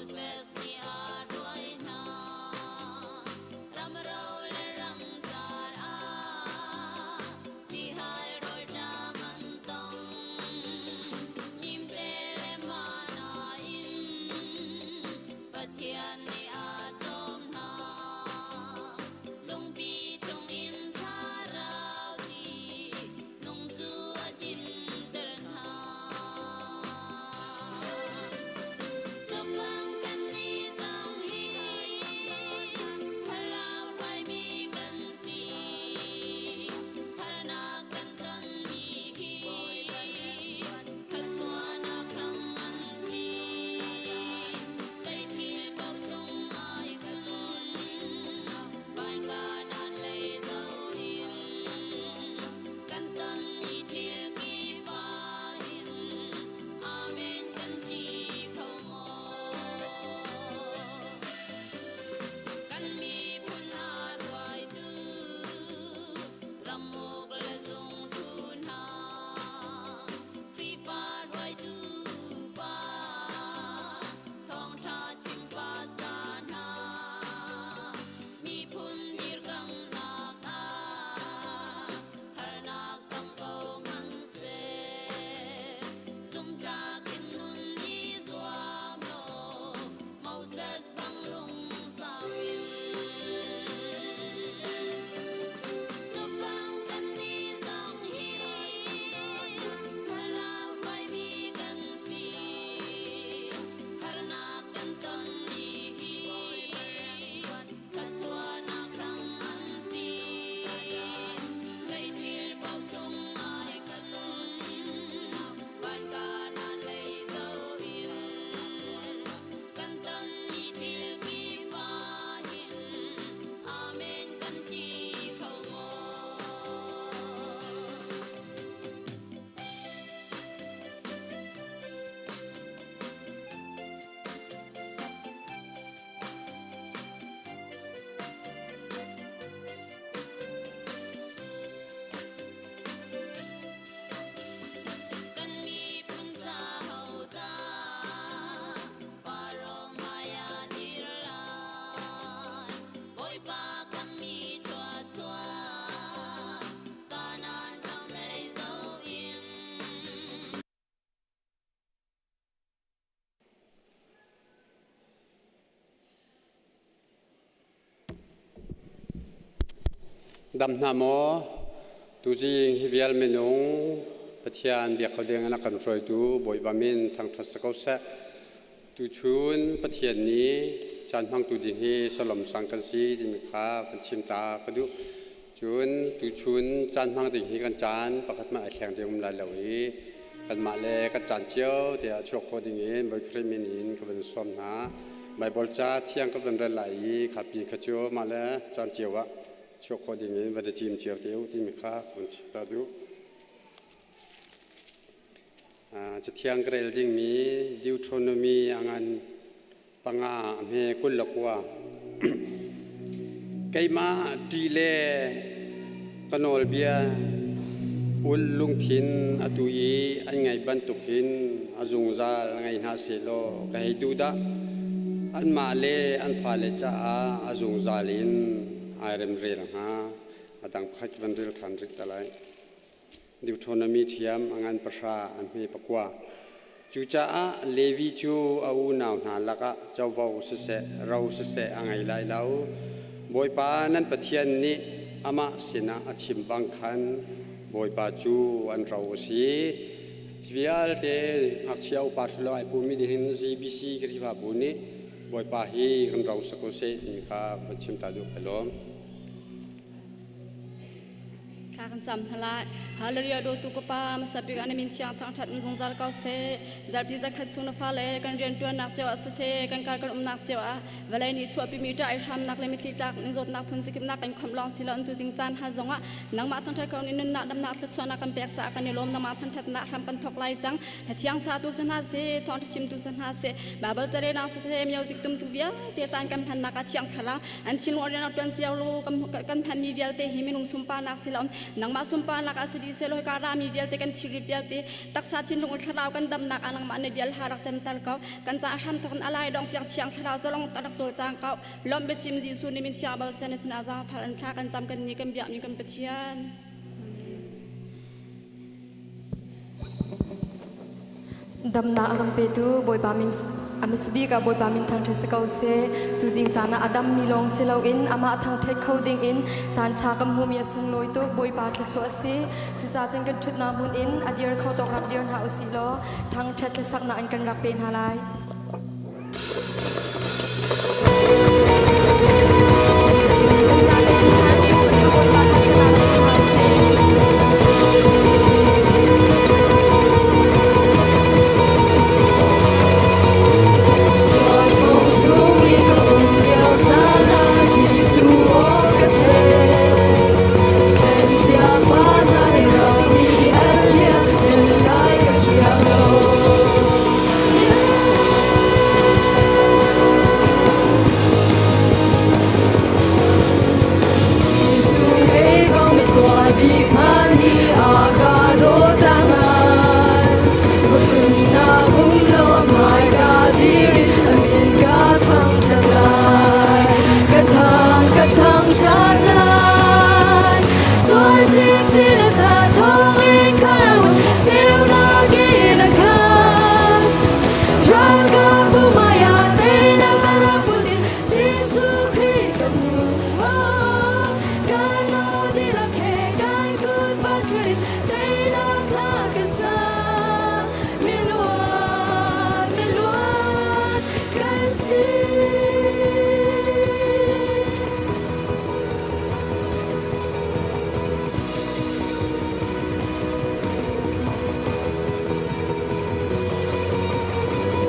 Moses nih a hruai hna. Ramro le ramcar ah tihal rawlṭam an tong. Nimte le mana in Pathian nih a cawm hna. Lungpi chungin thlarau ti nung cu a dinter hna. Cubang kannih zong hi thlarau hruaimi kan si. Harnak kan tonmi hi thluachuahnak hram an si. Zeithil paoh cung ai kun, Vainkanan lei zoh in kan tonmi thil kip ah hin Amen kan ti kho maw? Kan miphun a hruaitu ramuk le zungthu hna, Khrihfa hruaitu pa, thawngṭha chim pastor hna, miphun dirkamnak ah harnak tam ko hmanhseh, zumhtlak in nun i zuam law Moses bang lungsau in. Cubang kannih zong hi thlarau hruaimi kan si. Harnak kan tonmi hi thluachuahnak hram an si. Zeithil paoh cung ai khat vankanan lei zoh in kan tonmi thil kip ah hin Amen kan ti kho maw? Kan miphun ca hodah Faro hmai ah dir lai Bawipa kammi thluachuah Kanaan ram lei zoh in. Dam hna maw? Tuzing hi vial minung Pathian biak kho ding in a kan hruaitu Bawipa min thangṭhat si ko seh. Tuchun Pathian nih caan hmangtu ding hi Salom sang kan si timi kha kan chim ta ka duh. Cun tuchun caan hmang ding hi kan caan pakhat hmanh ai thleng ding um lai lo i kanmah le kan caan cio te ah chuak khawh ding in Bawi Khrih min in ka van sawm hna. Baibal ca thiang ka van rel lai i khapi kha cu mah le caan cio ah chuak khawh ding in van i cim cio te u timi kha ka van chim ta duh. Cathiang ka rel dingmi Deuteronomy a ngan panga a hme 29. Keimah ṭih le ka nawlbia ul lungthin atu i an ngaih bantuk hin a zungzal ngei hna sehlaw ka hei duh dah. Anmah le an fale caah a zungzal in ai remrel hnga. A dang pakhat van rel ṭhan rih ta lai. Deuteronomy ṭhiam a ngan pahra an hme pakua. Cucaah Levi cu a unau hna lakah covo siseh, ro siseh a ngei lai lo. Bawipa nan Pathian nih amah sinah a chim bang khan Bawipa cu an ro a si. Vialte ngakchia upa thlulo ai pumi nih hin GBC Khrihfabu nih Bawipa hi kan ro si ko seh timi kha van chim ta duh kai lawm. Thla kan cam hna lai. Hallelujah dawtu ka pa hmasa bik ah na min thiang thangṭhat in zungzal ko seh. Zarhpi zakhat chung na fale kan rianṭuannak cio ah siseh, kan kar kan umnak cio ah vawlei nih chuahpimi ṭah i hramnak le mitthli tlak in zawtnak phun zakipnak kan khawmh lawng si lo tu zing caan ha zongah nangmah thangṭhat ko in nunnak damnak thluachuahnak kan pek caah kan i lawm. Nangmah thangṭhatnak hram kan thawk lai cang. Hla thiang satu si hna seh, thawngṭha chimtu si hna seh, Baibal carelnak siseh, music tumtu vialte caan kan hmannak ah thiang thlarau an thinlung rian rak ṭuan cio lu kan hmanmi vialte hi minung sunparnak si lo. Nangmah sunparnak ah si dih sehlaw hika rami vialte kan thilri vialte taksa thinlung thlarau kan damnak ah nangmah na bial ha rak canter ko. Kan caah hramthawk in a lai dong tiang thiang thlarau zalong rak cawlcang ko. Lawmh biachim Jesuh nih min thiang bal sen sinah zaangfal an thla kan cam kan ni kan biakmi kan Pathian. Damnak a kan petu Bawipa min a hmasabik ah Bawipa min thangṭhat si ko seh. Tuzing caan ah a dammi lawng si loin amah thangṭhat kho dingin caan ṭha kan hmuhmi a sunglawi tuk. Bawipa thluachuah a si. Cucaah cun kan ṭhutnak hmun in a dir kho tawk rak dir hna usih law thangṭhat hlasaknak in kan rak pe hna lai. Kan zatein khan kan kut kha Bawipa thangṭhat ah rak pe hna usih. Sualthung chung i ka um lio caan ah Jesuh aw ka theih. Tlensia fa hna i ram i al liam el lai ka siang lo. Jesuh kei bang misual bik hmanh hi a ka dawt a ngai. Khuahhrinnak um lo a hmai ka dir in a min ka thangṭhat lai. Ka thang, ka thangṭhat lai. Sual chinchin a sa thawngin kharawt ceunak in a khat. Ralkapbu hmaiah teinak a rak put in Jesuh Khrih ka hmu. Oh, kan aw dihlak he kan kut va ṭhut in teinak hla ka sa. Miluat, miluat kan si.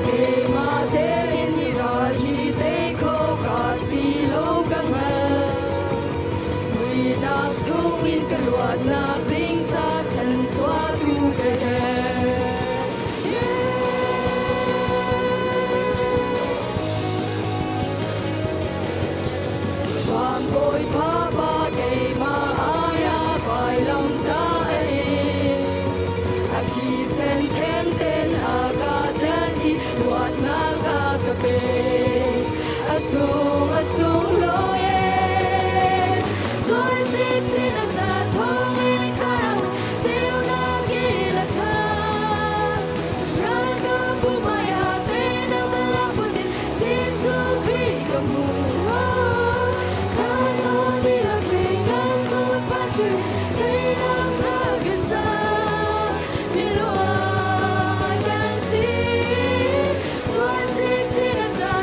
Keimah tein hi ral hi tei kho ka si lo ka hngal. Muihnak chungin ka luatnak ding ca chanchuahtu ka herh. Van Bawipa pa keimah aiah vailam ta a in. A thisen thengten a ka tlanh i luatnak a ka pek. A sung a sunglawi e. Sual chinchin a za thawngin kharang ceunak in a khat. Ralkapbu hmaiah teinak a lak bunin Jesuh Khrih ka hmu. Kan aw dihlak he kan kut patling teinak hla ka sa. Miluat kan si. Sual chinchin a za.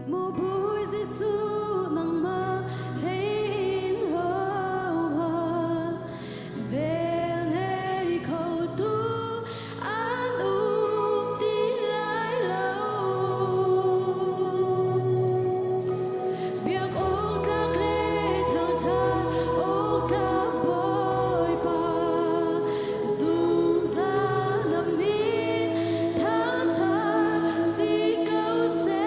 Maw Bawi Jesuh nangmah hlei in hohmanh vel ngei kho tu an um ti lai lo. Biak awk tlak le thangṭhat awk tlak Bawipa, zungzal na min thangṭhat si ko seh.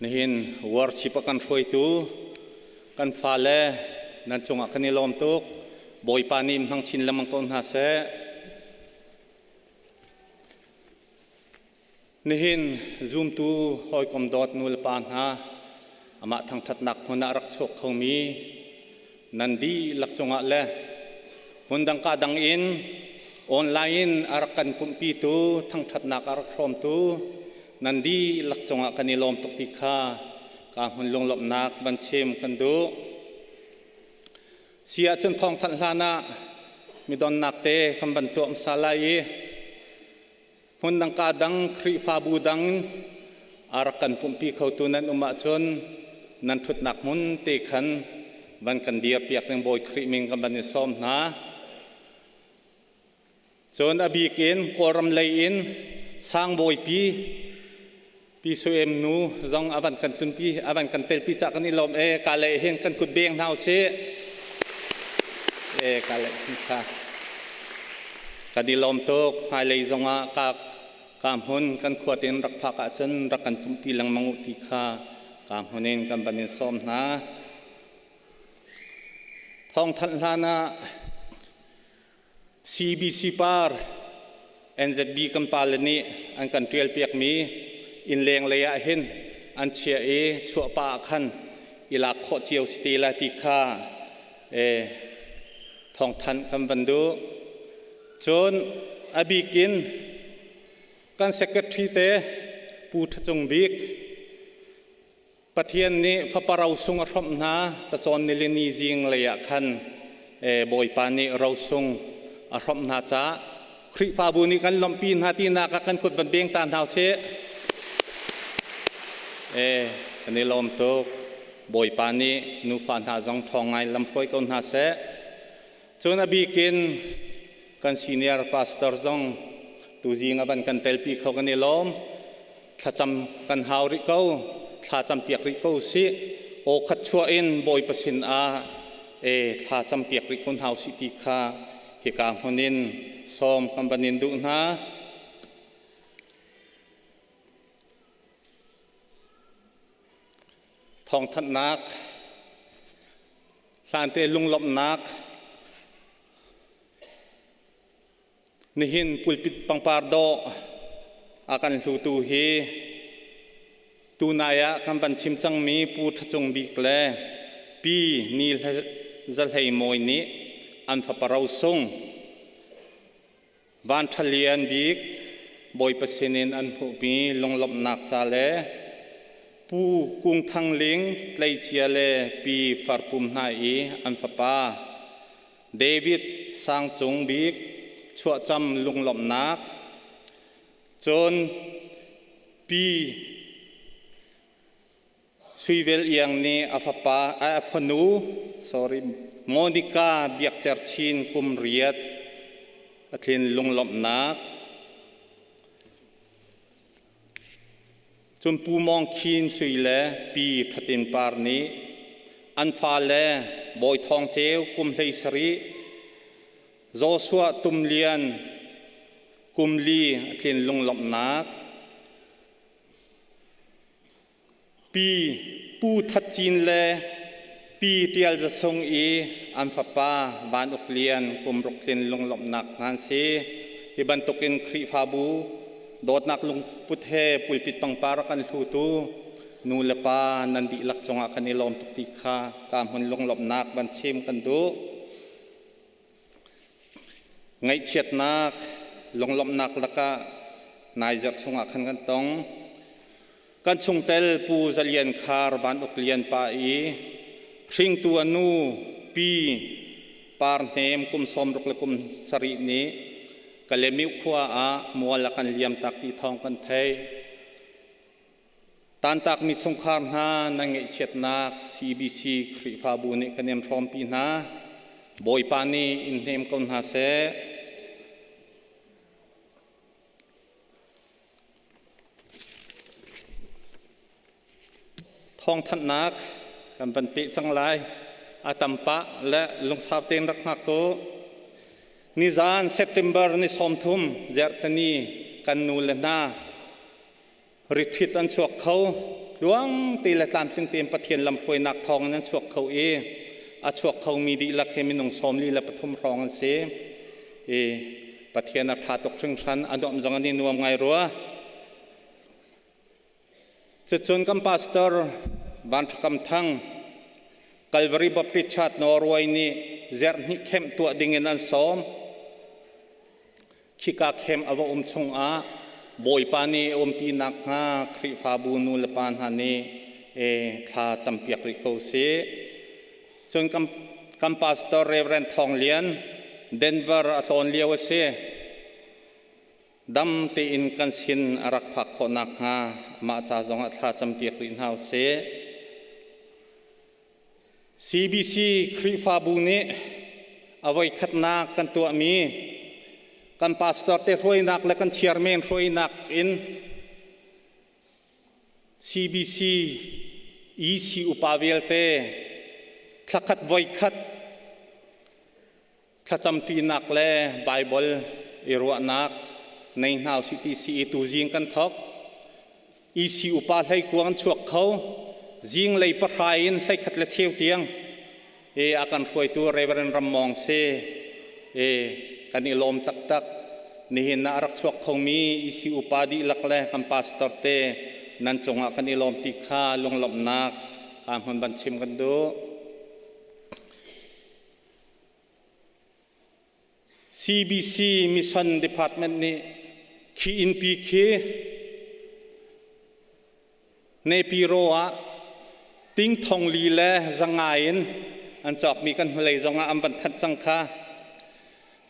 Nihin worship a kan hruaitu kan fale nan cungah kan i lawm tuk. Bawipa nih in hmang chin lengmang ko hna seh. Nihin zumtu hawikom dawt nu le pa hna amah thangṭhatnak hmun ah rak chuak khomi nan dihlak cungah le hmundang ka dang in online in a rak kan pumhpitu thangṭhatnak a rak hrawmtu nan dihlak cungah kan i lawm tuk ti kha ka hmun lunglawmhnak van chim kan duh. Si ahcun thawngthanh hlan ah midonnak te kan van tuah hmasa lai i hmundang ka dang Khrihfabu dang a rak kan pumhpi khotu nan um ahcun nan ṭhutnak hmun te khan van kan dirpiak ding Bawi Khrih min kan van i sawm hna. Cun a bik in Kawlram lei in Sangbawipi Pi Suem nu zong a van kan tlunpi a van kan telpi cah kan i lawm e ka le hin kan kut beng hna usih e ka le hin kha kan i lawm tuk hmailei zongah ka ka hmun kan khua tein rak phak ahcun rak kan tumpi lengmang u ti kha ka hmun in kan van in sawm hna thawngthanh hlan ah CBC par NZB kan pale nih an kan ṭialpiakmi innleng lei ah hin an chiah i chuahpah ah khan i lak khawh cio si te lai ti kha thawngthanh kan van duh. Cun a bik in kan secretary te Pu Ṭha Cung Bik Pathian nih fapa rosung a hrawmh hna cacawn nilini zing lei ah khan Bawipa nih rosung a hrawmh hna caah Khrihfabu nih kan lawmhpi hna tinak ah kan kut van beng ta hna usih. Kan i lawm tuk. Bawipa nih nufa hna zong ṭhawng ngai lamhruai ko hna seh. Cun a bik in kan senior pastor zong tuzing a van kan telpi kho kan i lawm. Thlacam kan hau rih ko, thla campiak rih ko sih. Aw khat chuah in Bawipa sin ah e thla campiak rih ko hna usih ti kha hika hmun in sawm kan van in duh hna. Thawngthanhnak hlante lunglawmhnak Nihin pulpit pangpar dawh a kan hlutu hi tunai ah kan van chim cangmi Pu Ṭha Cung Bik le Pi Ni Za Hlei Mawi nih an fapa rosung Van Ṭha Lian Bik Bawipa sinin an hmuhmi lunglawmhnak ca le Pu Kung Thang Ling tleicia le Pi Far Pum hna i an fapa David Sang Cung Bik chuahcam lunglawmhnak cun Pi Suivel Iang nih a fapa a fanu sorry Monica Biak Cer Chin kum riat a tlin lunglawmhnak Cun Pu Mawng Khin Sui le Pi Thatin Par nih an fale Bawi Thawng Ceu kum 17, Joshua Tum Lian kum li a tlin lunglawmhnak, Pi Pu That Cin le Pi Tial Za Sung i an fapa Van Uk Lian kum ruk tlin lunglawmhnak hna an si. Hi bantukin Khrihfabu dawtnak lungput he pulpit pangpar a kan hlutu nu le pa nan dihlak cungah kan i lawm tuk ti kha ka hmun lunglawmhnak van chim kan duh. Ngaihchiatnak lunglawmhnak lakah nai zarh chungah khan kan tong. Kan chungtel Pu Za Lian Khar Van Uk Lian pa i hringtu a nu Pi Par Hnem kum 60 le kum 7 nih Kalemiu khua ah mual a kan liam tak ti thawng kan theih. Tantakmi chungkhar hna nan ngaihchiatnak CBC Khrihfabu nih kan in hrawmpi hna. Bawipa nih in hnem ko hna seh. Thawngthanhnak kan van peh cang lai. A tam pah le lungsau tein rak hngak ko. Nizan September ni 30 Zerhtani kan nu le hna retreat an chuak kho. Tluang te le tlamtling tein Pathian lamhruainak thawng in an chuak kho i a chuak khomi dihlak hi minung 43 hrawng an si. I Pathian a ṭha tuk hringhran, a nuamh zong an i nuam ngai rua. Cucun kan pastor Van Ṭha Kam Thang, Calvary Baptist Church Norway nih zerhnih kemh tuah dingin an sawm. Khika khem a va um chungah Bawipa nih a umpi nakhnga Khrihfabu nu le pa hna nih e thla campiak rih ko sih. Cun kan pastor Reverend Thawng Lian Denver a tlawn lio a si. Dam tein kan sin a rak phak khawh nakhnga amah ca zongah thla campiak rih hna usih. CBC Khrihfabu nih a voikhatnak kan tuahmi kan pastor te hruainak le kan chairman hruainak in CBC EC upa vialte thlakhat voikhat thlacamṭinak le Baibal i ruahnak nei hna usih ti si i tuzing kan thawk. EC upa hleikuang an chuak kho. Zinglei pahra in hleikhat le cheu tiang e a kan hruaitu Reverend Rammawng si e kan i lawm taktak. Nihin ah a rak chuak khomi EC upa dihlak le kan pastor te nan cungah kan i lawm ti kha lunglawmhnak ka hmun van chim kan duh. CBC Mission Department nih khi innpi khi Nepiro ah ting thong li le zanga in an cawkmi kan hnulei zongah an van thanh cang kha.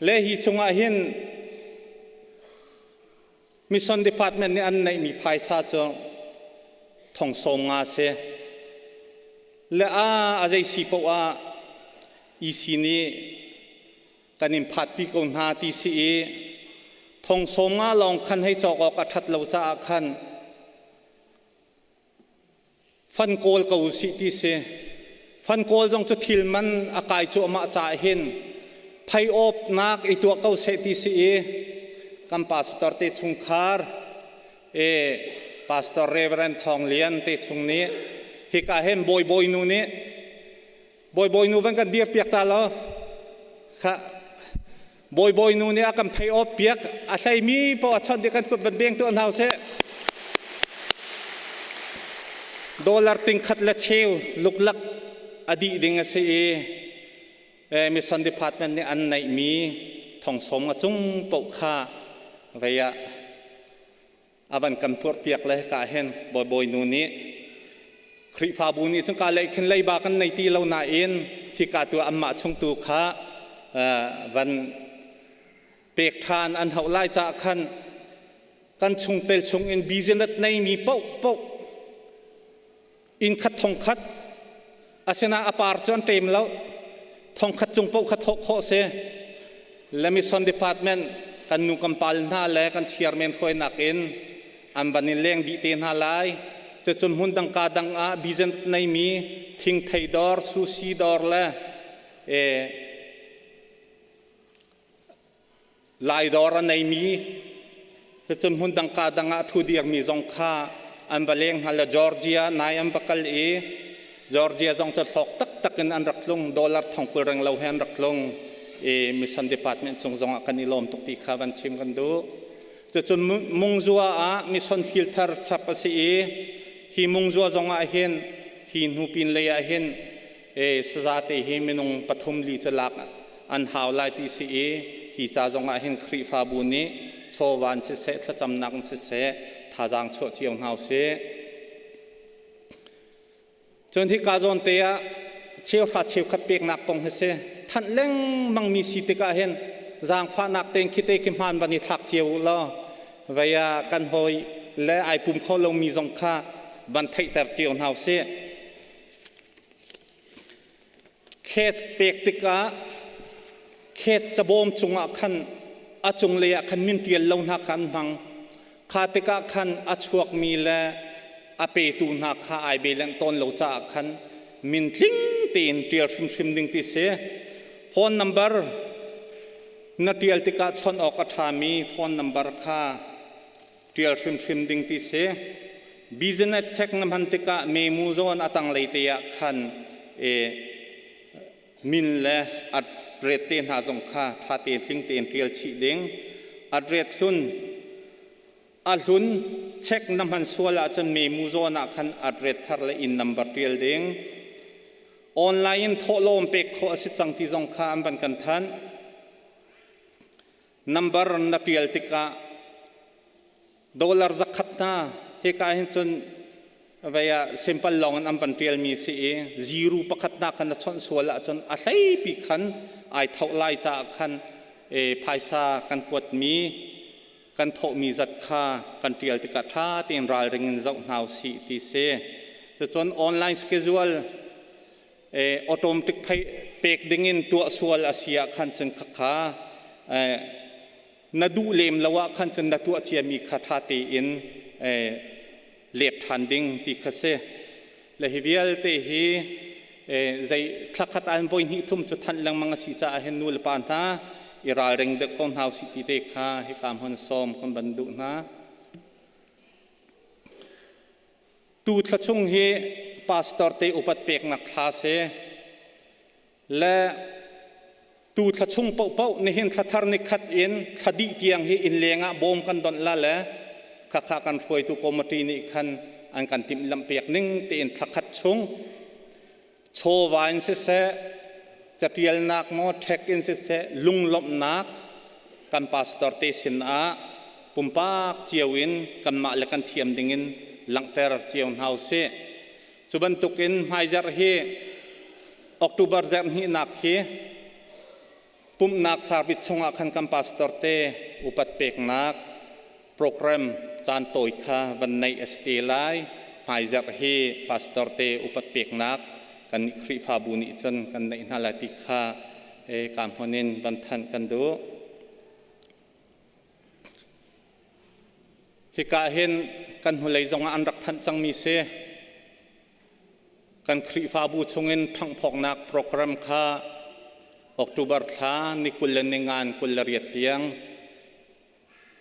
Le hi chungah hin Mission Department nih an neihmi phaisa cu thong sawm nga si. Le a a zei si paoh ah EC nih kan in phatpi ko hna ti si i thong sawm nga lawng khan hei cawk awk a ṭhat lo caah khan Fan kawl ko usih ti si. Fan kawl zong cu thil man a kai cuahmah caah hin phei awpnak i tuah ko seh ti si i kan pastor te chungkhar e pastor Reverend Thawng Lian te chung nih hika hin bawibawi nu nih bawibawi nu van kan dir piak ta law kha Bawibawi nu nih a kan phei awp piak a hleimi paoh a chawnh dih kan kut van beng tuah hna usih. Dollar ting khat le cheu luklak a dih ding a si i mission department nih an neihmi thong sawm nga cung paoh kha vei ah a van kan purhpiak le ka hin bawibawi nu nih Khrihfabu nih cun ka lei khin leiba kan nei ti lo nain hika tu anmah chung tu kha van pek ṭhan an hauh lai caah khan kan chungtel chung in business neimi paoh paoh inn khat thong khat asina a par cu an ṭem lo thong khat cung paoh kha thawh khawh si le mission department kan nu kan pal hna le kan chairman hruainak in an van in leng dih te hna lai cucun hmun dang ka dang ah business neimi thingthei dawr sushi dawr le e Lai dawr a neimi cucun hmun dang ka dang ah thu dirmi zong kha an va leng hna le Georgia nai an va kal i Georgia zong cu hlawk taktak in an rak tlung dollar thong kul reng lo he an rak tlung i mission department chung zong ah kan i lawm tuk ti kha van chim kan duh. Cucun mungzua ah mission field thar chap a si i hi mungzua zong ah hin hi hnu pin lei ah hin e saza te hi minung pathum li cu lak an hau lai ti si i hi ca zong ah hin Khrihfabu nih chawva in siseh thlacamnak in siseh thazaang chuah cio hna usih. Cun hika zawn te ah cheuhra cheukhat peknak kong hi si thanh lengmang mi si tikah hin zaangfahnak tein khite khi hmaan van i thlak cio u law vei ah kan hawi le ai pum kho lomi zong kha van theihter cio hna usih. Khet pek tikah khet cabawm cungah khan a cunglei ah khan min ṭial lo hna kha an hmang. Kha tikah khan a chuakmi le a petu hna kha ai belenh tawn lo caah khan min tling tein ṭial hrimhrim ding ti si. Phone number na ṭial tikah chawnh awk a ṭhami phone number kha ṭial hrimhrim ding ti si. Business check na hman tikah memu zawn a tanglei te ah khan e min le address te hna zong kha tha tein tling tein tial chih ding. Address hlun a hlun check na hman sual ahcun memu zawn ah khan address thar le inn number tial ding. Online in thawhlawm pek khawh a si cang ti zong kha an van kan thanh. Number na tial tikah dollar zakhat hna hika hin cun vei ah simple lawng in an van tialmi si i zero pakhat hna khan na chawnh sual ahcun a hleipi khan ai tho lai caah khan e, phaisa kan kuatmi kan thawhmi zat kha kan tial tikah ṭha tein ralring in zoh hna usih ti si. Cucun online schedule automatic pek dingin tuah sual a si ah khan cun khakha na duh lem lo ah khan cun na tuah ciami kha ṭha tein lep ṭhan ding ti kha si. Le hi vialte hi zei thlakhat an voi hnih thum cu thanh lengmang a si caah hin nu le pa hna i ralring deuh ko hna usih ti te kha hika hmun sawm kan van duh hna. Tu thla chung hi pastor te upat peknak thla si le tu thla chung paohpaoh nihin thla thar ni khat in thla dih tiang hi inn leng ah bawm kan donh la le khakha kan hruaitu committee nih khan an kan timhlamh piak ning tein thla khat chung chawva in siseh catialnak maw ṭhek in siseh lunglawmhnak kan pastor te sin ah pumpak cio in kanmah le kan thiam dingin langhter cio hna usih. Cu bantukin hmaizarh hi October zarh hnihnak hi pumhnak service chungah khan kan pastor te upat peknak program caan tawi kha van neih a si te lai. Hmaizarh hi pastor te upat peknak kan Khrihfabu nih cun kan neih hna lai ti kha ka hmun in van thanh kan duh. Hika hin kan hnulei zongah an rak thanh cangmi si. Kan Khrihfabu chungin ṭhanghphawknak program kha October thla ni 24 28 tiang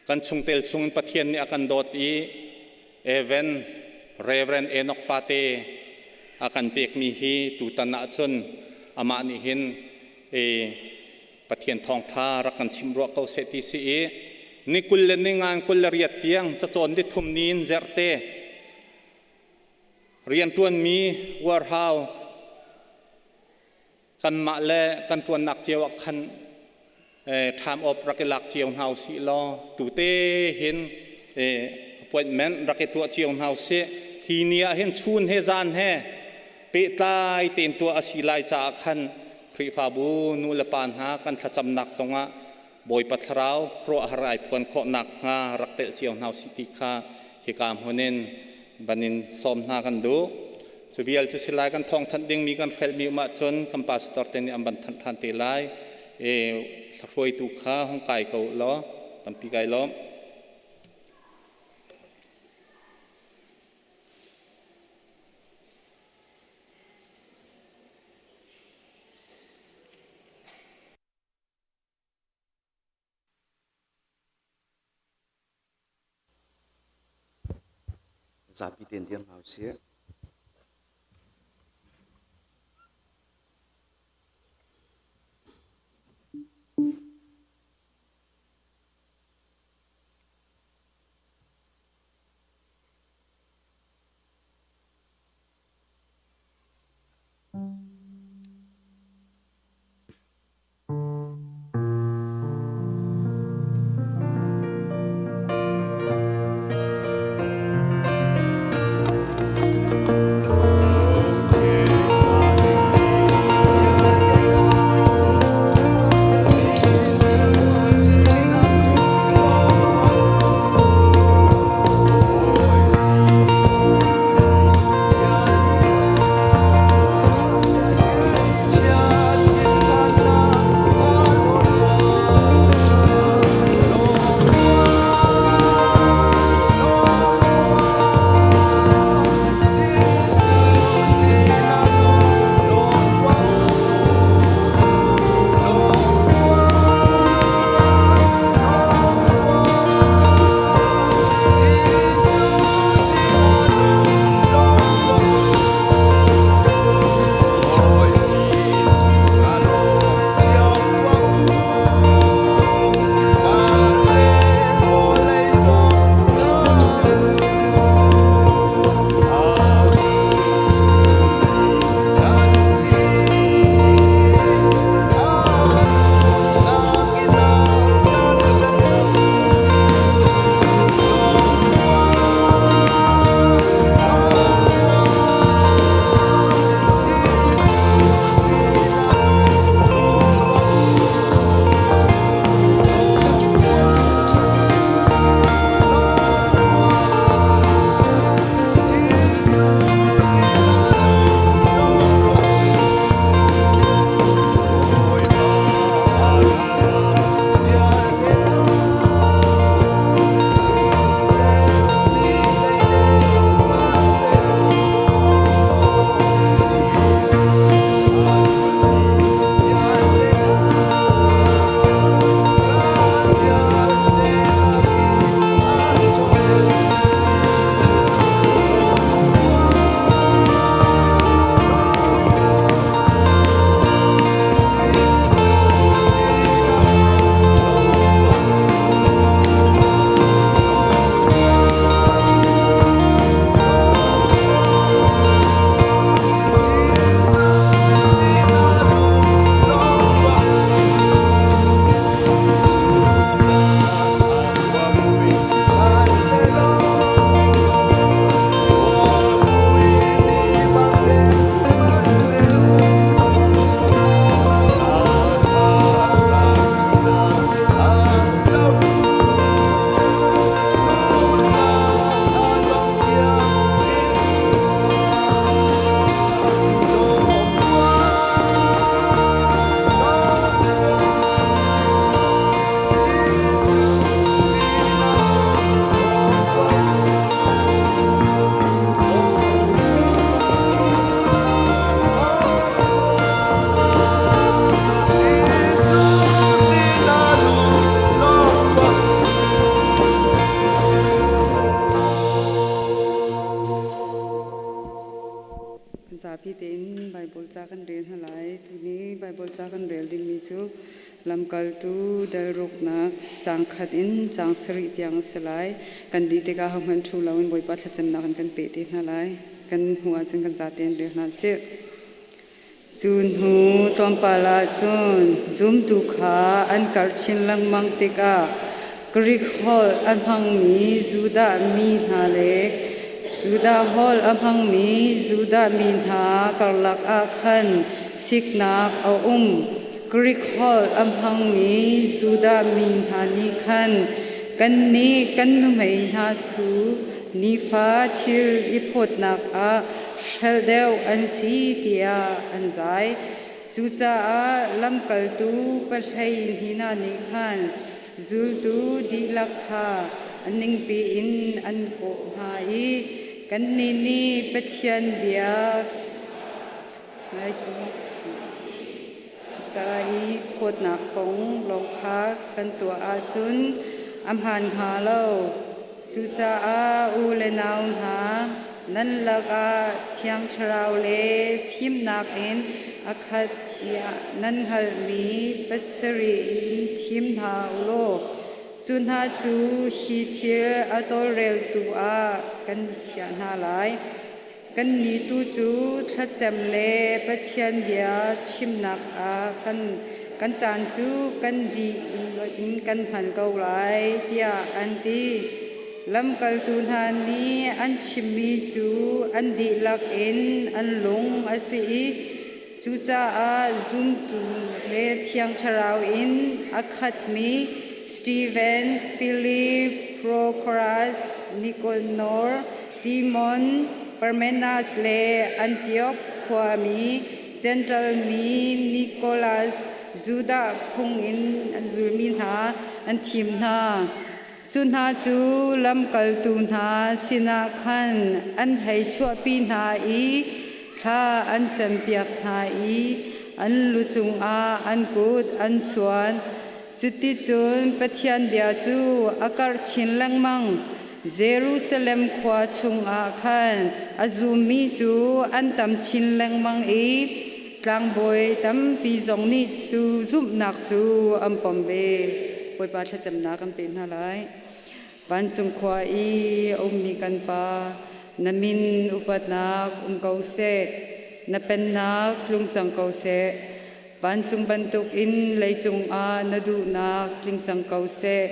kan chungtel chungin Pathian nih a kan dawt i Evan Reverend Enoch Pate a kan pekmi hi tutan ahcun amah nih hin Pathian thawngṭha rak kan chim ruah ko seh ti si i ni 20 le ni ngan 28 tiang cacawn ni thum ni in zerte rianṭuanmi warehouse kanmah le kan ṭuannak cio ah khan time off rak i lak cio hna usih law tute hin appointment rak i tuah cio hna usih. Hi ni ah hin chun he zan he pehtlai tein tuah a si lai caah khan Khrihfabu nu le pa hna kan thlacamnak zongah Bawipa Thlarau khuaruahhar ai phuan khawh nakhnga rak telh cio hna usih ti kha hika hmun in ban in sawm hna kan duh. Cu vial cu si lai kan thawngthanh dingmi kan hrelhmi um ahcun kan pastor te nih an van thanh ṭhan te lai. E hruaitu kha hung kai ko law tampi kai lawm. Zapi tein dir hna usih. Zapi tein Baibal ca kan rel hna lai. Tuni Baibal ca kan rel dingmi cu Lamkaltu dal ruknak caang khat in caang sarih tiang a si lai. Kan dih tikah hohmanh ṭhu loin Bawipa thlacamnak in kan peh te hna lai. Kan hmuh ahcun kan zate in rel hna sih. Cu hnu tlawmpal ah cun zumtu kha an karh chin lengmang tikah Greek holh a hmangmi Judah mi hna le Judah holh a hmangmi Judah mi hna karlak ah khan siknak a um. Greek holh a hmangmi Judah mi hna nih khan kannih kan nuhmei hna cu nifa thil i phawtnak ah hrelh deuh an si tiah an zai. Cucaah lamkaltu pahlei hna nih khan zultu dihlak kha a ningpi in an kawh hna i kannih nih Pathian bia Ka i phawtnak kong lawng kha kan tuah ahcun a hmaan hnga lo. Cucaah u le nau hna, nan lakah Thiang Thlarau le fimnak in a khat tiah nan hngalhmi pasarih in thim hna u law cu hna cu hi thil a tawlreltu ah kan thiah hna lai. Kannih tu cu thlacam le Pathian bia chimnak ah khan kan caan cu kan dih in kan hman ko lai tiah an ti. Lamkaltu hna nih an chimmi cu an dihlak in an lung a si i cucaah zumtu le Thiang Thlarau in a khatmi Steven, Filip, Prochorus, Nikanor, Timon, Parmenas le Antioch khuami Jentail mi Nikolas Judah phung in an zulmi hna an thim hna. Cu hna cu lamkaltu hna sinah khan an hei chuahpi hna i thla an campiak hna i an lu cungah an kut an chuan. Cuticun Pathian bia cu a karh chin lengmang. Jerusalem khua chungah khan a zummi cu an tam chin lengmang i tlangbawi tampi zong nih cu zumhnak cu an pom ve. Bawipa thlacamnak kan pe hna lai. Vancung khua i a ummi kan Pa, na min upatnak um ko seh, na pennak tlung cang ko seh. Vancung bantukin leicung ah na duhnak tling cang ko seh.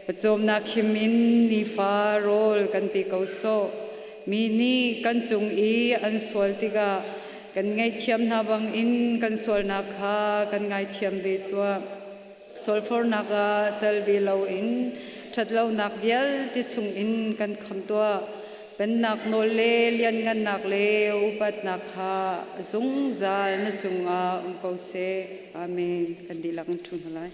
Pawcawmnak khim in nifa rawl kan pe ko sawh. Mi nih kan cung i an sual tikah kan ngaihthiam hna bangin kan sualnak kha kan ngaithiam ve tuah. Sualfornak ah tel ve loin ṭhatlonak vialte chungin kan kham tuah. Pennak nawl le lianngannak le upatnak kha zungzal na cungah um ko seh. Amen. Kan dihlak in ṭhu hna lai.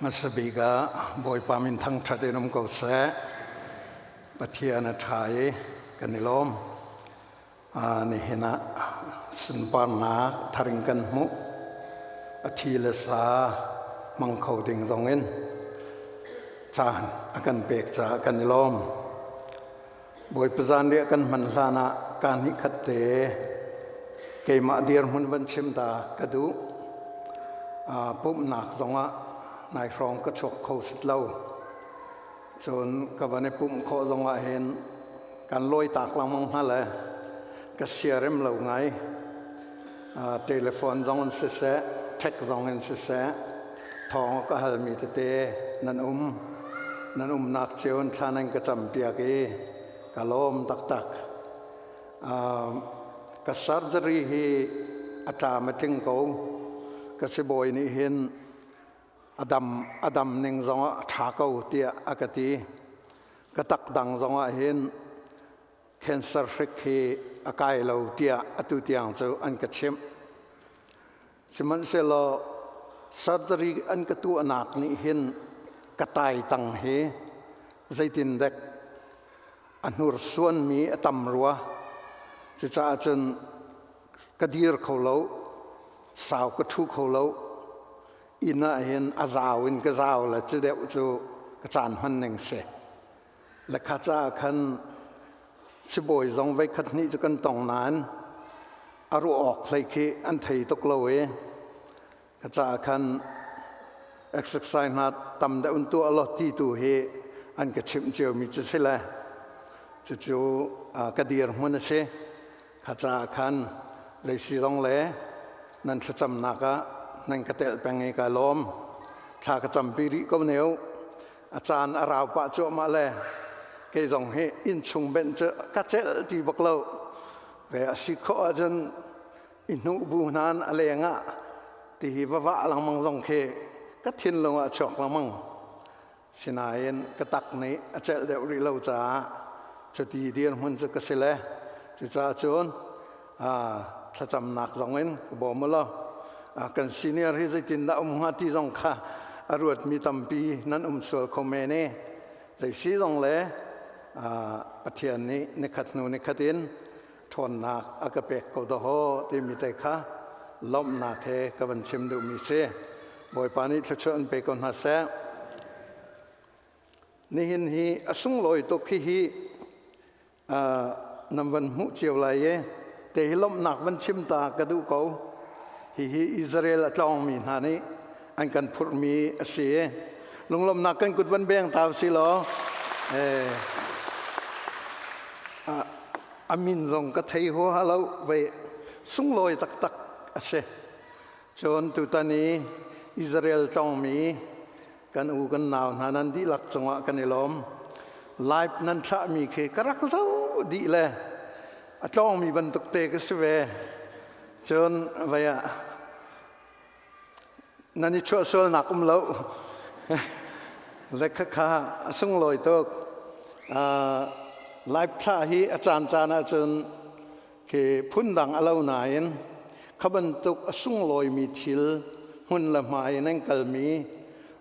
Hmasa bik ah Bawipa min thangṭhat in um ko seh. Pathian a ṭha i kan i lawm. Nihin ah sunparnak thar in kan hmuh. A thi le sa hmang kho ding zong in caan a kan pek caah kan i lawm. Bawipa zanriah kan hman hlan ah kaa hnih khat te keimah dirhmun van chim ta ka duh. Pumhnak zongah nai hrawng ka chuak kho sit lo. Cun ka van i pumh khawh zongah hin kan lawi tak lengmang hna le ka siarem lo ngai. Telephone zong in siseh, text zong in siseh, thawng ka halmi tete nan um. Nan umnak cio in thla nan ka campiak i ka lawm taktak. Ka surgery hi a tlam a tling ko. Ka sibawi nih hin a dam a dam ning zongah a ṭha ko tiah a ka ti. Ka tak dang zongah hin cancer hrik hi a kai lo tiah atu tiang cu an ka chimh. Sihmanhsehlaw surgery an ka tuahnak nih hin ka taitang hi zeitindek a hnursuanmi a tam rua. Cucaah cun ka dir kho lo, sau ka ṭhu kho lo. Inn ah hin a zau in ka zau le cu deuh cu ka caan hman ning si. Le kha caah khan sibawi zong voikhat hnih cu kan tong nain a ruah awk hlei khi an thei tuk lo i ka caah khan exercise hna tam deuh in tuah law ti tu hi an ka chimh ciomi cu si le cucu ka dirhmun a si. Kha caah khan zeisi zong le nan thlacamnak ah nan ka telh peng i ka lawm. Thla ka campi rih ko ne u. A caan a rau pah cuahmah le kei zong hi innchung benh cu ka celh ti bak lo. Ve a si khawh ahcun i hnuh bu hnan a leng ah ti hi va vah lengmang zong khi ka thinlung ah a chuak lengmang. Sinain ka tak nih a celh deuh rih lo caah cuti dirhmun cu ka si le cucaah cun thlacamnak zong in ka bawm u law kan senior hi zeitindah um hnga ti zong kha a ruatmi tampi nan um sual kho men i zeisi zong le Pathian nih nikhat hnu nikhat in ṭhawnnak a ka pek ko dawhaw timi te kha lawmhnak he ka van chim duhmi si. Bawipa nih thluachuah an pe ko hna seh. Nihin hi a sunglawi tuk hi hi nan van hmuh cio lai i te hi lawmhnak van chim ta ka duh ko. Hihi Israel a tlawngmi hna nih an kan phurhmi a si. Lunglawmhnak kan kut van beng ta si law a min zong ka thei huaha lo vei sunglawi taktak a si. Cun tutan i Israel tlawngmi kan u kan nau hna nan dihlak cungah kan i lawm. Live nan thlahmi khi ka rak zoh dih le a tlawngmi bantuk te ka si ve. Cun vei ah nan i chuahsualnak um lo. Le khakha a sunglawi tuk. Live thlah hi a caan caan ahcun khi phundang a lo nain kha bantuk a sunglawimi thil hmun le hmai nan kalmi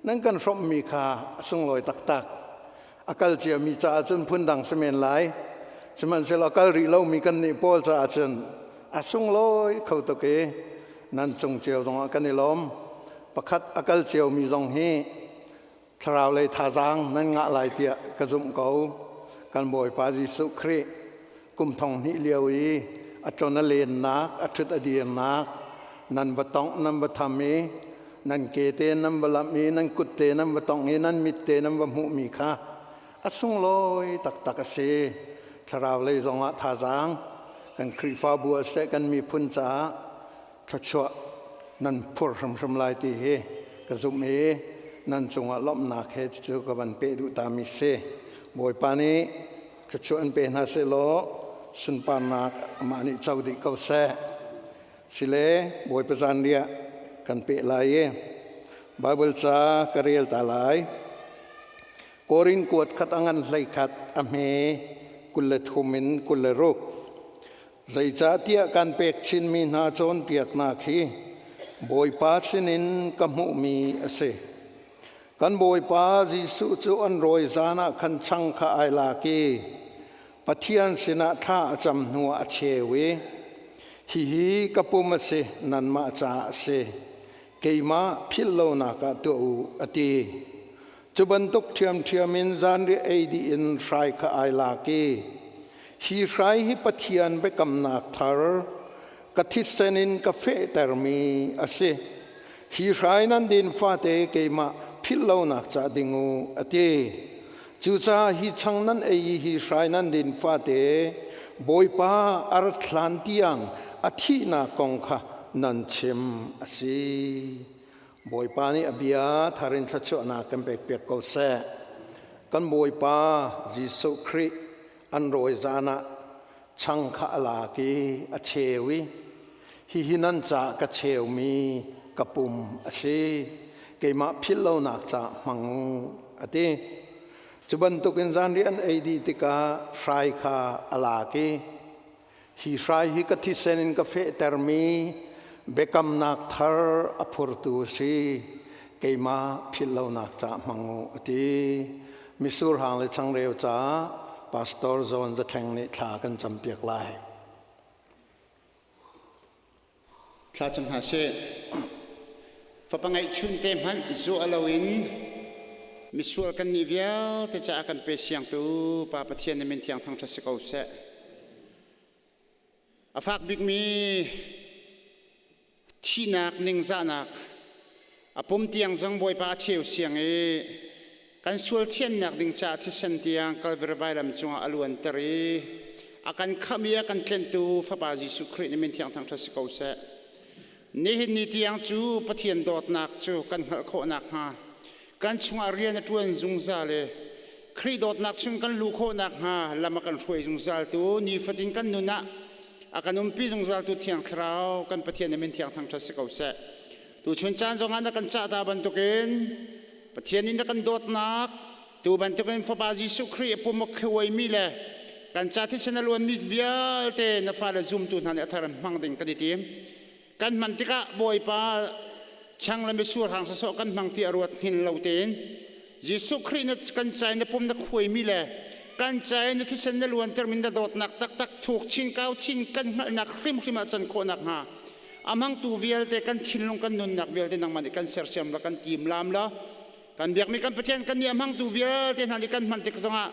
nan kan hrawmhmi kha a sunglawi taktak. A kal ciami caah cun phundang si men lai. Sihmanhsehlaw a kal rih lomi kannih pawl caah cun a sunglawi kho tuk i nan cung cio zongah kan i lawm. Pakhat a kal ciomi zong hi thlarau lei thazaang nan ngah lai tiah ka zumh ko. Kan Bawipa Jesuh Khrih kum thong hnih lio i a tlon a lennak, a ṭhut a dirnak, nan va tongh, nan va tham i nan ke te nan va lamh i nan kut te nan va tongh i nan mit te nan va hmuhmi kha a sunglawi taktak a si. Thlarau lei zongah thazaang kan Khrihfabu ah seh kan miphun caah thluachuah nan phur hrimhrim lai ti hi ka zumh i nan cungah lawmhnak he cu ka van peh duh tami si. Bawipa nih thluachuah an pe hna sehlaw sunparnak amah nih co dih ko seh. Sile Bawipa zanriah kan peh lai i Baibal ca ka rel ta lai. Korin kuat khat a ngan hlei khat a hme 23 in 26. Zeicahtiah kan pek chinmi hna cawnpiaknak hi Bawipa sinin ka hmuhmi a si. Kan Bawipa Jesuh cu an rawi zan ah khan chang kha ai lak i Pathian sinah thla a cam hnuah a cheu i, Hihi ka pum a si, nanmah caah a si. Keimah philh lonak ah tuah u, a ti. Cu bantuk ṭhiamṭhiam in zanriah ei dih in hrai kha ai lak i, Hi hrai hi Pathian biakamnak thar, ka thisen in ka fehtermi a si. Hi hrai nan din fate keimah philh lonak ca ding u, a ti. Cucaah hi chang nan ei i hi hrai nan din fate Bawipa a rat hlan tiang a thihnak kong kha nan chim a si. Bawipa nih a bia thar in thluachuahnak kan pekpiak ko seh. Kan Bawipa Jesuh Khrih an rawi zan ah chang kha a lak i a cheu i. Hihi nan ca ka cheumi ka pum a si. Keimah philh lonak ca hmang u, a ti. Cu bantukin zanriah an ei dih tikah hrai kha a lak i, Hi hrai hi ka thisen in ka fehtermi biakamnak thar a phurtu a si. Keimah philh lonak ca hmang u, a ti. Misur hang le changreu caah Pastor Zawn Zathleng nih thla kan campiak lai. Thla cam hna sih. Fapa ngeihchun te hmanh zuah loin misual kan nih vialte caah kan pe siangtu Pa Pathian na min thiang thangṭhat si ko seh. A fak bikmi thihnak ningzahnak a pum tiang zong Bawipa a cheu siang i kan sual thiannak ding caah thisen tiang Kalvari vailam cungah a luanter i a kan khamh i a kan tlenhtu Fapa Jesuh Khrih na min thiang thangṭhat si ko seh. Nihin ni tiang cu Pathian dawtnak cu kan hngalh khawh nakhnga kan chungah rian a ṭuan zungzal i Khrih dawtnak chung kan luh khawh nakhnga lam a kan hruai zungzaltu nifatin kan nun ah a kan umpi zungzaltu Thiang Thlarau kan Pathian na min thiang thangṭhat si ko seh. Tuchun caan zongah na kan cah ta bantukin Pathian in na kan dawtnak tu bantukin Fapa Jesuh Khrih a pum a khuaimi le kan ca thisen a luanmi vialte na fale zumtu hna nih a thar in hmang ding kan i tim. Kan hman tikah Bawipa chang le mitsur hang sawsawh kan hmang ti a ruat hngin lo tein Jesuh Khrih na kan ca in na pum na khuaimi le kan ca in na thisen na luantermi na dawtnak taktak thuk chin kau chin kan hngalhnak hrimhrim ah can khawh nakhnga a hmangtu vialte kan thinlung kan nunnak vialte nangmah nih kan sersiam la kan timlam la kan biakmi kan Pathian kan nih a hmangtu vialte hna nih kan hman tik zongah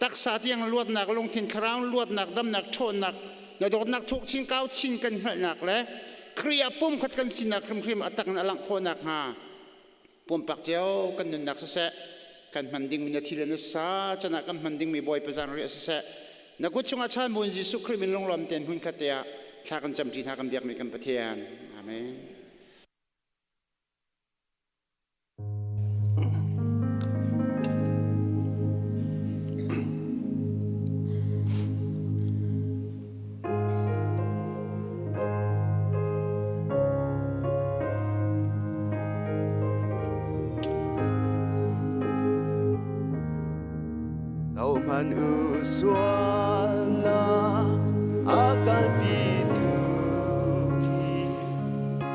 taksa tiang luatnak lungthin thlarau luatnak damnak ṭhawnnak na dawtnak thuk chin kau chin kan hngalhnak le Khrih ah pumkhat kan sinak hrimhrim a tak in a langh khawh nakhnga pumpak cio kan nunnak siseh kan hman dingmi na thil na sa can ah kan hman dingmi Bawipa zanriah siseh na kut chungah chan buin Jesuh Khrih min lunglawm tein hmunkhat te ah thla kan camṭi hna kan biakmi kan Pathian. Amen. Zohhmanh u sualnak a kalpitu khi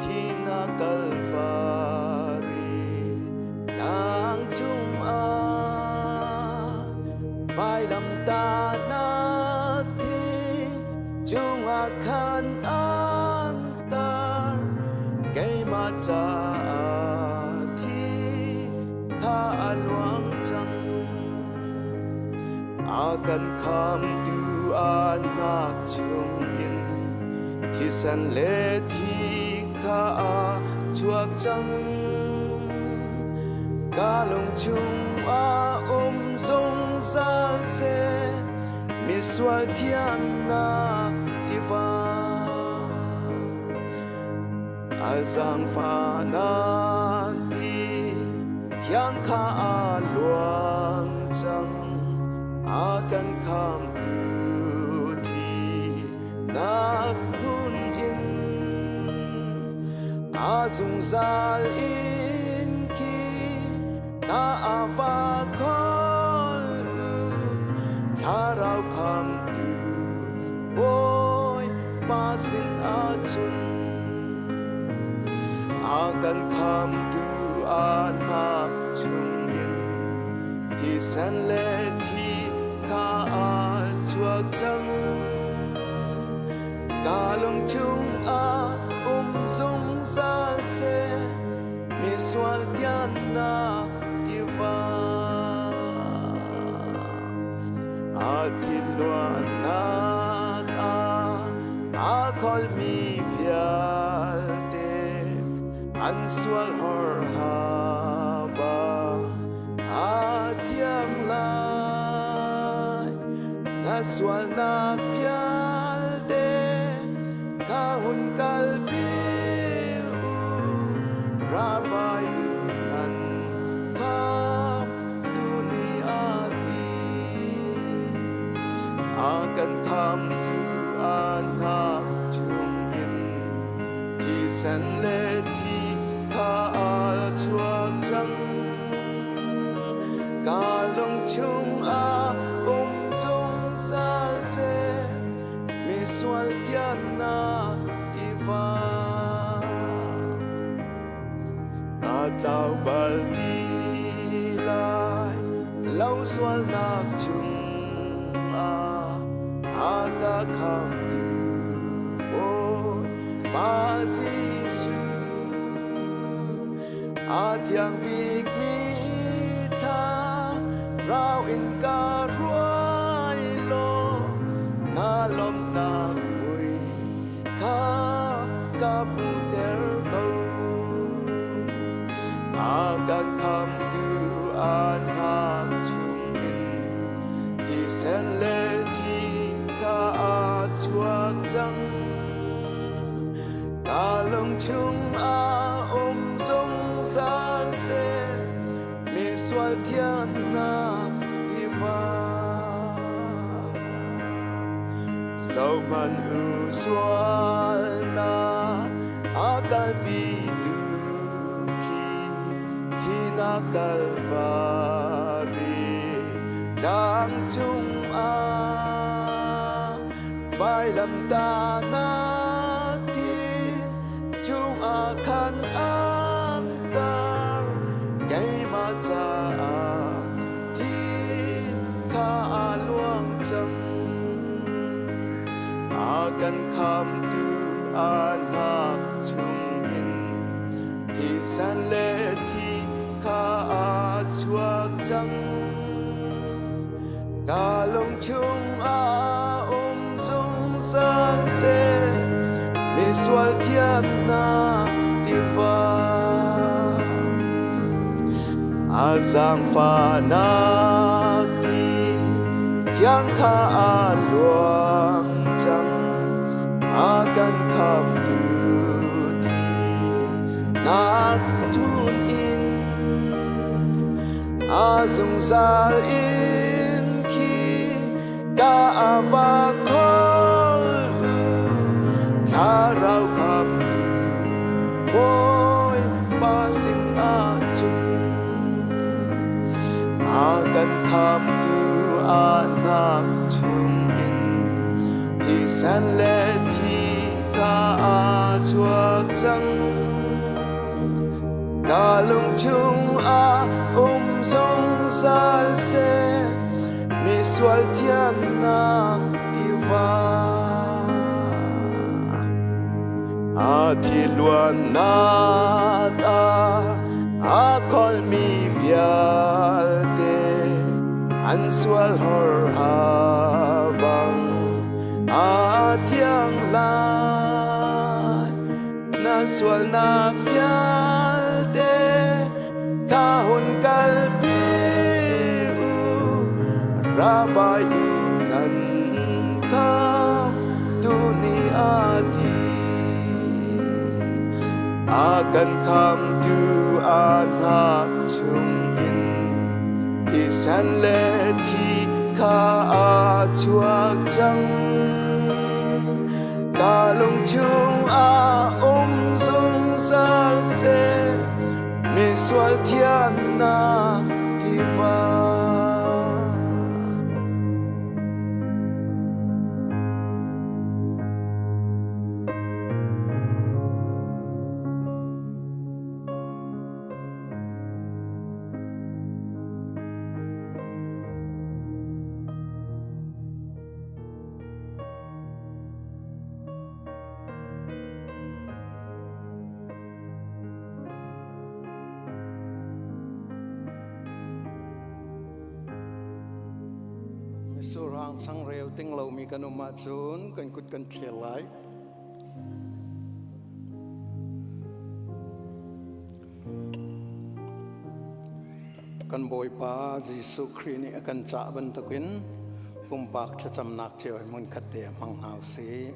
thihnak Kalvari tlang cungah vailamtahnak thing cungah khan an tar keimah caah thi kha a luang cang a kan khamtu a nak chungin thisen le thi kha a chuak cang ka lung chungah um zungzal seh misual thiannak tiva a zaangfahnak ti thiang kha a luang cang a kan khamtu thi nak hmun in a zungzal in khi na ava khol u thlarau khamtu Bawipa sin ahcun a kan khamtu a hnak chungin thisen le thi kha a chuak cang ka lung chungah um zungzal seh misual tiannak tiva a thinluannak ah aa kholmi vialte an sual hor haba a thiang lai na sualnak vialte ka hun kalpi u rabai u nan kham tuni a ti a kan khamtu a hnak chungin Thisen le thi kha a chuak cang. Ka lung chungah um zungzal seh, misual tiannak tiva. Ka tlau bal ti lai lo sualnak chungah a ka khamtu Bawipa Jesuh. A thiang bikmi thlarau in ka hruai law na lawmhnak mui kha ka hmuhter ko. A kan khamtu a hnak chungin thisen le thi kha a chuak cang. Ka lung chungah um zungzal seh, misual thiannak tiva. Zohhmanh u sualnak a kalpitu khi thihnak Kalvari tlang cungah vailamtahnak thi cungah khan an tar keimah caah thi kha a luang cang. A kan khamtu a hnak chungin thisen le thi kha a chuak cang. Ka lung chungah um zungzal seh, misual thiannak tiva. A zaangfahnak ti thiang kha a luang cang, a kan khamtu thi nak tun in a zungzal in khi ka va khol u thlarau khamtu Bawipa sin ahcun a kan khamtu a hnak chungin thisen le thi kha a chuak cang. Ka lung chungah um zungzal seh, misual thiannak tiva. A thi luannak ah a kholmi vialte an sual hor bang a thiang lai. Na sualnak vialte ka hun kalpi u, Rabbi u nan kham tuni a ti. A kan khamtu a hnak chungin thisen le thi kha a chuak cang. Ka lung chungah um zungzal seh, misual thiannak tiva. Misurang changreu ting lomi kan um ahcun kan kut kan thlir lai. Kan Bawipa Jesuh Khrih nih a kan cah bantukin pumpak thlacamnak cio hi hmunkhat te ah hmang hna usih.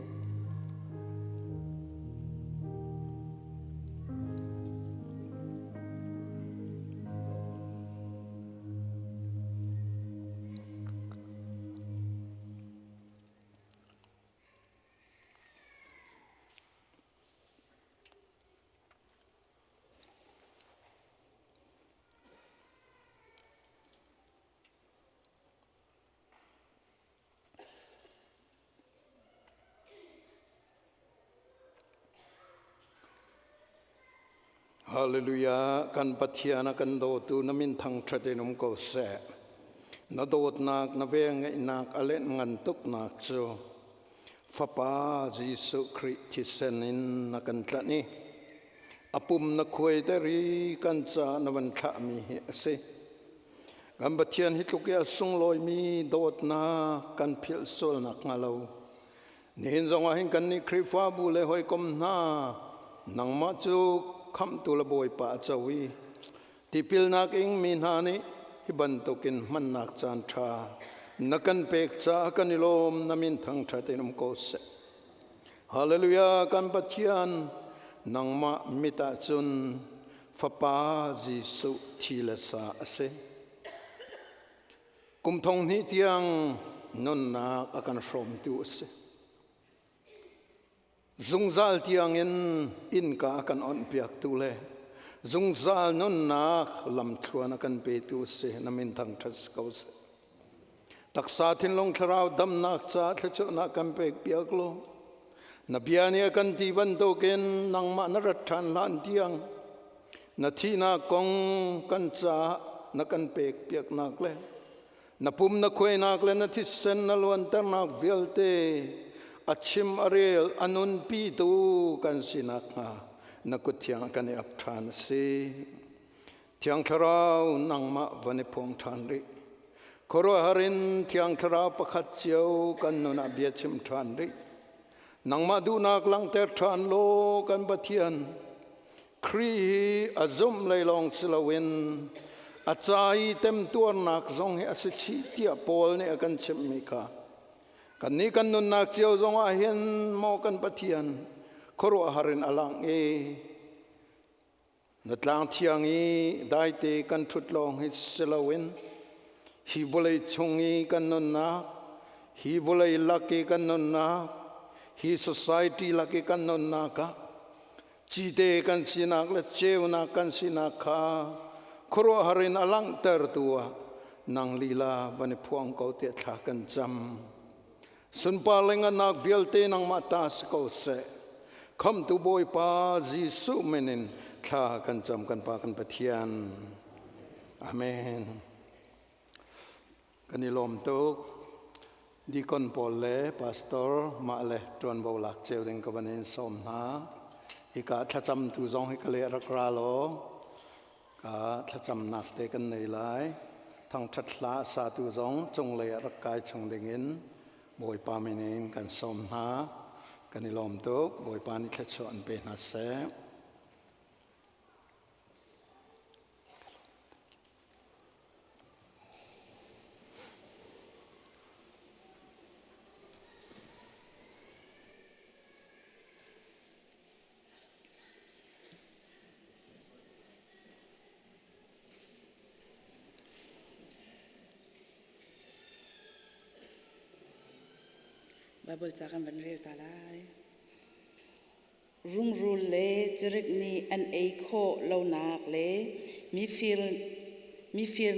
Hallelujah kan Pathian a kan dawtu na min thangṭhat in um ko seh. Na dawtnak na velngeihnak a lenh ngan tuknak cu Fapa Jesuh Khrih thisen in na kan tlanh i a pum na khuaiter i kan ca na van thlahmi hi a si. Kan Pathian hi tluk i a sunglawimi dawtnak kan philh sual nakhnga lo Nihin zongah hin kannih Khrihfabu le hawikom hna nangmah cu khamhtu le Bawipa a co i tipilnak ingmi hna nih hi bantukin hmannak caan ṭha na kan pek caah kan i lawm na min thangṭhat in um ko seh. Hallelujah kan Pathian nangmah mit ah cun Fapa Jesuh thi le sa a si. Kum thong hnih tiang nunnak a kan hrawmtu a si. Zungzal tiangin innka a kan onhpiaktu le zungzal nunnak lamthluan a kan petu a si. Na min thangṭhat si ko seh. Taksa thinlung thlarau damnak ca thluachuahnak kan pek piak law na bia nih a kan ti bantukin nangmah na rat ṭhan hlan tiang Na thihnak kong kan caah na kan pek piaknak le na pum na khuainak le na thisen na luanternak vialte a chim a rel a nunpitu kan si nakhnga na kut thiang kan i ap ṭhan a si. Thiang Thlarau nangmah van i phuang ṭhan rih. Khuaruahhar in Thiang Thlarau pakhat cio kan nun ah bia chim ṭhan rih. Nangmah duhnak langhter ṭhan law kan Pathian Khrih hi a zumh lei lawng si loin a ca i temtuarnak zong hi a si chih tiah Paul nih a kan chimhmi kha kannih kan nunnak cio zong ah hin maw kan Pathian khuaruahhar in a langh i na tlang thiang i daite kan ṭhut lawng hi si loin hi vawlei chung i kan nunnak hi vawlei lak i kan nunnak hi society lak i kan nunnak ah Cite kan sinak le ceunak kan sinak kha khuaruahhar in a langhtertu ah nang lila van i phuang ko tiah thla kan cam. Sunpar le ngannak vialte nangmah ta si ko seh. Khamtu Bawipa Jesuh min in thla kan cam kan Pa kan Pathian. Amen. Kan i lawm tuk. Deacon pawl le pastor mah le ṭuanvo lak cio ding ka van in sawm hna. Hika thlacamtu zong hi ka le rak ra law ka thlacamnak te kan nei lai. Thangṭhat hla a satu zong cunglei ah rak kai chung ding in Bawipa min in kan sawm hna. Kan i lawm tuk. Bawipa nih thluachuah an pe hna seh. Bible ca kan van rel ta lai. Rungrul le cirik nih an ei khawh lonak le mifir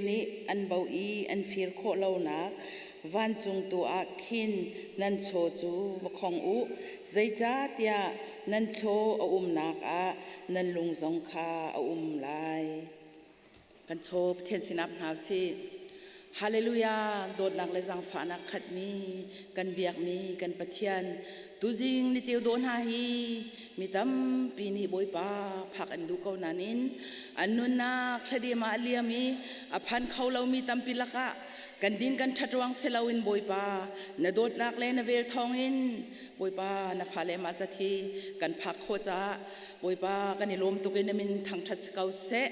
nih an boh i an fir khawh lonak vancung tu ah khin nan chaw cu va khong u, zeicahtiah nan chaw a umnak ah nan lung zong kha a um lai. Kan chaw Pathian sinah hna usih. Hallelujah! Dawtnak le zaangfahnak khatmi kan biakmi kan Pathian tuzing ni ceu dawh hna hi mi tampi nih Bawipa phak an duh ko nain an nunnak thladem ah a liam i a phan kho lomi tampi lakah kan din kan ṭhat ruang si loin Bawipa na dawtnak le na vel thawngin Bawipa na fale mah zat hi kan phak khawh caah Bawipa kan i lawm tuk i na min thangṭhat si ko seh.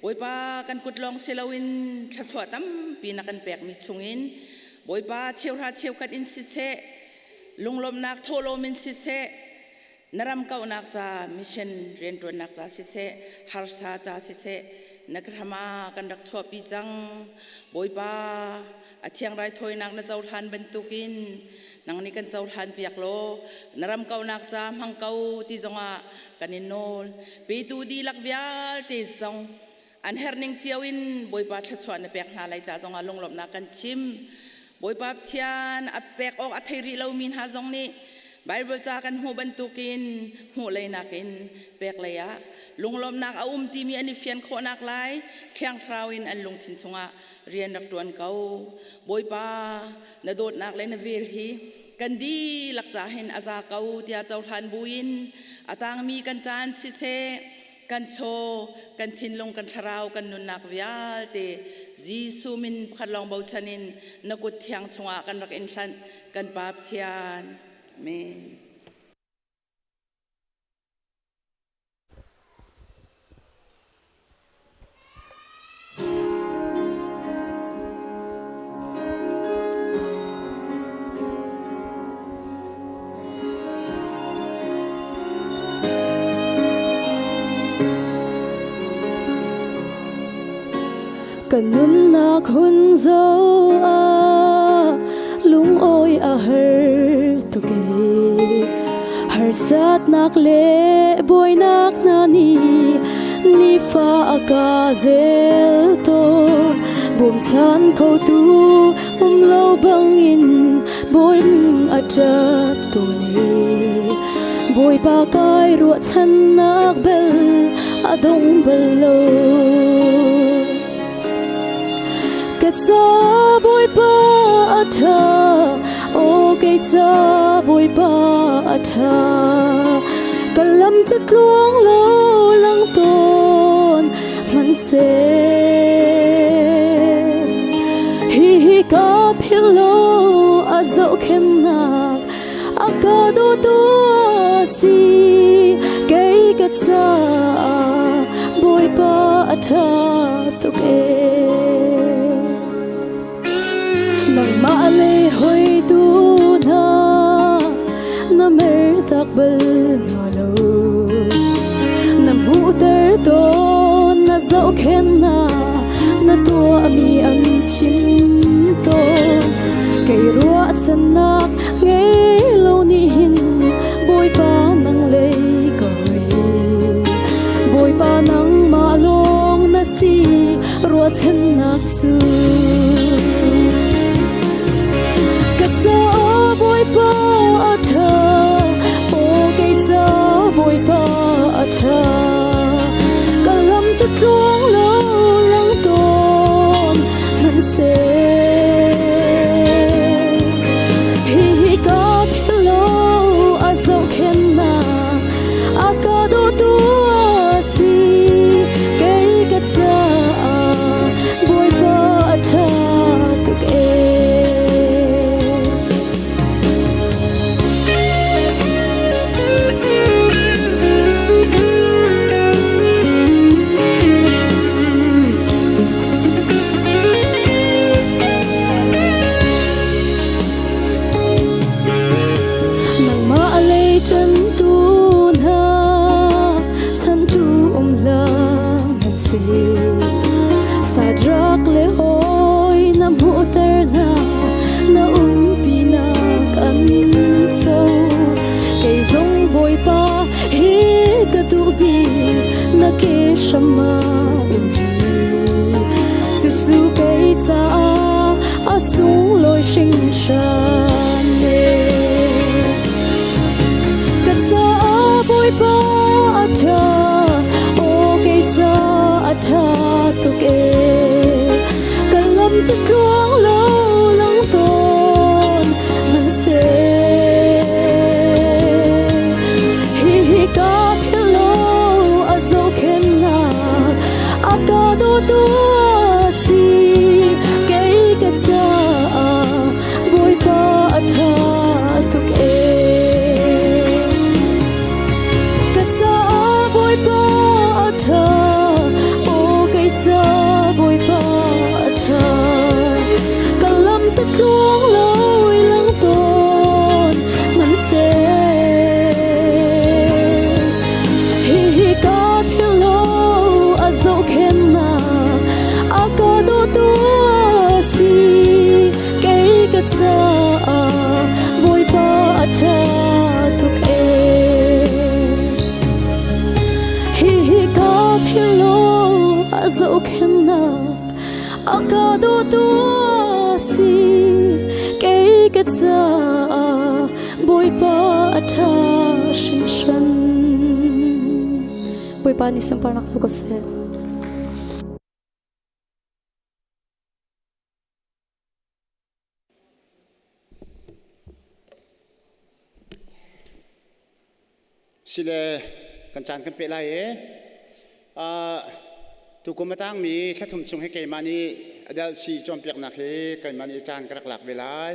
Bawipa kan kut lawng si loin thluachuah tampi na kan pekmi chungin Bawipa cheuhra cheukhat in siseh, lunglawmhnak thawhlawm in siseh, na ram kauhnak ca mission rianṭuannak ca siseh, harsa ca siseh, na ram ah kan rak chuahpi cang. Bawipa a thiang raithawinak na cohlan bantukin nang nih kan cohlan piak law na ram kauhnak ca hmang ko ti zongah kan in nawl. Petu dihlak vialte zong an herning cio in Bawipa thluachuah na pek hna lai ca zongah lunglawmhnak kan chim. Bawipa Pathian a pek awk a thei rih lomi hna zong nih Bible ca kan hmuh bantukin hmuh lei nakin pek lei ah lunglawmhnak a um timi an i fian khawhnak lai Thiang Thlarau in an lungthin chungah rian rak ṭuan ko. Bawipa, na dawtnak le na vel hi kan dihlak ca hin a za ko tiah cohlan buin a tangmi kan caan siseh, kan chaw, kan thinlung, kan thlarau, kan nunnak vialte Jesuh min pakhat lawng bochan in na kut thiang chungah kan rak in hlanh kan Pa Pathian. Amen. Ka nunnak hun zo ah lungawi a har tuk e harsatnak le buainak hna nih nifa a ka zel tawn bawmchan khotu um lo bangin bawi a ṭap tawn e Bawipa kai ruahchannak bel a dong bal lo Ka ca Bawipa a ṭha, aw kei ca Bawipa a ṭha. Ka lam cu tluang lo lang tawn hmanhseh. Hihi ka philh lo a zohkhenhnak a ka dawtu a si. Kei ka caah Bawipa a ṭha tuk ee. Nangmah le hawitu hna na mertak bal hna lo. Na hmuhter tawn na zohkhenhnak na tuahmi an chim tawn. Kei ruahchannak ngei lo nih hin Bawipa nang lei ka hoi. Bawipa nangmah lawng na si ruahchannak cu. Ka caah Bawipa a ṭha, aw kei ca Bawipa a ṭha. Ka lam cu tluang lo lang tawn hmanhseh. Hihi ka philh lo a zohkhenhnak a ka dawtu a si. Kei ka caah Bawipa a ṭha tuk ee. Nangmah lei ṭantu hna chantu um hlah hmanhseh Sadrak le hawi na hmuhter hna na umpinak an co kei zong Bawipa hi ka duh bik na ke hram ah um hi cucu kei caah a sunglawi hringhran e ka caah Bawipa a ṭha aw kei caah a ṭha tuk e ka lam cu tluang lo lang tawn hmanhseh hihi ka philh lo a zohkhenhnak a ka dawtu a si kei ka caah Bawipa a ṭha tuk e ka caah Bawipa a ṭha aw kei caah Bawipa a ṭha ka lam cu tluang lo i lang tawn hmanhseh hihi ka philh lo a zohkhenhnak a ka dawtu a si kei ka caah Bawipa a ṭha tuk ee hihi ka philh lo a zohkhenhnak a ka dawtu a si kei ka caah Bawipa. a ṭha hringhran. Bawipa nih sunparnak co ko seh. Sile kan caan kan peh lai e. Tukum a tangmi thlathum chung hi keimah nih adult si cawnpiaknak hi keimah nih caan ka rak lak ve lai.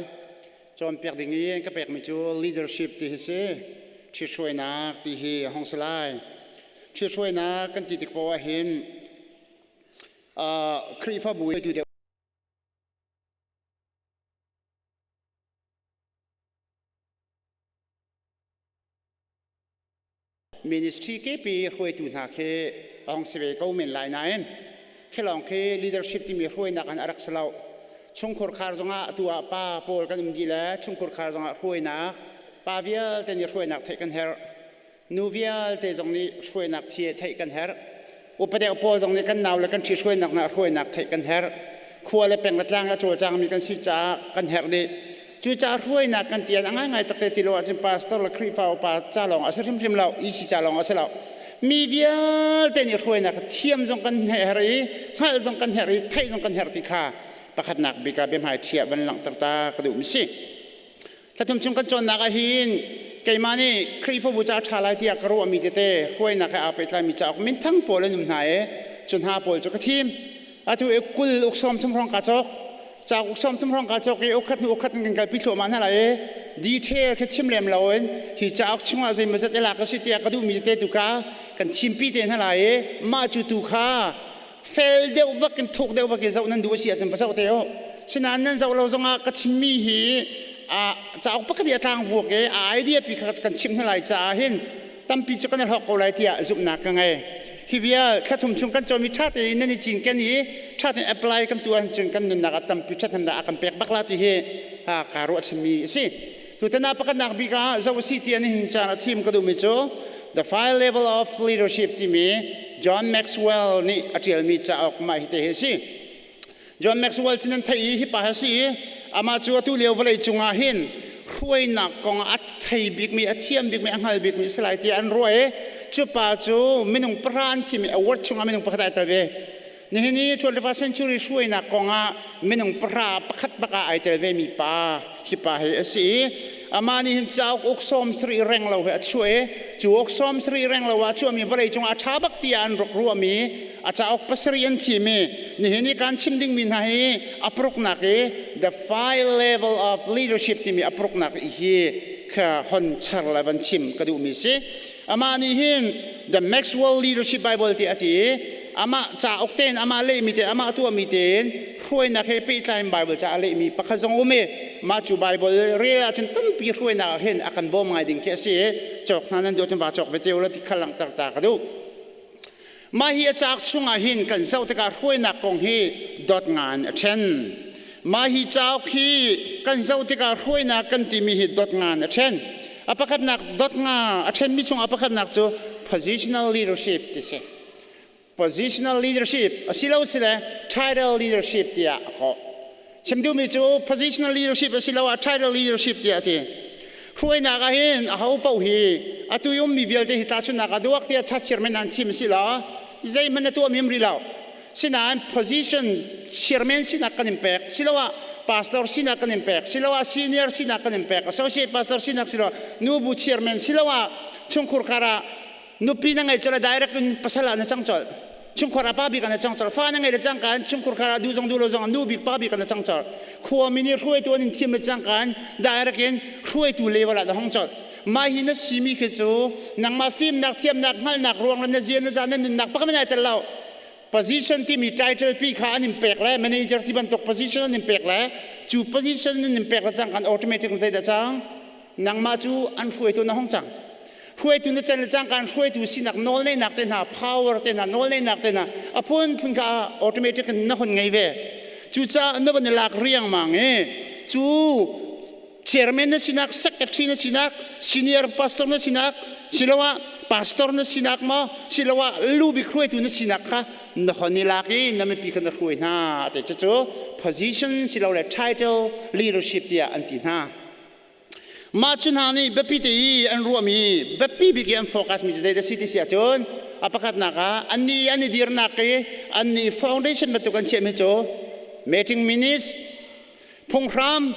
Cawnpiak ding i ka pekmi cu leadership ti hi si. Ṭhithruainak ti hi a hong si lai. Ṭhithruainak kan ti tik poah ahhin Khrihfabu tu deuh Ministry kepi hruaitu hna khi a hong si ve ko men lai nain khilawng khi leadership timi hruainak an a rak si lo. Chungkhur khar zongah atu ah pa pawl kan um dih le chungkhur khar zongah hruainak pa vialte nih hruainak theih kan herh. Nu vialte zong nih hruainak theih kan herh. Upa deuh pawl zong nih kan nau le kan ṭhi hruainak hna hruainak theih kan herh. Khua le peng le tlang a cawlcangmi kan si caah kan herh dih. Cucaah hruainak kan tian a ngaingai takte ti lo ahcun pastor le Khrihfa upa ca lawng a si hrimhrim lo, EC ca lawng a si lo. Mi vialte nih hruainak thiam zong kan herh i hngalh zong kan herh i theih zong kan herh ti kha pakhatnak bik ah biahmai ṭhi ah van langhter ta ka duhmi si. Thlathum chung kan cawnnak ah hin keimah nih Khrihfabu ca ṭha lai tiah ka ruahmi tete hruainak he aa pehtlaimi cauk minthang pawl an um hna i cu hna pawl cu ka thim. Atu i 20 uk 30 hrawng kaa cawk. Cauk uk 30 hrawng kaa cawk i ukkhat hnu ukkhat in kan kalpi thluahmah hna lai i detail kha chim lem loin hi cauk chungah zeimawzat i lak a si tiah ka duhmi tete tu kha kan thimpi te hna lai i mah cu tu kha fel deuh vak in thuk deuh vak in zoh nan duh a si ahcun va zoh te u. Sinain nan zoh lo zongah ka chimmi hi cauk pakhat i a tlangvuak i a idea pi kha kan chimh hna lai caah hin tampi cu kan i hlawk ko lai tiah zumhnak ka ngei. Hi vial thlathum chung kan cawmi ṭha tein nan i cinken i ṭha tein apply kan tuah ahcun kan nunnak ah tampi ṭhathnemnak a kan pek bak la ti hi kaa ruahchanmi a si. Tutan ah pakhatnak bik ah zoh a si ti an hin caan a thim ka duhmi cu The Five Level of Leadership timi John Maxwell nih a ṭialmi cauk mah hi te hi a si. John Maxwell cu nan theih i hi pa hi a si i amah cu atu lio vawlei cungah hin hruainak kong a thei bikmi, a thiam bikmi, a hngal bikmi a si lai tiah an ruah i cu pa cu minung pahra an thim i award chungah minung pakhat ai tel ve. Nihin i 21st century hruainak kongah minung pahra pakhat bak ah ai tel vemi pa hi pa hi a si i amah nih hin cauk uk 70 reng lo he a chuah i cu uk 70 reng lo ah chuahmi vawlei cungah a ṭha bak tiah an rak ruahmi a cauk pasarih an thim i nihin i kan chim dingmi hna hi a paruknak i the five level of leadership timi a paruknak i hi kha hon char le van chim ka duhmi si. Amah nih hin The Maxwell Leadership Bible ti a ti i amah cauk tein amah lehmi te amah tuahmi tein hruainak he pehtlai in Bible ca a lehmi pakhat zong um i mah cu Bible rel ahcun tampi hruainak ah hin a kan bawm ngai ding khi a si i cawk hna nan duh ahcun va cawk ve te u law ti kha langhter ta ka duh. Mah hi a cauk chungah hin kan zoh tikah hruainak kong hi dot ngan a ṭhen. Mah hi cauk hi kan zoh tikah hruainak kan timi hi dot ngan a ṭhen. A pakhatnak dot nga a ṭhenmi chungah pakhatnak cu positional leadership ti si. Positional leadership asilo sile title leadership tiah a kawh. Chim duhmi cu positional leadership asiloah title leadership tiah a ti. Hruainak ah hin aho paoh hi atu i ummi vialte hi tahchunhnak ah duak tiah chairman an thim a si lo. Zeihmanh na tuah mim rih lo. Sinain position chairman sinak kan in pek siloah pastor sinak kan in pek siloah senior sinak kan in pek associate pastor sinak siloah nubu chairman siloah chungkhur kar ah nupi na ngei colh direct in pasal ah na cang colh chungkhar ah pa bik ah na cang colh fa na ngei le cangka in chungkhur khar ah du zong du lo zong nu bik pa bik ah na cang colh khuami nih hruaitu an in thim le cangka in direct in hruaitu level ah na hong colh mah hi na simi khi cu nangmah fimnak thiamnak hngalhnak ruang le na zia na za na nunnak pakhat ai tel lo position timi title pi kha an in pek le manager ti bantuk position an in pek le cu position an in pek le cang kan automatic zeidah cang nangmah cu an hruaitu na hong cang hruaitu na can le cangka in hruaitu sinak nawlneihnak te hna power te hna nawlneihnak te hna a phunphun kha automatic in na hun ngei ve cucaah na van i lak riangmang i cu chairman na sinak secretary na sinak senior pastor na sinak siloah pastor na sinak maw siloah lubik hruaitu na sinak kha na hon i lak i na mipi kha na hruai hna te cucu position silole title leadership tiah an ti hna. Mah cu hna nih biapi te i an ruahmi biapi bik i an focus mi cu zeidah si ti si ahcun a pakhatnak ah annih an i dirnak i annih foundation bantuk an chiahmi cu meeting minutes, phunghram,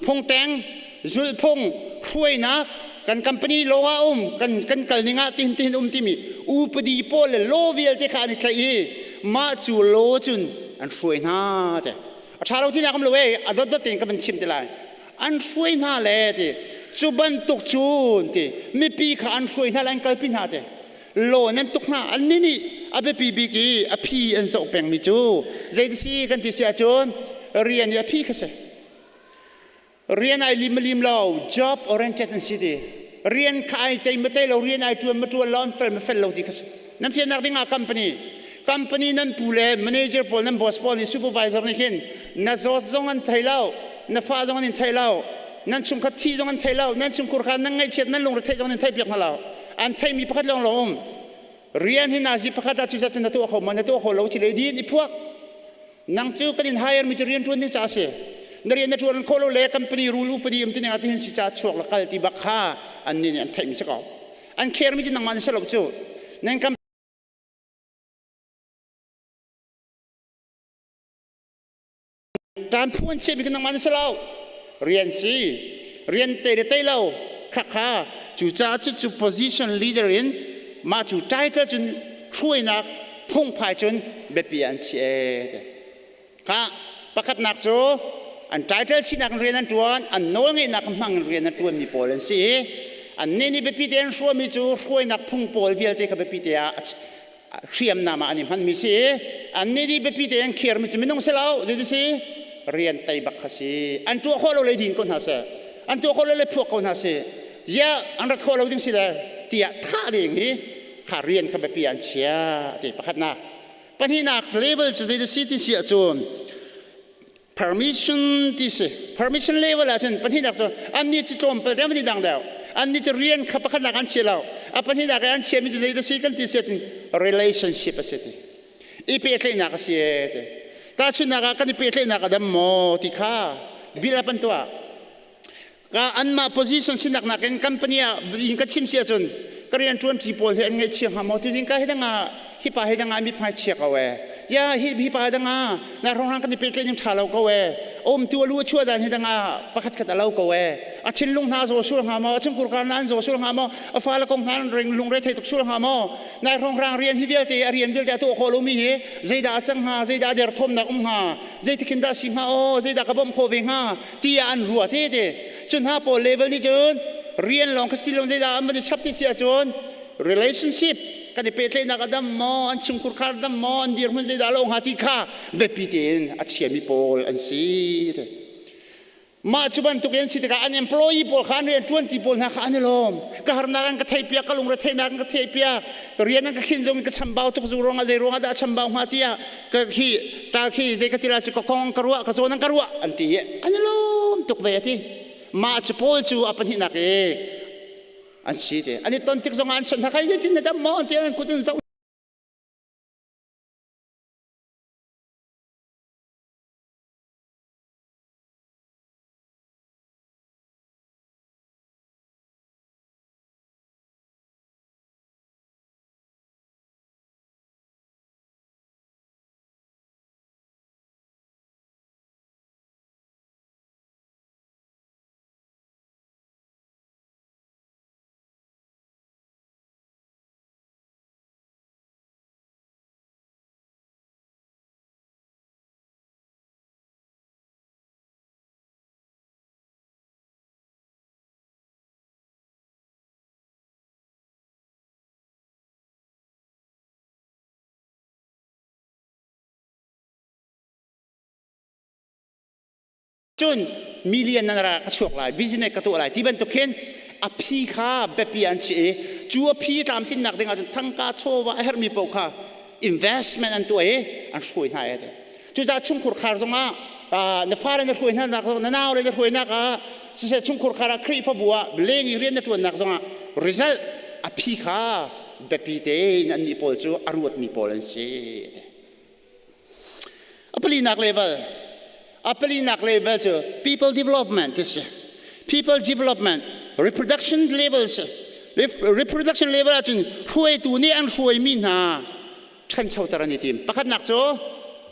phungteng, zulhphung, hruainak, kan company law ah um, kan kan kal ning ah tihin tihin um timi upadi pawl le law vialte kha an i tlaih i mah cu law cun an hruai hna te. A ṭha lo tinak um lo e, a dotdot tein ka van chim te lai. An hruai hna le ti cu bantuk cun ti mipi kha an hruai hna le an kalpi hna te. Law nan tuk hna an nih nih a biapi bik i a phi an zoh pengmi cu zeiti si kan ti si ahcun rian i a phi kha si. Rian ai lim lim lo, job oriented an si ti. Rian kha ai tei ma tei lo, rian ai ṭuan ma ṭuan lo, an fel ma fel lo ti kha si. Nan fiannak ding ah company company nan pu le manager pawl nan boss pawl nih supervisor nih khin na zawt zong an thei lo, na fa zong an in thei lo, nan chungkhat thi zong an thei lo, nan chungkhur kha nan ngaihchiat nan lungre theih zong an in theih piak hna lo. An theihmi pakhat lawng lawng um. Rian hi nazi pakhat ah cuza cun na tuah kho ma na tuah kho lo ci le din i phuak. Nang cu kan in hire mi cu rian ṭuan ding ca a si. Na rian na ṭuan khawh lo le company rule upadi um ti ning ah tihin si ca chuak la kal ti bak kha an nih nih an theih mi si ko. An care mi cu nangmah na si lo cu. Nan company Ṭan phu an chiahmi khi nangmah na si lo. Rian si. Rian tei le tei lo. Khakha. Cucaah cucu position leader in mah cu title cun hruainak phungphai cun biapi an chiah ee. Kha pakhatnak cu an title sinak in rian an ṭuan, an nawlngeihnak hmang in rian a ṭuanmi pawl an si i annih nih biapi te an hruaimi cu hruainak phung pawl vialte kha biapi te ah hriamnam ah an i hmanmi si i annih nih biapi te an khiarmi cu minung si lo zei si rian tei bak kha si an tuah khawh lo le din ko hna seh an tuah khawh lo le phuak ko hna seh ziah an rat khawh lo ding si le tiah thah ding hi kha rian kha biapi an chia ti pakhatnak pahnihnak level cu zei si ti si ahcun permission ti si permission level ahcun pahnihnak cu annih cu tlawmpal deuh an i dang deuh annih cu rian kha pakhatnak an chia lo a pahnihnak i an chiami cu zeidah si kan ti si ahcun relationship a si ti i pehtlaihnak a si e ti tahchunhnak ah kan i pehtlaihnak a dam maw ti kha bil up an tuah ka anmah position sinak nakin company ah in ka chim si ahcun ka rian ṭuan ṭi pawl hi an ngaihchia hnga maw tuzing ka hi dang ah hi pa hi dang ah mithmai chia ko e ya hi hi pa dang ah na rongrang kan i pehtlaih ning ṭha lo ko e om tu alu a chuah dan hi dang ah pakhat khat a lo ko e a thinlung hna zaw sul hnga maw a chungkur kar na an zaw sul hnga maw a fale kong hna an ring lungre thei tuk sul hnga maw nai rongrang rian hi vialte a rian vialte a tuah khawh lomi hi zeidah a cang hnga zeidah a derthawmnak um hnga zeitik dah si hnga aw zeidah ka bawmh khawh ve hnga tiah an ruah te te cu hna pawl level nih cun rian lawng kha si lo zeidah an van i chap ti si ahcun relationship kan i pehtlaihnak a dam maw an chungkhur khar dam maw an dirhmun zeidah lo hnga ti kha biapi tein a chiami pawl an si te mah cu bantuk in si tikah an employee pawl kha an rian ṭuan ti pawl hna kha an i lawm ka harnak an ka theihpiak ka lungre theihnak an ka theihpiak rian an ka khin zong in ka chambau tuk zu ruangah zei ruangah dah chambau hnga tiah ka khi ta khi zei ka ti la cu ka kong ka ruah ka zawn an ka ruah an ti i an i lawm tuk ve a ti mah cu paul cu a pahnihnak i an si ti an i ton tik zongah an chawnh hna kai zeitin na dam maw an ti an kut in zoh Cun million nan ra ka chuak lai, business ka tuah lai ti bantuk khin a phi kha biapi an si i cu a phi tlamtlinnak ding ahcun thangka chawva a herhmi paoh kha investment an tuah i an hruai hna e ti. Cucaah chungkhur khar zongah na fale na hruai hna nak na nau le na hruainak ah siseh chungkhur khar ah Khrihfabu ah leng i rian na ṭuannak zongah result a phi kha biapi tein annih pawl cu a ruatmi pawl an si. A palinak level a palinak level cu people development ti si. People development, reproduction levels, reproduction level ahcun hruaitu nih an hruaimi hna ṭhanchoter an i tim. Pakhatnak cu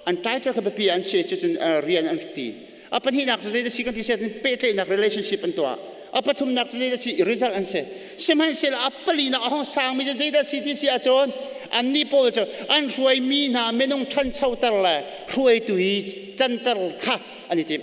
an title kha biapi an si cucun rian an ti. A pahnihnak cu zeidah si kan ti si ahcun pehtlaihnak relationship an tuah. A pathumnak cu zeidah si result an si. Sihmanhsehlaw a palinak a hong sangmi cu zeidah si ti si ahcun annih pawl cu an hruaimi hna minung ṭhanchoter le hruaitu i canter kha an i tim.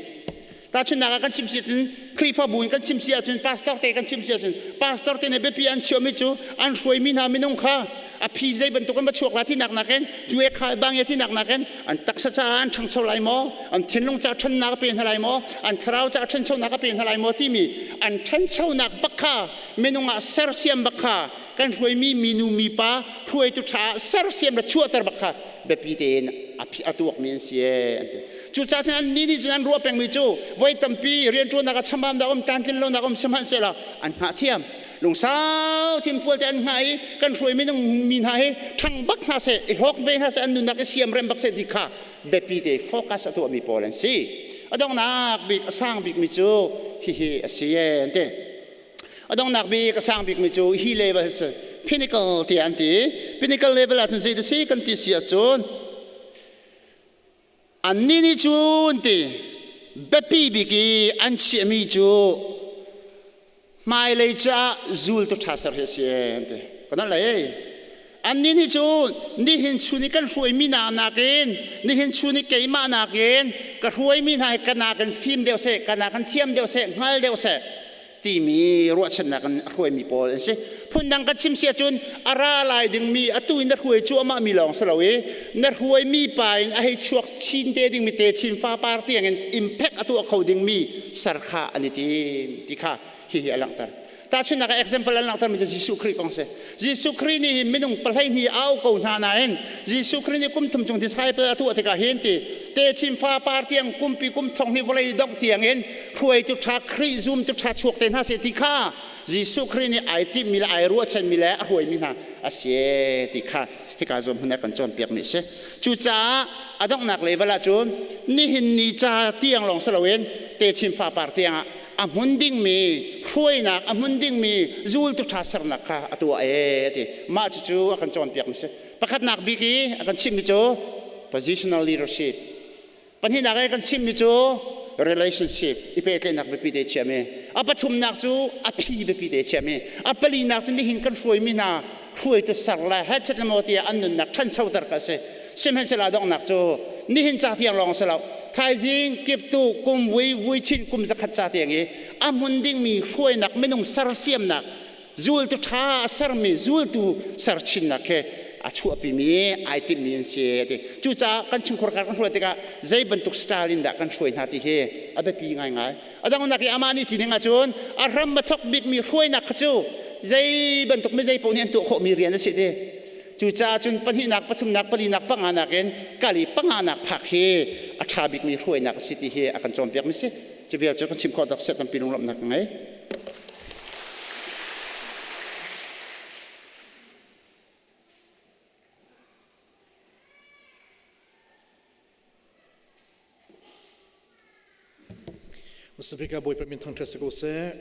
Tahchunhnak ah kan chim si ahcun Khrihfabu in kan chim si ahcun pastor te kan chim si ahcun pastor te nih biapi an chiahmi cu an hruaimi hna minung kha a phi zei bantuk in va chuak la tinak nakin cu e kha bang e tinak nakin an taksa caah an ṭhangcho lai maw, an thinlung ca ṭhannak a pe hna lai maw, an thlarau ca ṭhanchonak a pe hna lai maw timi an ṭhanchonak bak kha minung ah sersiam bak kha kan hruaimi minu mipa hruaitu ṭha ah sersiam le chuahter bak kha biapi tein a tuakmi an si ee an ti. Cucaah cun annih nih cun an ruah pengmi cu voi tampi rianṭuannak ah chamamnak um tlamtlin lonak um sihmanhsehlaw an hngah thiam. Lungsau thinfual te an hngah i kan hruai minung mi hna hi ṭhang bak hna seh, i hlawk ve hna seh, an nunnak i siamrem bak seh ti kha biapi te focus a tuahmi pawl an si. A donghnak bik a sang bikmi cu hihi a si ee an ti. A donghnak bik a sang bikmi cu hi level si pinnacle tiah an ti. Pinnacle level ahcun zei dah si kan ti si ahcun Annih nih cun ti biapi bik i an chiahmi cu hmailei caah zultu ṭha ser hi a si an ti. Ka nolh lai. Annih nih cun nihin chun i kan hruaimi hna nakin nihin chun i keimah nakin ka hruaimi hna hi ka nakin fim deuh seh, ka nakin thiam deuh seh, hngal deuh seh timi ruahchannak in a hruaimi pawl an si. Phundang kan chim si ahcun a ra lai dingmi atu in na hruai cuahmah mi lawng si lo i na hruaimi pa in a hei chuak chin te dingmi te chin fapar tiang in impact a tuah kho dingmi ser kha an i tim ti kha hihi a langhter. Tahchunhnak ah example an langhtermi cu Jesuh Khrih kong si. Jesuh Khrih nih hin minung 12 au ko hna nain Jesuh Khrih nih kum thum chung disciple a tuah tikah hin ti techin fapar tiang kumpi kum thong hi vawlei dongh tiang in hruaitu ṭha Khrih zumtu ṭha chuak te hna seh ti kha Jesuh Khrih nih ai timhmi le ai ruahchanmi le a hruaimi hna a si ti kha hika zawn hmun ah kan cawnpiakmi a si. Cucaah a donghnak level ahcun nihin ni ca tiang lawng si loin techin fapar tiang ah a hmun dingmi hruainak a hmun dingmi zultu ṭha sernak kha a tuah ee a ti. Mah cucu a kan cawnpiakmi a si. Pakhatnak bik i a kan chimhmi cu positional leadership. Pahnihnak i kan chimmi cu relationship i pehtlaihnak biapi te chiahmi. A pathumnak cu a phi biapi te chiahmi. A palinak cu nihin kan hruaimi hna hruaitu ser le hechet le maw tiah an nunnak ṭhanchoter kha a si. Sihmanhsehlaw donghnak cu nihin ca tiang lawng si lo. Thaizing kiptu kum vui vui chin kum zakhat ca tiang i a hmun dingmi hruainak minung sersiamnak zultu ṭha a sermi zultu serchinnak khi a chuahpimi ai timhmi an si a ti. Cucaah kan chungkhar kan hruai tikah zei bantuk style in dah kan hruai hna ti hi a biapi ngaingai. A dangnak i amah nih ti ning ahcun a hram a thok bikmi hruainak kha cu zei bantuk mi zei paoh nih an tuah khawhmi rian a si ti. Cucaah cun pahnihnak, pathumnak, palinak, panganak in kali panganak phak hi a ṭha bikmi hruainak a si ti hi a kan cawnpiakmi si. Cu vial cu kan chim khawh tak seh tampi lunglawmhnak ka ngei. Masabika Bawipa min thangṭhat si ko seh.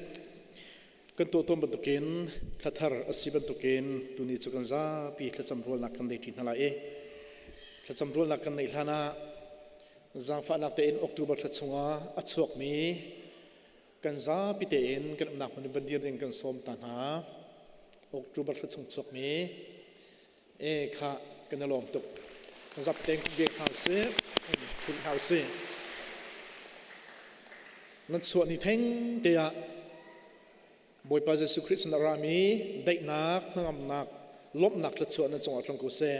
Kan tuah tawn bantukin thlathar a si bantukin tuni cu kan zapi thlacam rualnak kan nei ṭi hna lai i thlacam rualnak kan neih hlan ah zaangfahnak tein October thla chungah a chuakmi Kan zapi tein kan umnak hmun in van dir ding kan sawm ta hna. October thla chung chuakmi e kha kan i lawm tuk. Kan zapi tein kan biak hna usih. Phun hna usih. Nan chuah ni theng te ah Bawipa Jesuh Khrih sin a rami daihnak, hnangamnak, lawmhnak thluachuah nan cungah tlung ko seh.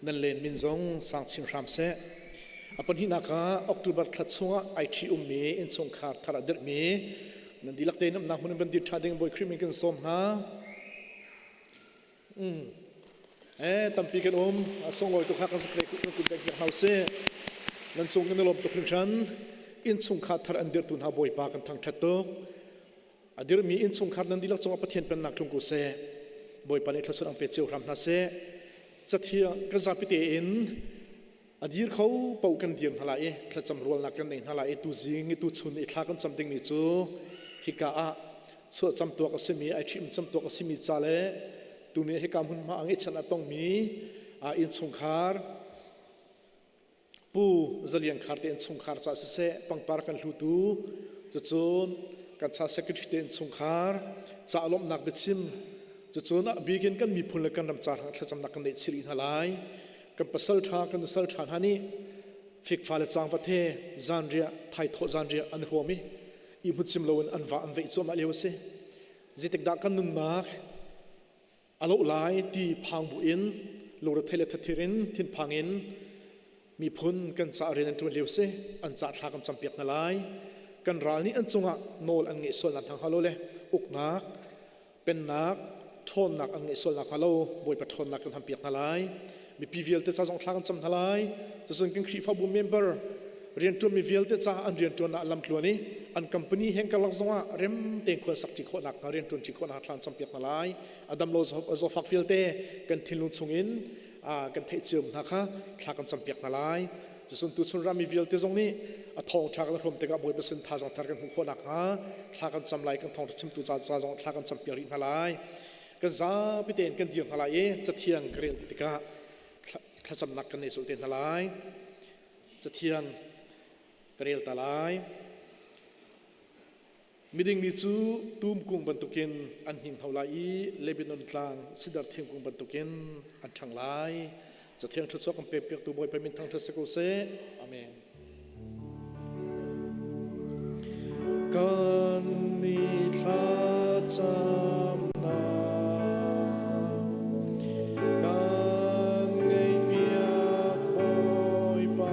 Nan len min zong sang chin hram seh. A pahnihnak ah October thla chungah ai ṭhi ummi innchungkhar thar a dirhmi nan dihlak tein umnak hmun in van dir ṭha ding Bawi Khrih min kan sawm hna. Eh tampi kan um a sunglawi tuk ha kan sak kan kun bek hna usih. Nan cung kan i lawm tuk hringhran. Innchungkhar thar an dirhtu hna Bawipa kan thangṭhat tuk. A dirmi innchungkhar nan dihlak cungah Pathian pennak tlung ko seh. Bawipa nih thluachuah ang pe cio hram hna seh. Cathiang kan zapi tein a dir kho paoh kan dir hna lai i thlacam rualnak kan nei hna lai i tuzing i tuchun i thla kan cam dingmi cu Hika ah chuah camtuak a simi ai ṭhim camtuak a simi ca le tuni hika hmunhma a ngeihchan a tongmi innchungkhar Pu Zalian Khar te innchungkhar ca siseh pangpar kan hlutu cucun kan cha secretary te innchungkhar ca lawmhnak biachim cucun a bikin kan miphun le kan ram ca thlacamnak kan neih chih rih hna lai. Kan pasal ṭha kan nusal ṭha hna nih fikfa le cangvat he zanriah thaithawh zanriah an huam i i hmuchim loin an va an veih cuahmah lio a si. Zeitik dah kan nunnak a loh lai ti phang bu in lungrethei le thathir in thinphang in miphun kan ca rian an ṭuan lio si an ca thla kan campiak hna lai. Kan ral nih an cungah nawl an ngeih sualnak hna hnga lo le uknak pennak ṭhawnnak an ngeih sualnak hnga lo Bawipa ṭhawnnak kan hampiak hna lai. Mipi vialte ca zong thla kan cam hna lai. Cucun kan Khrihfabu member rianṭuanmi vialte ca an rianṭuannak lamtluan i an company heng karlak zongah rem tein khual sak ṭi khawhnak hnga rianṭuan ṭi khawhnak thla an campiak hna lai. A dam lo zawfak vialte kan thinlung chungin kan theih cio hna kha thla kan campiak hna lai. Cucun tuchun rammi vialte zong nih a thawngṭha kan hrawm tikah Bawipa sin thazaang thar kan hmuh khawh nakhnga thla kan cam lai, kan thawngṭha chimtu ca ca zong thla kan campiak rih hna lai. Kan zapi tein kan dir hna lai i cathiang ka rel tikah thlacamnak kan nei sul te hna lai. Cathiang ka rel ta lai. Miding mi cu tum kung bantukin an hninghno lai i Lebanon tlang sidar thingkung bantukin an ṭhang lai. Cathiang thluachuah kan pekpiaktu Bawipa min thangṭhat si ko seh. Amen. Kan ni thlacamnak kan ngeihpiak Bawipa.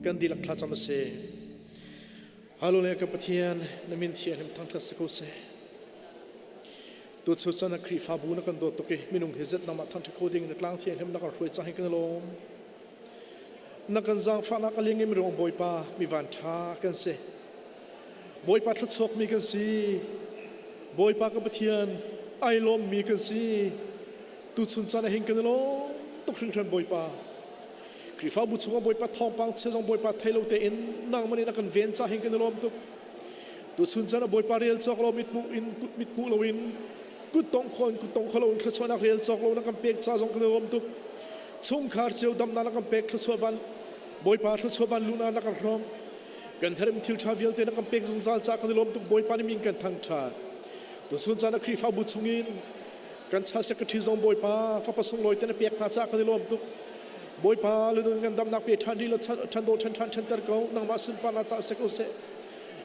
Kan dihlak thlacam a si. Hallelujah ka Pathian na min thianghlim thangṭhat si ko seh. Tuchun chan ah Khrihfabu na kan dawt tuk i minung hi zet namah thangṭhat kho ding na tlang thianghlim na kan hruai cang hi kan i lawm. Na kan zaangfahnak a ling i miruang Bawipa mi van ṭha kan si. Bawipa thluachuakmi kan si. Bawipa ka Pathian ai lawmmi kan si. Tuchun caan ah hin kan i lawm tuk hringhran Bawipa. Khrihfabu chungah Bawipa thawngpang chia zong Bawipa thei lo tein nangmah nih na kan ven ca hin kan i lawm tuk. Tuchun caan ah Bawipa rel cawk lo mithmuh in mithmuh loin kut tong kho in kut tong kho loin thluachuahnak rel cawk lo na kan pek ca zong kan i lawm tuk. Chungkhar cio damnak na kan pek thluachuah van Bawipa thluachuah van luna na kan hrawm. Kan herhmi thil ṭha vialte na kan pek zungzal ca kan i lawm tuk Bawipa nih min kan thangṭhat. Tuchun caan ah Khrihfabu chungin kan cha secretary zong Bawipa fapa sunglawi te na pek hna caah kan i lawm tuk. Bawipa lunun kan damnak pe ṭhan rih lo ṭhan do ṭhan ṭhan ṭhanter ko nangmah sunparnak caah si ko seh.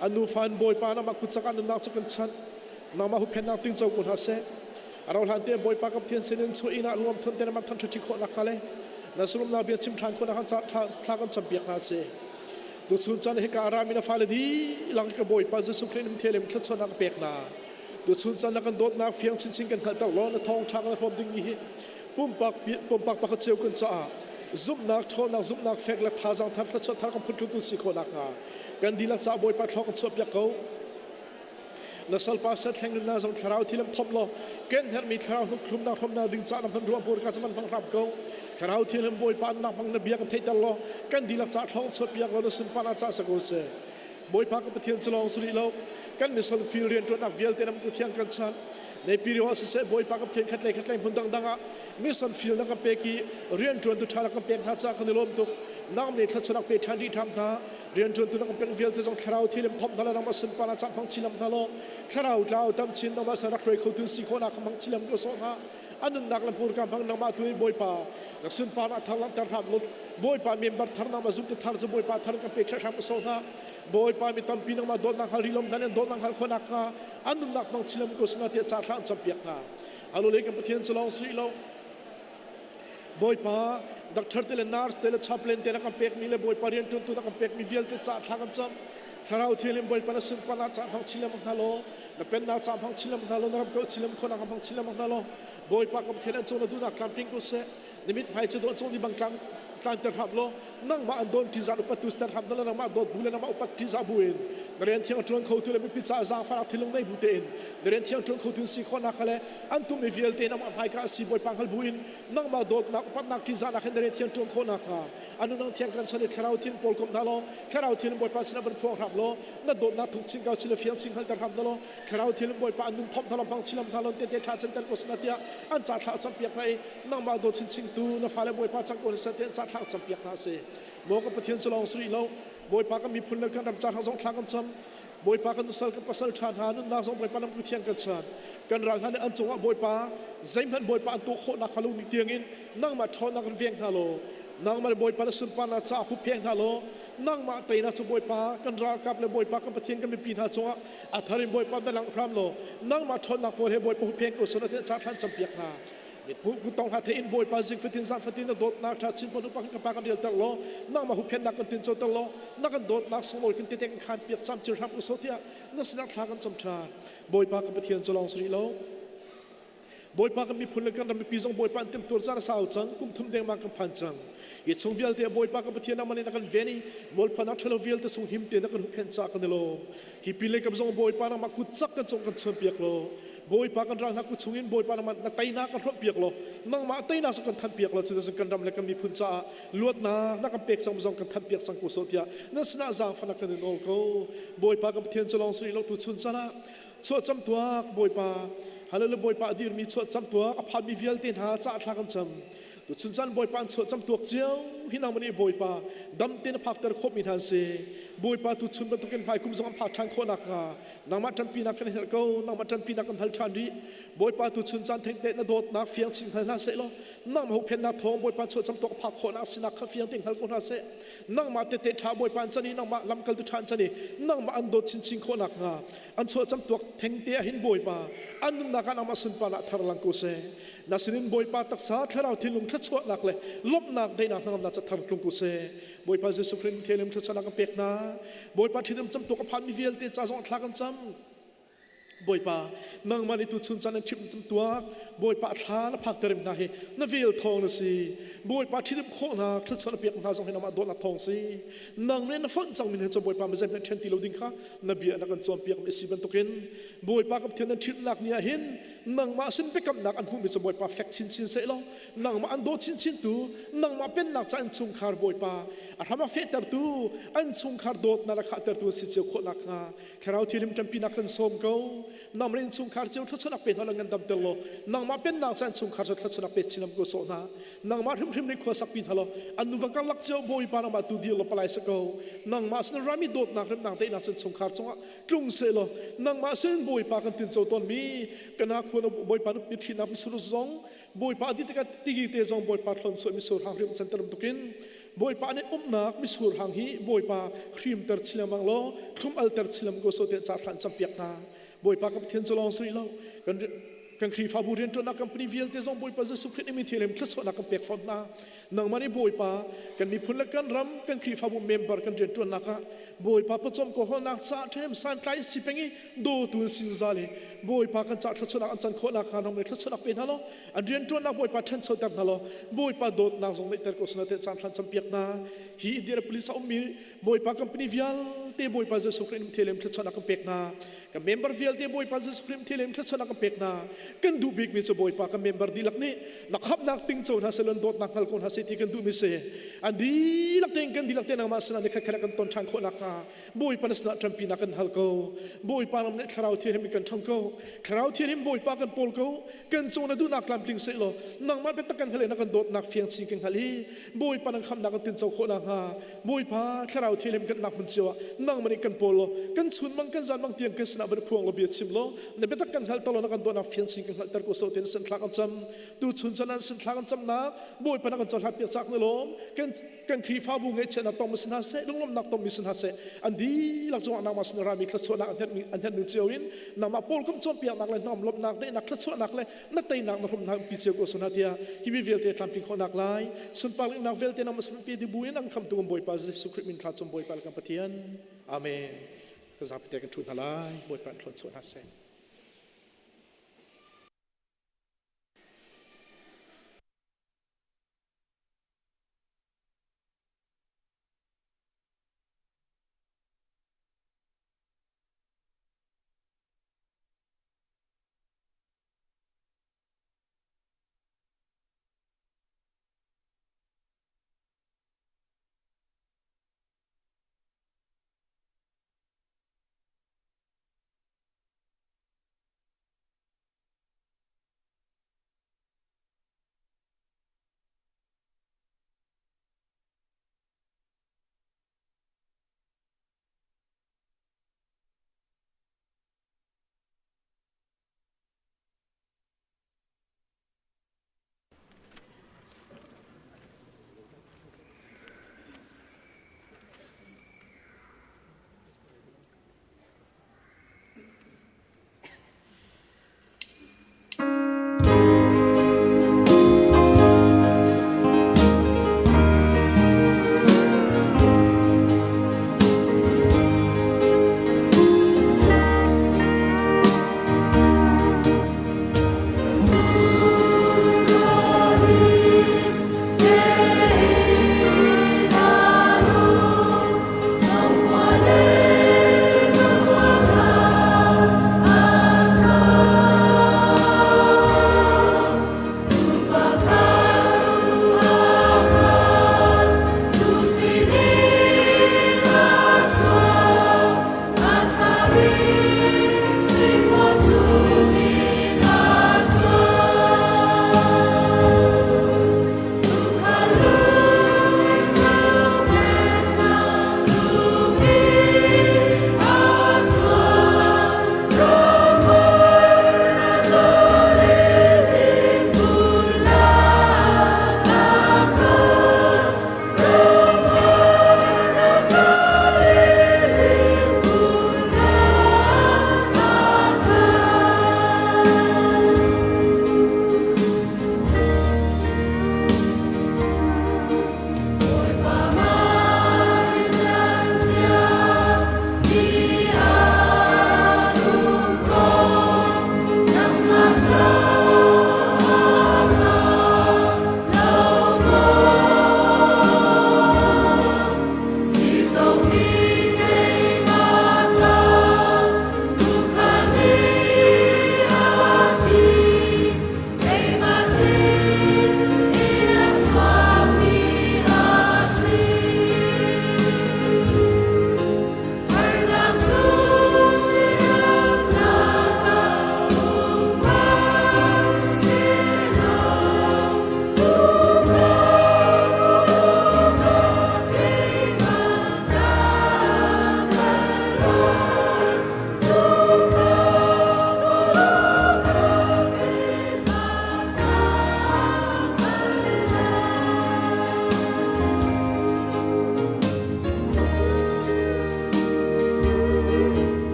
An nufa in Bawipa nangmah kut cakah nunnak cu kan chanh. Nangmah hupphennak tingco ko hna seh. A rau hlan te Bawipa ka Pathian sin in chuah inn ah luam thon te namah than ṭhaṭhi khawh nak hnga le na sulumnak bia chim ṭhan khawh nak thla kan campiak hna si. Tuchun caan hika a rami na fale dihlak ka Bawipa Jesuh Khrih nim thelem thluachuahnak ka pek hna. Tuchun caan na kan dawtnak fiang chinchin kan hngalhter law na thawngṭha kan hrawm dingmi hi pumpak pumpak pakhat cio kan caah zumhnak ṭhawnnak zumhnak fek le thazaang thar thluachuah thar kan phuthluntu si khawh nakhnga kan dihlak caah Bawipa thlawk kan chuahpiak ko. Na salpa set hleng na zong thlarau thilam thom law ken hermi thlarau hnuk thlumnak hromnak ding ca na hman ruang pur ka chaman hmang hram ko. Thlarau thilam Bawipa nak hmang na bia kan theihter law kan dihlak ca thlawng chuahpiak law na sunpa na ca sa ko seh. Bawipa ka Pathian cu lawng si rih lo kan mission field rianṭuannak vialte nam ku thiang kan chan nei piriwa siseh Bawipa ka Pathian khat lei khat lei hmun dangdang ah mission field na kan pek i rianṭuan tu ṭha na kan pek hna caah kan i lawm tuk nang ne thlachan pe ṭhan rih ṭham hna rianṭuan tu na kan pek vialte zong thlarau thilim thom hna la nangmah sunpa na cang hmang chilam hna law thlarau tlau tam chin nangmah sa rak hruai kho tu si khawh nak hmang chilam ko sawh hna a nunnak le hmurka hmang nangmah tu Bawipa na sunparnak thar langhter hram lut Bawipa member thar nangmah zumtu thar cu Bawipa thar kan pek hram so hna Bawipa mi tampi nangmah dawtnak hal rilom hna nan dawtnak hal khonak kha an nunnak hmang chilam ko sina tiah ca thla an campiak hna alo le kan Pathian cu lawng si lo Bawipa doctor te le nurse te le chaplain te na kan pekmi le Bawipa rianṭuantu na kan pekmi vialte ca thla kan cam Thlarau thianglim Bawipa na sunparnak ca hmang chin lengmang hna law na pennak ca hmang chin lengmang hna law na ram ko chin lengmang khawhnak hmang chin lengmang hna law Bawipa ka Pathian an cung na duhnak tlamtling ko seh. Na mit hmai cu dawh cung ni bang tlang tlanter hram law nangmah an dawn ṭihzah upat tu ster hram na nangmah dawt bu le nangmah upat ṭihzah bu in na rian thiang a ṭuan khotu le mipi caah zaangfahnak thinlung nei bu tein na rian thiang ṭuan khotu si khawhnak kha le an tummi vialte nangmah hmaika a si Bawipa hngal bu in nangmah dawtnak upatnak ṭihzahnak hin na rian thiang ṭuan khawhnak hnga anu nang thiang kan chan i thlarau thin pawl kom hna law thlarau thin Bawipa sinah van phuang hram law na dawtnak thuk chin kau chin le fiang chin hngalter hram hna law thlarau thil Bawipa an nun thomh hna law hmang chilam hna law tete ṭha chan tel ko sina tiah an ca thla campiak hna i nangmah dawt chinchin tu na fale Bawipa cang ko seh tiah ca thla campiak hna si. Maw ka Pathian cu lawng si lo Bawipa kan miphun le kan ram ca hna zong thla kan cam. Bawipa kan nusal kan pasal ṭha hna nunnak zong Bawipa lam thiang kan chan. Kan ral hna nih an cungah Bawipa zeihmanh Bawipa an tuah khawhnak kha lung tiangin nangmah ṭhawnnak in veng hna law nangmah le Bawipa na sunparnak caah huppheng hna law nangmah teinak cu Bawipa kan ralkap le Bawipa kan Pathian kan mipi hna cungah a thar in Bawipa na langh hram law nangmah ṭhawnnak pawl he Bawipa huppheng ko seh tiah ca thlan campiak hna. Mithmuh kutong hna thein Bawipa zing fatin zan fatin na dawtnak ṭha chin panu pak ka pa kan rel ter law nangmah huphennak kan tin ter law na kan dawtnak sunglawi kan tetek khan piak cam cil hram uso tiah na sinah thla kan cam ṭhan. Bawipa kan Pathian cu lawng si lo. Bawipa kan miphun le kan ram mipi zong Bawipa an timtuar caan a sau cang kum thum dengmang kan phan cang. Hi chung vialte Bawipa kan Pathian nangmah nih na kan ven i mualphanak ṭhalo vialte chung him tein na kan huphen caah kan i lawm. Hi pin le kam zong Bawipa nangmah kut cak kan cung kan chuanpiak law Bawipa kan ral hna kut chungin Bawipa nangmah na teinak kan hrawmhpiak law nangmah teinak cu kan thanpiak law cuticun kan ram le kan miphun caah luatnak na kan pek cang zong kan thanpiak cang ko sawh tiah na sinah zaangfahnak kan in nawl ko. Bawipa kan Pathian cu lawng si lo tu chun caan ah chuahcam tuak Bawipa Hallelujah Bawipa a dirmi chuahcam tuak a phanmi vialte hna caah thla kan cam. Tuchun caan Bawipa an chuahcam tuak cio hi nangmah nih Bawipa dam tein a phakter khawhmi hna an si. Bawipa tuchun bantukin hmaikum zong an phak ṭhan khawh nakhnga nangmah ṭanpinak kan herh ko, nangmah ṭanpinak kan hal ṭhan rih. Bawipa tuchun caan thengte na dawtnak fiang chin hngal hna seh law nangmah huhphennak thawng Bawipa chuahcam tuak phak khawhnak sinak kha fiang tein hngal ko hna seh. Nangmah tete ṭha Bawipa an can i nangmah lamkaltu ṭha an can i nangmah an dawt chinchin khawh nakhnga an chuahcam tuak thengte ah hin Bawipa an nunnak ah nangmah sunparnak thar lang ko seh. Na sinin Bawipa taksa thlarau thinlung thluachuahnak le lawmhnak daihnak hnangamnak ca thar tlung ko seh. Bawipa Jesuh Khrih thianghlim thluachuahnak kan pek hna. Bawipa thinlung camtuk a phanmi vialte ca zong thla kan cam. Bawipa nangmah nih tuchun caan an ṭhim cam tuak Bawipa thla na phakter hna hi na vel thawng na si Bawipa ṭhirim khawh hna thluachuah na pek hna zong hi nangmah dawtnak thawng si nang nih na fonh cang mi cu Bawipa mazem he ṭhen ti lo ding kha na bia na kan cawnpiak mi si bantukin Bawipa kan Pathian nan ṭhimnak ni ah hin nangmah sin biakamnak an hmuhmi cu Bawipa fek chinchin seh law nangmah an daw chinchin tu nangmah pennak ca an chungkhar Bawipa a hram a fehtertu an chungkhar dawtnak a khahtertu si cio khawh nakhnga Thlarau Thianghlim ṭanpinak kan sawm ko nangmah in chungkhar cio thluachuahnak pe hna law ngan damter law nangmah pennak ca an chungkhar cu thluachuahnak pe chin lam ko sawh hna nangmah hrimhrim nih khua sakpi hna law an nuva karlak cio Bawipa nangmah tu dir law palai sa ko nangmah sin rami dawtnak remnak daihnak cun chungkhar cungah tlung seh law nangmah sin Bawipa kan tinco tawnmi kana khua na Bawipa nupi ṭhinak misur zong Bawipa adi tikah tigi te zong Bawipa thlon suai misur hang hrim chan terum tukin Bawipa nih umnak misur hang hi Bawipa hrimter chilamang law thlum alter chilam ko so te ca hran campiak hna Bawipa ka Pathian cu lawng si lo kan kan Khrihfabu rianṭuannak company vialte zong Bawipa Jesuh Khrih nih mi thianghlim thluachuahnak kan pek fawn hna. Nangmah nih Bawipa kan miphun le kan ram kan Khrihfabu member kan rianṭuannak ah Bawipa pawcawm ko hawlnak caah ṭhahnem santlai si peng i dawtu in sin zal i Bawipa kan caah thluachuahnak an can khawhnak hnga nang nih thluachuahnak pe hna law an rianṭuannak Bawipa ṭhanchoter hna law Bawipa dawtnak zong neihter ko sina te caan hlan campiak hna. Hi Indianapolis a ummi Bawipa company vialte Bawipa Jesuh Khrih nih thianghlim thluachuahnak kan pek hna. Kan member vialte Bawipa Jesuh Khrih thianghlim thluachuahnak kan pek hna. Kan duh bikmi cu Bawipa kan member dihlak nih na khamhnak tingco hna seh dawtnak hngal ko hna seh ti kan duhmi si. An dihlak tein kan dihlak tein nangmah sinah nikhat khat kan ton ṭhan khawh nakhnga Bawipa na sinah ṭanpinak kan hal ko. Bawipa ram nih Thlarau Thianghlim kan ṭhang ko. Thlarau Thianghlim Bawipa kan pawl ko. Kan cung na duhnak tlamtling seh law nangmah biatak kan hngalh i na kan dawtnak fiang chin kan hngalh i Bawipa nang khamhnak kan tinco khawh nakhnga Bawipa Thlarau Thianghlim kan nak hmun cio ah nangmah nih kan pawl law kan chun mang kan zan mang tiang kan sinah van phuang law bia chim law na biatak kan hngalh law na kan dawtnak fian sin kan hngalhter ko so tin sin thla kan cam tu chun chan an sin thla kan cam nak Bawipa na kan cohlan piak cak na lawm kan kan Khrihfabu ngaihchiatnak tong mi sin hna seh lunglawmhnak tong mi sin hna seh an dihlak cungah nangmah sin rami thluachuahnak an herh an herh ning cio in nangmah pawl kum cawnpiaknak le hnam lawmhnak daihnak thluachuahnak le na teinak na hrumnak pi cio ko suna tiah hi mi vialte tlamtling khawhnak lai sunpar nak vialte na masan pi di buin ang khamtu kan Bawipa Jesuh Khrih min thla cung Bawipa kan Pathian amen ka zapi te kan thu hna lai Bawipa in thlon chuah hna seh.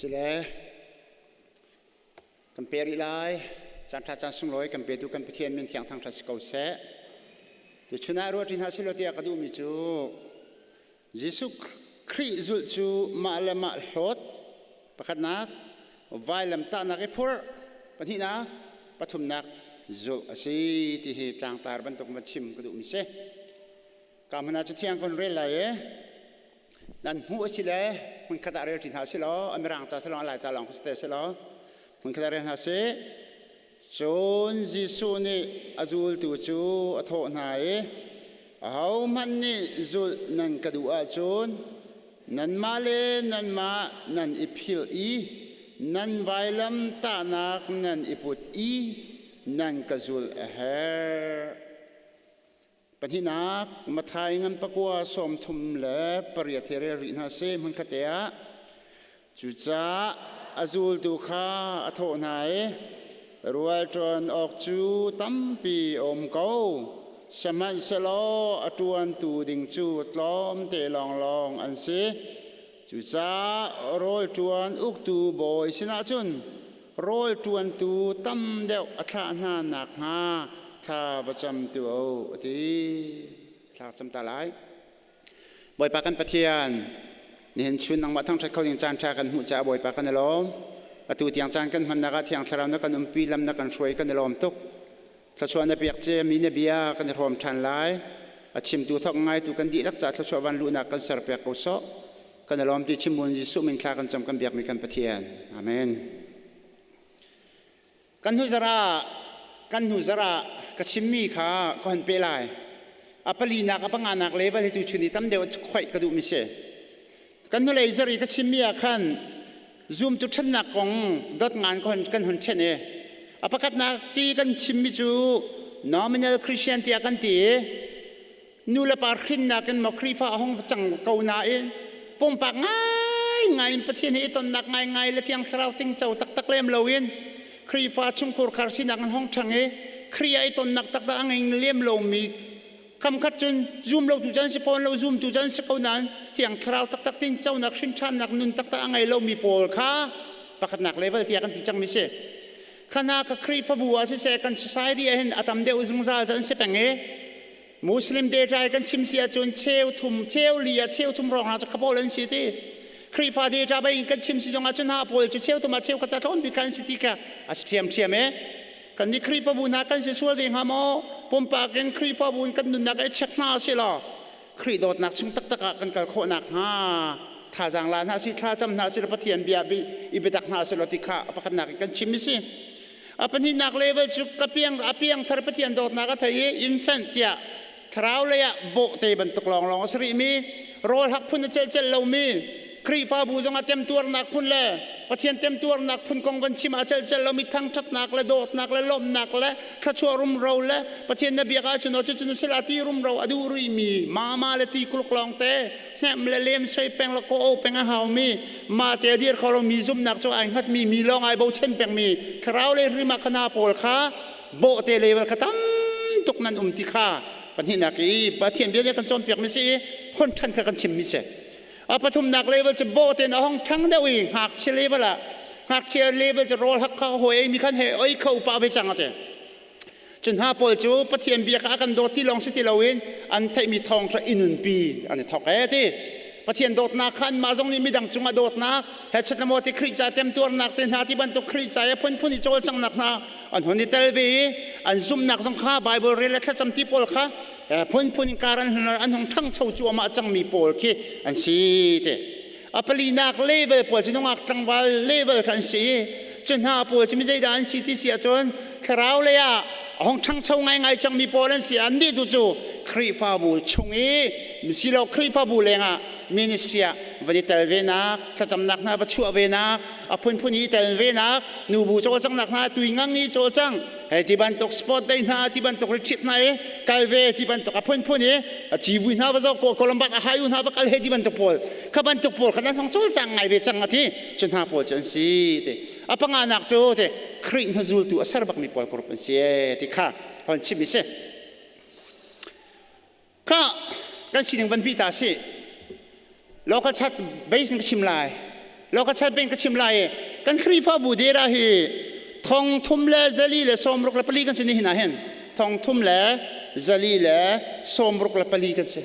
Sile kan pe rih lai. Caan ṭha caan sunglawi kan petu kan Pathian min thiang thangṭhat si ko seh. Tuchun ah ruah ṭi hna silo tiah ka duhmi cu Jesuh Khrih zulh cu mah le mah hlawt pakhatnak vailam tahnak i phurh pahnihnak pathumnak zulh a si ti hi tlangtar bantuk van chim ka duhmi si. Ka hmun ah cathiang kan rel lai i nan hmuh a si le hmunkhat ah rel ṭi hna usih law a mirang ca si lawng a lai ca lawng si te si law hmunkhat ah rel hna sih. Cun Jesuh nih a zultu cu a thawh hna i, Ahohmanh nih zulh nan ka duh ahcun nanmah le nanmah nan i philh i nan vailam tahnak nan i put i nan ka zulh a herh. Pahnihnak, Matthai ngan pakua 38 he rel rih hna sih hmunkhat te ah. Cucaah a zultu kha a thawh hna i, rualṭuan awk cu tampi a um ko, sihmanhsehlaw a ṭuantu ding cu tlawmte lawnglawng an si. Cucaah rawl ṭuan uktu bawi sinah cun rawl ṭuantu tam deuh a thlah hna nakhnga thla va cam tuah u, a ti. Thla cam ta lai. Bawipa kan Pathian, nihin chun nangmah thangṭhat kho ding caan ṭha kan hmuh caah Bawipa kan i lawm. Atu tiang caan kan hmannak ah Thiang Thlarau na kan umpi lam na kan hruai kan i lawm tuk. Thluachuah na pek ciami na bia kan i hrawm ṭhan lai. A chimtu thawk ngaitu kan dihlak caah thluachuah van luhnak kan ser pek ko sawh. Kan i lawm ti chimmun Jesuh min thla kan cam kan biakmi kan Pathian. Amen. Kan hnu zarah kan hnu zarah ka chimmi kha ka hon pe lai. A palinak a panganak level hi tu chun i tam deuh khoih ka duhmi si. Kan hnulei zar i ka chimmi ah khan Zoom cu ṭhennak kong dot ngan kan hun ṭhen i a pakhatnak ti kan chimmi cu nominal Christian tiah kan ti i nu le pa hrinnak in maw Khrihfa a hung cang ko nain pumpak ngaingai in Pathian he i tonnak ngaingai le Thiang Thlarau tingco taktak lem loin Khrihfa chungkhur khar sinak in hong ṭhang i Khrih ah i tonnak taktak a ngei lem lomi Kamkhat cun zum lo tu can si fawn lo zum tu can si ko nain thiang thlarau taktak tin conak hrinṭhannak nun taktak a ngei lomi pawl kha pakhatnak level tiah kan ti cangmi si. Khana ka Khrihfabu ah siseh kan society ah hin a tam deuh zungzal can si peng i Muslim data kan chim si ahcun cheu thum cheu li ah cheu thum rong hna cu khapawl an si ti. Khrihfa data bei in kan chim si zong ah cun ha pawl cu cheu thum ah cheu khat ca tlawn bik khan si ti kha a si ṭhiamṭhiam e. Kan nih Khrihfabu hna kan si sual ve hnga maw? Pumpak in Khrihfabu in kan nunnak i check hna usih law Khrih dawtnak chung taktak ah kan kal khawh nakhnga thazaang la hna si thlacam hna si Pathian bia i biatak hna sih law ti kha a pakhatnak in kan chim i si. A pahnihnak level cu ka piang a piang thar Pathian dawtnak a thei i infant tiah thlarau lei ah bawhte bantuk lawnglawng a si rihmi rawl hak phun a celcel lomi Khrihfabu zong ah temtuarnak phun le Pathian temtuarnak phun kong van chim ah celcel lomi thangṭhatnak le dawtnak le lawmhnak le thluachuah rumro le Pathian na biak ahcun aw cucun a si la ti rumro a duh rihmi mama le ti kuluk lawng te hnem le lem soi peng le ko peng a haumi ma te a dir kho lomi zumhnak cu ai hngatmi mi lawng ai bochan pengmi thlarau le rima khana pawl kha bawhte level kha tam tuk nan um ti kha pahnihnak i Pathian bia kan cawnpiak mi si i hon ṭhan kha kan chim mi si. A pathumnak level cu bawhte in a hong ṭhang deuh i ngakchia level ah ngakchia level cu rawl hak kha hawi ei mi khan he oi kho pa ve cang ate. Cun hna pawl cu Pathian bia kha a kan dawt ti lawng si ti loin an theihmi thawng kha i nunpi an i thawk e ti. Pathian dawtnak kha anmah zong nih midang cungah dawtnak he chet maw ti Khrih ca temtuarnak te hna ti bantuk Khrih ca i phunphun i cawlcanghnak hna an hun i tel ve i an zumhnak zong kha Bible rel le thlacam ti pawl kha phunphun in kar an an hung ṭhangcho cuahmah cangmi pawl khi an si ti. A palinak level pawl cu nungak tlangval level kha an si i cu hna pawl cu mi zeidah an si ti si ahcun thlarau lei ah a hung ṭhangcho ngaingai cangmi pawl an si. Annih tu cu Khrihfabu chung i silo Khrihfabu lengah ministry ah van i tel venak, thlacamnak hna va chuah venak, a phunphun i tel venak, nubu cawlcanghnak hna tui ngang i cawlcang, hei ti bantuk sport day hna ti bantuk retreat hna i kal ve ti bantuk a phunphun i a civui hna va zoh ko Columbus a hayu hna va kal he ti bantuk pawl kha bantuk pawl kha nan hong cawlcang ngai ve cang a ti cu hna pawl cu an si ti a panganak cu ti Khrih hna zultu a ser bakmi pawl group an si ti kha hon chim i si kha kan sining van bi ta si local chat base in ka chim lai. Lo ka chan peng ka chim lai i kan Khrihfabu dera hi thong thum le zali le sawmruk le pali kan si ni hin ah hin thong thum le zali le sawmruk le pali kan si.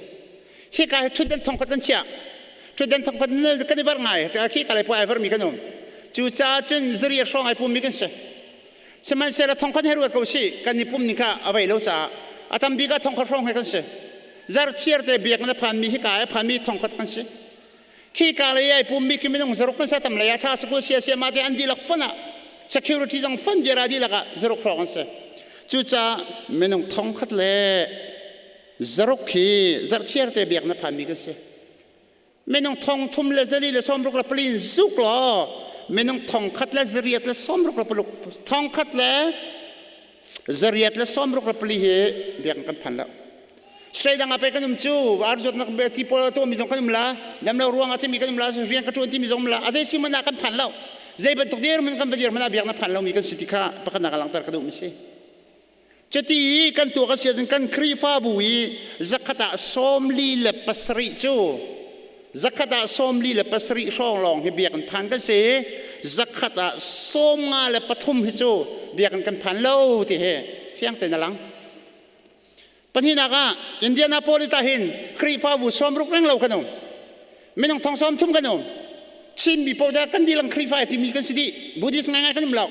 Hika hi ṭhutdan thongkhat kan chiah. Ṭhutdan thongkhat kan i var ngai. Khi ka lei puai ai varmi kan um. Cucaah cun zaria hrawng ai pummi kan si. Sihmanhsehlaw thongkhat he ruat ko sih kan i pum ni kha a vei lo caah a tam bik ah thongkhat hrawng he kan si. Zarchiar te biakinn a phanmi hika ai phanmi thongkhat kan si. Khi ka lei ai pummi khi minung zaruk kan sa tam lei ah cha sakul sia sia ma te an dihlak fon ah security zong fon viara dihlak ah zaruk hrawng an si. Cucaah minung thongkhat le zaruk hi zarhchiar te biak na phanmi kan si. Minung thong thum le zali le sawmruk le pali in zuk law minung thong khat le zariat le sawmruk le paluk thong khat le zariat le sawmruk le pali hi biak kan phan lo. Srei dang ah pe kan um cu ar zawtnak be ti pawl to mi zong kan um la dam lo ruang ah timi kan um la rian ka tuan timi zong um la a zei si man ah kan phan lo zei bantuk dir man kan va dir man ah biak na phan lo mi kan si ti kha pakhat nak langter ka duh mi si. Cuti i kan tuak a si ahcun kan Khrihfabu i zakhat ah 47 cu zakhat ah 47 hrawng lawng hi biakinn phan kan si. Zakhat ah 53 hi cu biakinn kan phan lo ti hi fiang tein a lang. Pahnihnak ah Indianapolis ah hin Khrihfabu 60 reng lo kan um. Minung thong 30 kan um. Chinmi paoh kan dilang Khrihfa timi kan si dih. Buddhist ngaingai kan um lo.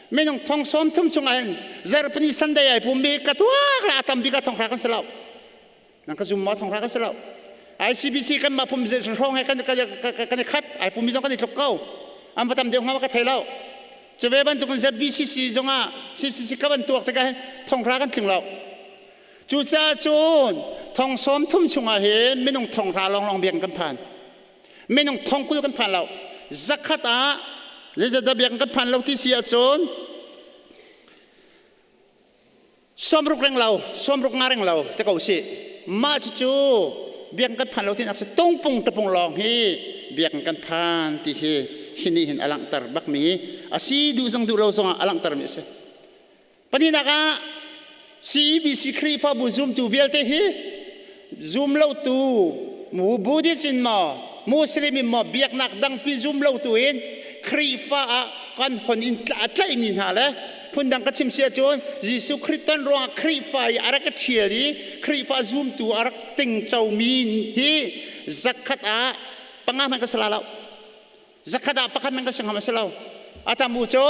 Minung thong 30 chungah hin zarhpini Sunday ai pummi ka tuak la tam bik ah thong hra kan si lo. Nang ka zum maw thong hra kan si lo. ICBC kan mah pum hrawng he kan kan i khat ai pummi zong kan i tluk ko. An va tam deuh hnga ka thei lo. Cu ve bantuk in ZBCC zongah CCC ka van tuak tikah hin thong hra kan tling lo. Cucaah cun thong 30 chungah hin minung thong hra lawnglawng biakinn kan phan. Minung thong 20 kan phan lo. Zakhat ah zeizat dah biakinn kan phan lo ti si ahcun 60 reng lo, 65 reng lo te ko si. Mah cucu biakinn kan phan lo ti nak si tungpung tapung lawng hi biakinn kan phan ti hi hi nih hin a langhter bakmi a si duh zong duh lo zongah a langhtermi a si. Pahnihnak ah CEBC Khrihfabu zumtu vialte hi zum lotu Buddhist in maw Muslim in maw biaknak dangpi zum lotu in Khrihfa ah kan hon in tlaihmi hna le phundang ka chim si ahcun Jesuh Khrih ton ruangah Khrihfa i a rak i ṭhial i Khrihfa zumtu a rak tingcomi hi zakhat ah panga hmanh ka si la lo. Zakhat ah pakhat hmanh ka si ngam a si lo. A tam u cu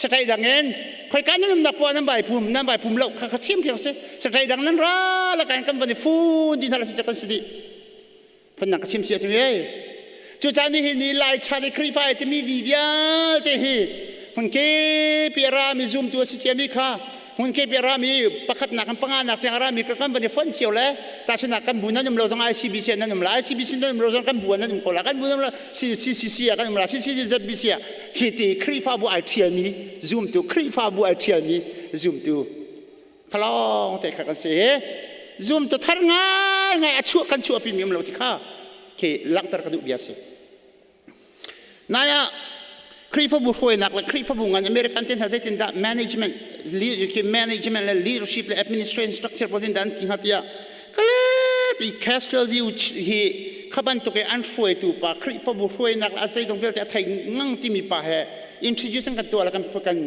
sakai dang in khoika nan umnak poah nan vai pum nan vai pum lo kha kha thiam thiam si sakai dang nan ra la kan kan van i fun di hna la si kan si dih phundang ka chim si atu ye cu caan ni hi ni lai chan i Khrihfa ai timi vi vialte hi hmun ke pi ra mi zum tu a si cia mi kha hmun ke pi ra mi pakhat nak kan panga nak tiang ra mi kan van i fon cio le ta chuna kan bu nan um lo zong ICBC nan um la ICBC nan um lo zong kan bu nan um ko la kan bu nan um lo CCC kan um la CCC ZBC hi ti Khrihfabu ai thial mi zoom tu Khrihfabu ai thial mi zoom tu khalong te kha kan si zoom tu thar ngai ngai a chuah kan chuah pi mi um lo ti kha khi langhter ka duh bia si Nai ah Khrihfabu hruainak le Khrihfabu ngan American te hna zeitindah management management le leadership le administration structure pawl in dan ti hnga tiah kalet i Castle View hi kha bantuk i an hruaitu pa Khrihfabu hruainak le a zeizong vialte a thei ngang timi pa he introduce an kan tuah le kan kan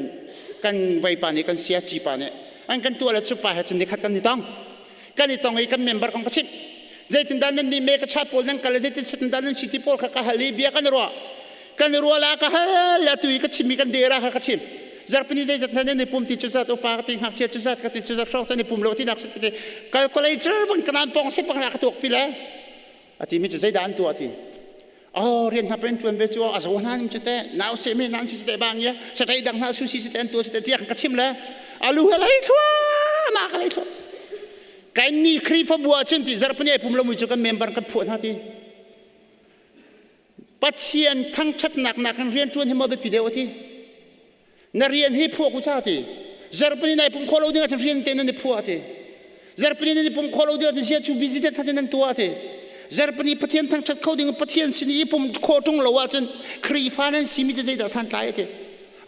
kan vei pa nih kan siaci pa nih an kan tuah le cu pa he cun nikhat kan i tong kan i tong i kan member kong ka chimh zeitindah nan nih me ka chat pawl nan kal zeitin setindah nan si ti pawl kha ka hal i bia kan ruah kan ruah la ka hal la tu i ka chim i kan dera kha ka chim zarpini zeizat hna nan i pum ti cu zat upa ka ti ngakchia cu zat ka ti cu zat hrawk cun i pum lo ti nak ti calculator bang kanan pong se bang ka tuak pi le ati mi cu zeidah an tuah ti oh rian hna pen tuan ve cu a zo hna ning cu te nau se me nan si te bang ya satai dang hna su si te an tu si te tiang ka chim le alu he lei thua ma ka lei thua kan ni khrifabu ah cun ti zarpani ai pum lo mui cu kan member kan phuah hna ti pathian thangthatnak nak in rian tuan hi mo biapi deuh ati na rian hi phuah ku cha ti zarpani nai pum kho lo ding ah rian te nan i phuah ti zarpani nan i pum kho lo ding ah sia chu busy te tha nan tuah ti zarpani pathian thangthat kho ding pathian sin i pum kho tung lo ah cun khrifa nan si mi cu zeidah san tlai ti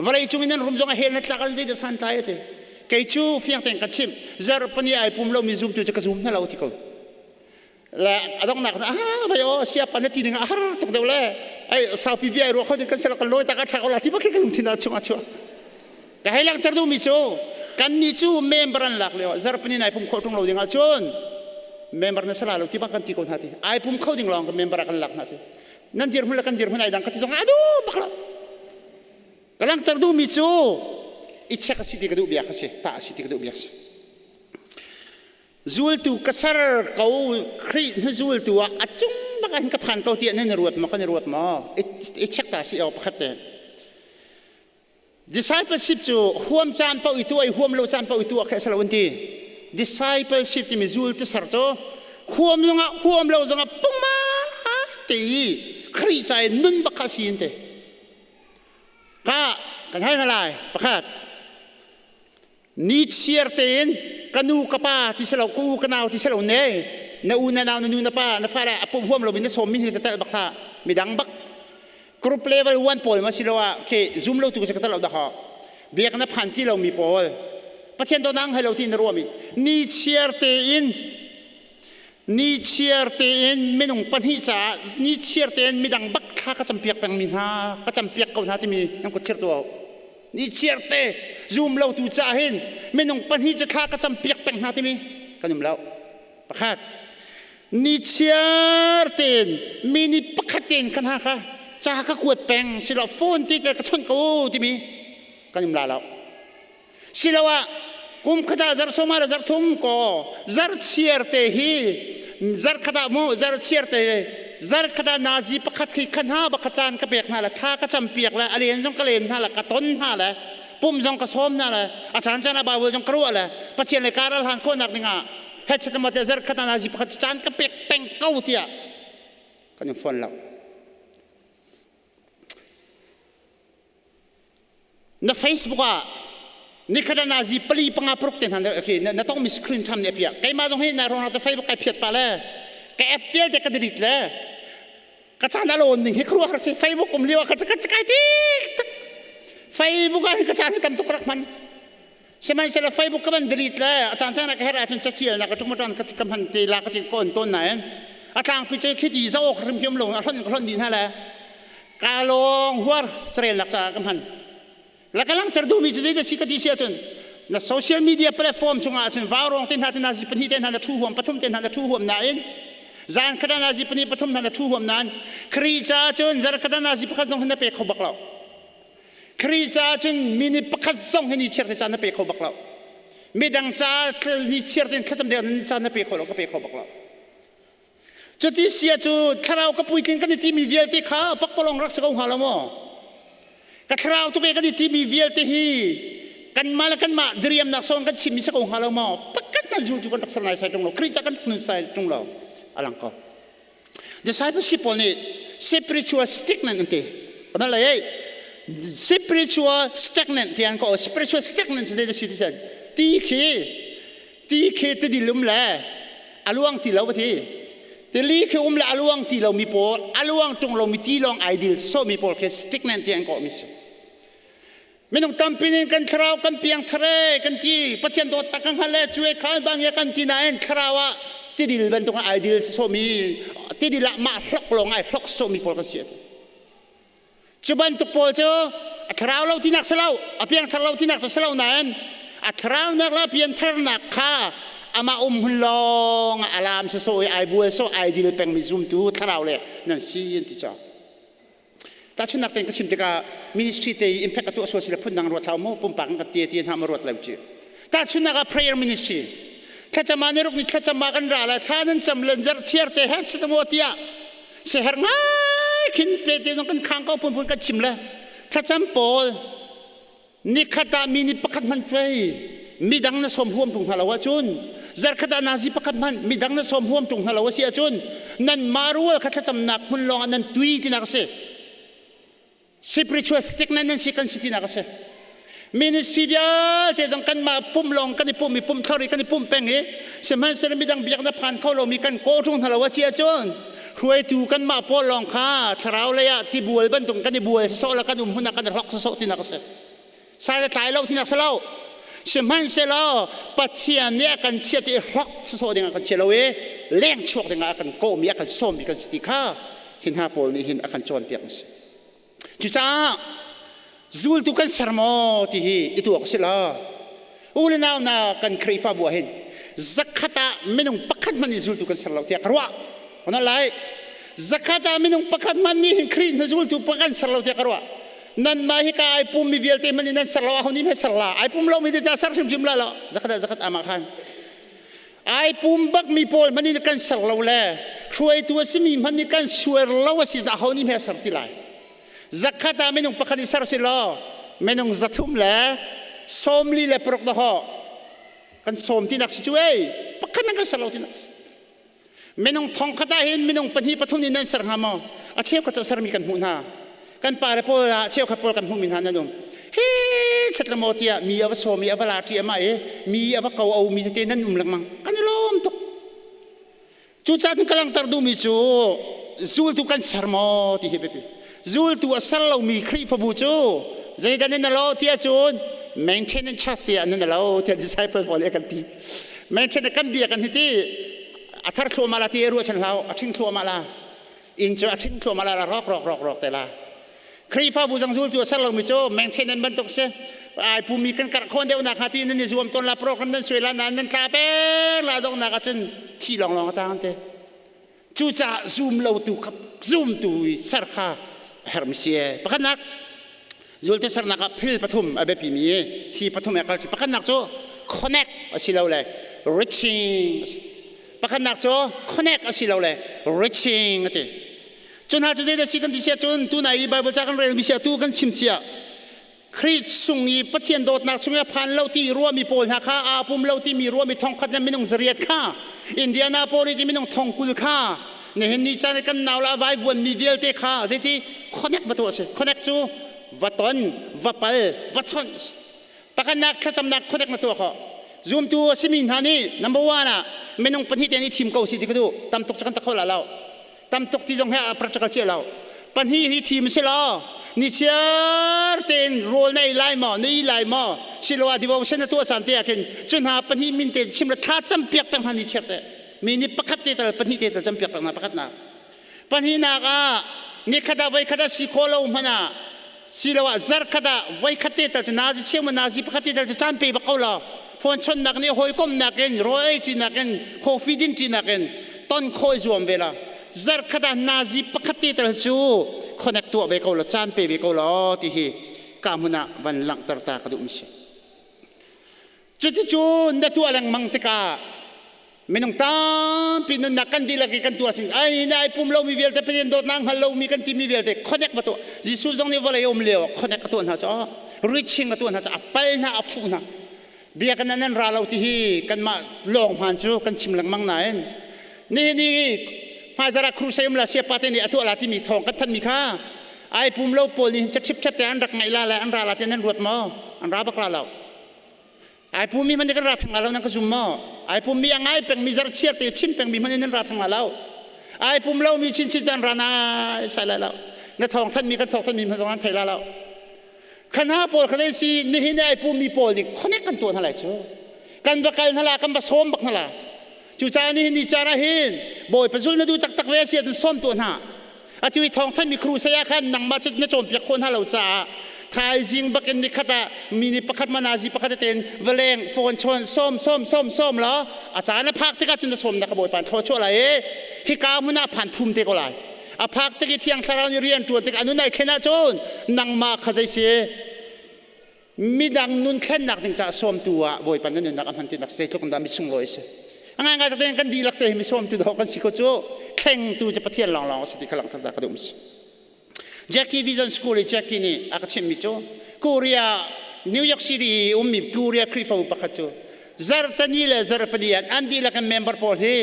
vawlei cung in nan rum zong a hel na tlak an zeidah san tlai ti kei cu fiang tein ka chim zarpani ai pum lo mi zum tu cu ka zum hna lo ti ko le a donghnak ah vai o siapa na ti ning a har tuk deuh le. Ai saupi bia ai ruah kho ding kan sel kan lawi tak a ṭha ko la ti bak khi ka lungthin ah chung a chuak. Ka hei langhter duhmi cu kannih cu member an lak lio ah zarhpini nai pum khawh ṭung lo ding ahcun member na sala lo ti bak kan ti ko hna ti. Ai pum kho ding lawng ka member ah kan lak hna ti. Nan dirhmun le kan dirhmun ai dang ka ti zong a duh bak lo. Ka langhter duhmi cu i check a si ti ka duh bia kha si, tah a si ti ka duh bia si. Zultu ka ser ko Khrih hnuzultu ah a cung bak ah hin ka phan ko tiah nan i ruat maw kan i ruat maw? I check ta si aw pakhat te. Discipleship cu huam caan paoh i tuah i huam lo caan paoh i tuah khi a si lo an ti. Discipleship timi zultu ser cu huam zongah huam lo zongah pungma te i Khrih ca i nun bak kha a si an ti. Ka kan hal hna lai pakhat ni chiar tein ka nu ka pa ti si lo ka u ka nau ti si lo ne na u na nau na nu na pa na fale a pum huam lo mi na sawm mi hi tel bak hlah midang bak group level 1 pawl ma si lo ah khi zoom lo tu ka tel lo dah ha biak na phan ti lo mi pawl pathian to nang hai lo ti na ruami ni chiar tein ni chiar tein minung pahnih caah ni chiar tein midang bak thla ka campiak pengmi hna ka campiak ko hna timi nan kut thir tuah ni chiar te zum lo tu caah hin minung pahnih cu thla ka campiak peng hna timi kan um lo pakhat ni chiar tein mi ni pakhat tein kan ha kha ca ka kuat peng silo phone ti ka chawnh ko timi kan um la lo Siloah kum khat ah zarh sawma le zarh thum ko zarh chiar te hi zarh khat ah mu zarh chiar te zarh khat ah nazi pakhat khi kha hna bak caan ka pek hna le tha ka cam piak le a len zong ka len hna le ka ton hna le pum zong ka sawm hna le a caan caan ah Bible zong ka ruah le Pathian le karal han khawhnak dingah headset ma te zarh khat ah nazi pakhat caan ka pek peng ko tiah kan in phone lo. Na Facebook ah nikhat ah nazi pali panga paruk te hna khi na tongmi screen tham nih a piah. Keimah zong hi na rong cu Facebook kai phiat pa le ka app vialte ka delete le ka caan a lawn ning hi khuaruah har si Facebook um lio ah ka ka kai tik tak Facebook ah hin ka caan hi tam tuk rak hman. Sihmanhsehlaw Facebook ka van delete le a caan caan ah ka herh ahcun caṭial nak ka ṭumṭan ka ka hman te la ka ti ka on tawn nain a tlangpi cu khi ti zoh awk hrim hiam lo a hlonh ka hlonh dih hna le ka lawng huar carelnak caah ka hman la ka langhter duhmi cu zeidah si ka ti si ahcun na social media platform chungah ahcun vaurawng te hna te hna zi pahnih te hna na ṭhu huam pathum te hna na ṭhu huam nain zan khat ah zi pahnih pathum hna na ṭhu huam nain Khrih caah cun zarh khat ah zi pakhat zong hi na pe kho bak lo Khrih caah cun mi nih pakhat zong hi ni chiar te caan na pe kho bak lo midang caah ni chiar tein thlacam ding caan na pe kho lo ka pe kho bak lo Cuti sia cu thlarau ka puitling kan i timi vialte kha pakpalawng rak si ko hnga lo maw? Ka thlarau tuk e kan i timi vialte hi kanmah le kanmah diriamnak sawng kan chimmi si ko hnga lo maw? Pakhat nan zultu kan rak ser nai sai ṭung lo. Khrih ca kan nun sai ṭung lo. A lang ko. Discipleship pawl nih spiritual stagnant an ti. Kana lei spiritual stagnant ti an ko. Spiritual stagnant cu zei da si ti sen? Ti khi Ti khi tidil um le a luang ti lo ka ti. Tili khi um le a luang ti lomi pawl, a luang ṭung lomi ti lawng ai dil sawhmi pawl khi stickman ti an kawhmi si. Minung tampi nih kan thlarau kan piang thar e kan ti Pathian dawt tak kan hngal e cu e kha bang ya kan ti nain thlarau ah tidil bantuk ah ai dil sawhmi tidil ah mah hlok lawng ai hlok sawhmi pawl kan si. Cu bantuk pawl cu a thlarau lo tinak si lo, a piangthar lo tinak cu si lo nain a thlaraunak le a piantharnak kha amah um hun lawng ah alam sawsawh i ai bual sawh ai dil pengmi zumtu thlarau le nan si an ti cang. Tahchunhnak tein ka chim tikah ministry te i impact a tuah sual si le phundang ruat hlah mu pumpak in ka tie ti hna ma ruat lo ci. Tahchunhnak ah prayer ministry thlacam ah ni ruk ni thlacam ah kan ra lai thla nan cam len zarh chiar te he chitamu tiah Siaherh ngai khin pete zong kan khang ko phunphun kan chim le thlacam pawl nikhat ah mi nih pakhat hmanh pei midang na sawm huam tung hna lo ahcun zarkhat ah nazi pakhat hmanh midang na sawm huam tung hna lo a si ahcun nan mah rual kha thlacamnak hmun lawng ah nan tui tinak a si spiritual stagnant nan si kan si tinak a si ministry vialte zong kanmah pum lawng kan i pum i pum thar i kan i pum peng i sihmanhsehlaw midang biak na phan kho lomi kan kawhṭung hna lo a si ahcun hruaitu kanmah pawl lawng kha thlarau lei ah tibual bantuk kan i bual sawsawh le kan um hmun ah kan i hlok sawsawh tinak a si sai le tlai lo tinak si lo sihmanhsehlaw Pathian nih a kan chiat i hlok sawsawh ding ah kan chia lo i leng chuak ding ah a kan kawhmi a kan sawmmi kan si ti kha. Hi hna pawl nih hin a kan cawnpiak a si. Cucaah zultu kan ser maw ti hi i tuak si lo. U le nau na kan Khrihfabu ah hin zakhat ah minung pakhat hmanh nih zultu kan ser lo tiah ka ruah. Kana lai zakhat ah minung pakhat hmanh nih hin Khrih hna zultu kan ser lo tiah ka ruah. Nan mah hi ka ai pum mi vialte hmanh nih nan ser lo aho nih hme ser la ai pum lo mi te ser hrimhrim la lo zakhat ah zakhat ama khan ai pum bak mi pawl hmanh nih kan ser lo le hruaitu a simi hmanh nih kan suar lo a si aho nih hme ser ti lai zakhat ah minung pakhat i ser si law minung 346 dahaw kan sawm tinak si cu ei pakhat nan kan ser lo tinak si minung thongkhat ah hin minung pahnih pathum nih nan ser hnga maw a cheukhat cu sermi kan hmuh hna kan pa le pawl ah cheukhat pawl kan hmuhmi hna nan um he chat le maw tiah mi a va sawm i a va la ṭi ama i mi a va ko o mi tete nan um lengmang kan i lawm tuk cucaah cun ka langhter duhmi cu zultu kan ser maw ti hi biapi zultu a ser lomi Khrihfabu cu zeidah nan lo tiah cun maintenance chat tiah nan lo tiah disciple pawl nih kan ti maintenance kan bia kan hi ti a thar thluahmah la ti ruah chan hlau a ṭhing thluahmah la inn cu a ṭhing thluahmah la rawk rawk rawk rawk te la Khrihfabu zong zultu a ser lomi cu maintenance bantuk si ai pumi kan karh khawn deuh nak hnga ti nan i zuam tawn la program nan suai la nan nan tla peng la donghnak ah cun thi lawnglawng a tang te cucaah zum lo tu kha zumtu i ser kha a herhmi si e pakhatnak zulte sernak ah phil pathum a biapi mi hi pathum e kal pakhatnak cu connect a si lo le reaching pakhatnak cu connect a si lo le reaching a ti cu hna cu zei si kan ti sia cun tunai i Bible ca kan rel mi sia tu kan chim sia Khrih chung i Pathian dawtnak chung i a phan lo ti ruahmi pawl hna kha aa pum lo timi ruahmi thongkhat le minung zariat kha Indianapolis i minung thongkul kha nihin ni caan i kan nau le a vaivuanmi vialte kha zeiti connect va tuah a si connect cu va ton va pal va chawnh pakhatnak thlacamnak connect na tuah khawh zumtu a simi hna nih number one ah minung pahnih te nih thim ko si ti ka duh tam tuk cu kan ta kho la lo tam tuk ti zong he a practical cia lo pahnih hi thim si law ni chiar tein rawl na ei lai maw na ei lai maw siloah devotion na tuah caan te ah khin cu hna pahnih min te chim le thla cam piak peng hna ni chiar te mi nih pakhat te tal pahnih te tal cam piak peng hna pakhat nak pahnihnak ah ni khat ah voi khat ah si khawh lo hmanh ah siloah zar khat ah voi khat te tal cu nazi cheu ma nazi pakhat te tal cu caan pe bak ko law phone chonnak nih hawikomnak in rawl ei ṭinak in coffee din ṭinak in ton khawh i zuam ve la zar khat ah nazi pakhat te tal cu connect tuah ve ko law caan pe ve ko law ti hi ka hmun ah van langhter ta ka duh mi si Cuticun na tuah lengmang tikah minung tampi nunnak kan dihlak i kan tuah sin ai na ai pum lomi vialte Pathian dawtnak hngal lomi kan timi vialte connect va tuah Jesuh zong nih vawlei um lio connect a tuah hna cu reaching a tuah hna cu a pal hna a fuh hna bia kan nan ra lo ti hi kanmah lawng hmaan cu kan chim lengmang nain nihin ni hmaizara crusade um la siapa te nih a tuah la timi thawng kan thanmi kha ai pum lo pawl nih chip chap te an rak ngaih la le an ra la te nan ruat maw an ra bak la lo Ai pummi hmanh kan ra thang lo nan ka zum maw? Ai pummi a ngai pengmi zarchiar te chim pengmi hmanh nan ra thang lo. Ai pum lomi chinchin caan ra na sai lai lo. Na thawng thanmi kan thawk thanmi hmanh zong an thei la lo. Khana pawl kha si nihin ai pummi pawl nih connect kan tuah hna lai cu. Kan va kal hna la kan va sawm bak hna la. Cucaah nihin ni caan ah hin Bawipa zul na duh taktak ve si ahcun sawm tuah hna. Atu i thawng thanmi crusade ah khan nangmah cu na cawnpiak khawh hna lo caah thaizing bakin nikhat ah mi nih pakhat manazi pakhat tein valeng phone chawn sawm sawm sawm sawm law a caan a phak tikah cun na sawmnak ka Bawipa thaw chuah lai i hika hmun ah phan phum te ko lai a phak tik i thiang thlarau nih rian ṭuan tik a nun ai thlen ahcun nangmah kha zei si midang nun thlennak ding caah sawmtu ah Bawipa na nunnak a hman tinak zeitluk in dah misunglawi a si a ngaingai tak tein kan dihlak te hi misawmtu dawh kan si ko cu thlengtu cu Pathian lawnglawng a si ti kha langhter ta ka duh si Jackie Vision School i Jackie nih a ka chimhmi cu Korea New York City i ummi Korea Khrihfabu pakhat cu zartani le zarpani an an dihlak in member pawl hi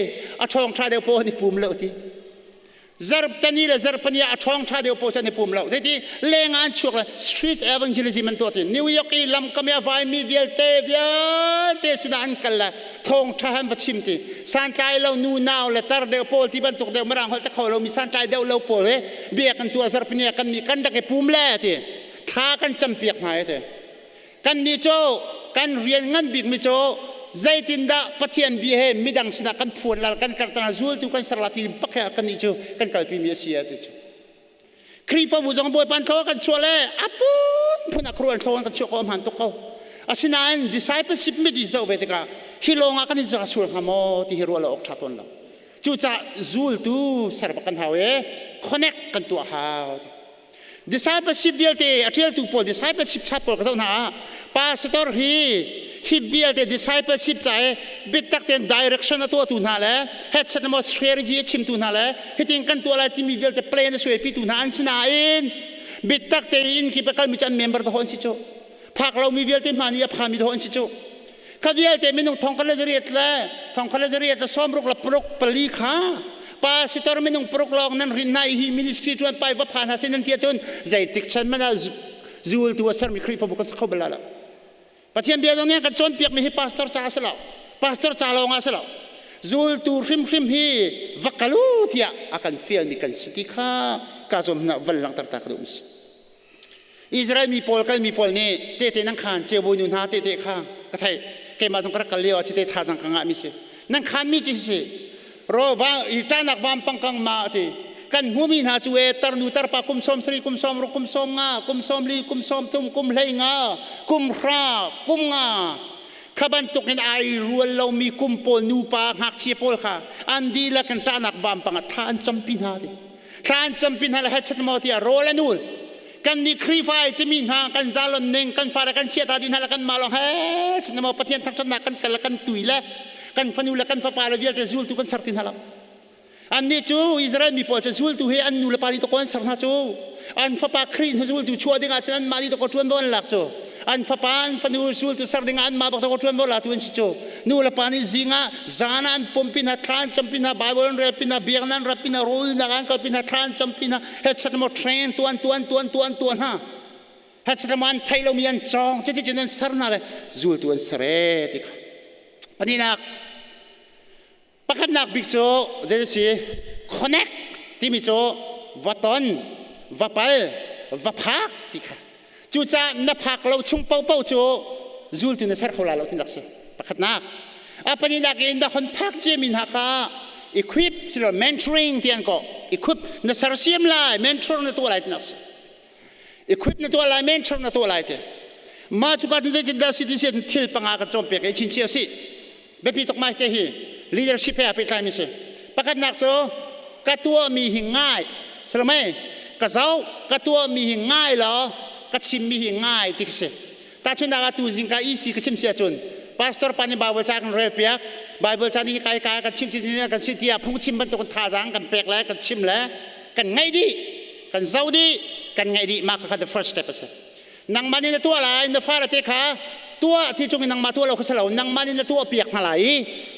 a ṭhawng ṭha deuh pawl an i pum lo ti Zarhtani le zarhpani ah a ṭhawng ṭha deuh paoh cu an i pum lo. Zeiti leng ah an chuak le street evangelism an tuah ti. New York i lamkam i a vaimi vialte vialte sinah an kal le thawngṭha han va chim ti. Santlai lo nu nau le tar deuh pawl ti bantuk deuh mirang holh te kho lomi santlai deuh lo pawl he biak an tuah zarhpani ah kan nih kan rak i pum le ti. Thla kan campiak hna e ti. Kannih cu kan rian ngan bikmi cu Zeitindah Pathian bia he midang sinah kan phuan la kan karhter zultu kan ser la ti pak he kan nih cu kan kalpi mi a si a ti cu. Khrihfabu zong Bawipa an thlaw kan chuah le a phun a khuruan thlaw kan chuah ko hman tuk ko. Asinain discipleship mit i zoh ve tikah hi lawng ah kan i za sual hnga maw ti hi ruah lo awk ṭha tawn lo. Cucaah zultu ser bak kan hau i connect kan tuah hau. Discipleship vialte a ṭialtu pawl discipleship chat pawl ka zoh hna ah pastor hi hi vialte discipleship ca i biatak tein direction a tuahtu hna le headset maw strategy a chimtu hna le hitin kan tuah lai timi vialte plan a suaipitu hna an si nain biatak tein kip a kalmi cu an member dahawh an si cu phak lomi vialte hma nih a phami dahawh an si cu Kha vialte minung thong khat le zariat le thong khat le zariat le sawmruk le paruk pali kha pastor minung paruk lawng nan rin hna i hi ministry ṭuan pai va phan hna sin nan ti ahcun zeitik chan man ah zultu a sermi Khrihfabu kan si kho bal lo. Pathian bia zong nih kan cawnpiakmi hi pastor ca a si lo. Pastor ca lawng ah a si lo. Zultu hrimhrim hi va kal u tiah a kan fialmi kan si ti kha ka zuam hna van langhter ta ka duh si. Israel mi pawl kalmi pawl nih tehte nan khaan ceu nu hna tehte kha ka theih keimah zong ka rak kal lio ah cite thazang ka ngahmi si nan khaanmi ci si ro va i ṭahnak vampang kang ma ti kan hmumi hna cu e tarnu tarpa kum sawm sarih kum sawm ruk kum sawm nga kum sawm li kum sawm thum kum hlei nga kum hra kum nga kha bantuk in ai rual lomi kum pawl nupa ngakchia pawl kha an dihlak in ṭahnak vampang ah thla an campi hna ti thla an campi hna le hechet maw tiah rawl an ul kan nih Khrihfa ai timi hna kan zalon ning kan fale kan chiata dih hna le kan mah lawng he chin maw Pathian thangṭhatnak kan kal le kan tui le kan fanu le kan fapa le vialte zultu kan ser ti hna lo annih cu Israel mi pawl cu zultu hi an nu le pa nih takaw an ser hna cu an fapa Khrih hnu zultu chuah ding ah cun anmah nih takaw ṭuanvo an lak cu an fapa an fanu zultu ser ding ah anmah bak takaw ṭuanvo latu an si cu nu le pa nih zing ah zan ah an pumpi hna thla an campi hna Bible an relpi hna biakinn an ratpi hna rawlnak an kalpi hna thla an campi hna hechet maw train tuan tuan tuan tuan tuan ha hechet maw an thei lomi an cawng cuti cun an ser hna le zultu an ser e ti kha paninak Pakhatnak bik cu zei si connect timi cu va ton, va pal, va phak ti kha. Cucaah na phak lo chung paohpaoh cu zultu na ser kho lai lo ti nak si. Pakhatnak. A pahnihnak in na hon phak ciami hna kha equip silo mentoring ti an kawh. Equip na sersiam lai, mentor na tuah lai ti nak si. Equip na tuah lai, mentor na tuah lai ti. Mah cuka cun zeitindah si ti si thil panga kan cawnpiak i chinchin a si. Biapi tuk mai te hi leadership he aa pehtlaimi si. Pakhatnak cu ka tuahmi hi ngai. Salamai ka zoh ka tuahmi hi ngai law ka chimmi hi ngai ti si. Tahchunhnak ah tu zingka EC ka chim si ahcun pastor pa nih Bible ca kan rel piak Bible ca nih kai kai kan chim ti kan si tiah phungchim bantuk in thazaang kan pek le kan chim le kan ngaih dih kan zoh dih kan ngaih dih mah kha the first step a si nangmah nih na tuah lai na fale te kha tuah ti cung in nangmah tuah lo kha si lo nangmah nih na tuah piak hna lai i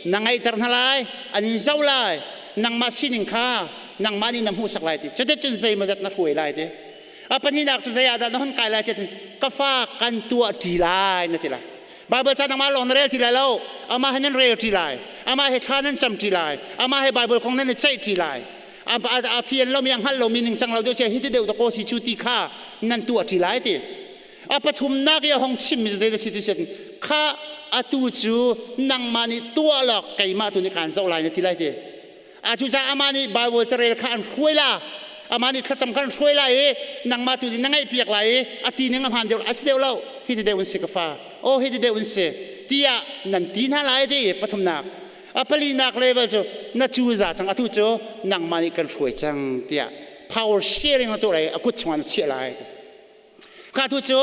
na ngaihter hna lai an in zoh lai nangmah sining kha nangmah nih na hmuhsak lai ti cuticun zeimawzat na hruai lai ti a pahnihnak cu zei ah dah na hun kai lai ti ka fa kan tuah ṭi lai na ti lai Bible ca nangmah lawng na rel ti lai lo amah he nan rel ṭi lai amah he thla nan cam ṭi lai amah he Bible kong nan i ceih ṭi lai a fian lomi a hngalh lomi ningcang lo deuh sia hi ti deuh da ko si cu ti kha nan tuah ṭi lai ti a pathumnak i a hong chimmi cu zei si ti sian kha atu cu nangmah nih tuah lawk keimah tu nih kaan zoh lai na ti lai ti a cucaah amah nih Bible carel kha an hruai la amah nih thlacam kha an hruai lai i nangmah tu nih na ngaihpiak lai i a ti ning a hmaan deuh a si deuh lo hi ti deuh in si ka fa aw hi ti deuh in si tiah nan ti hna lai ti pathumnak a palinak level cu na cuza cang atu cu nangmah nih kan hruai cang tiah power sharing na tuah lai a kut chungah na chiah lai kha tu cu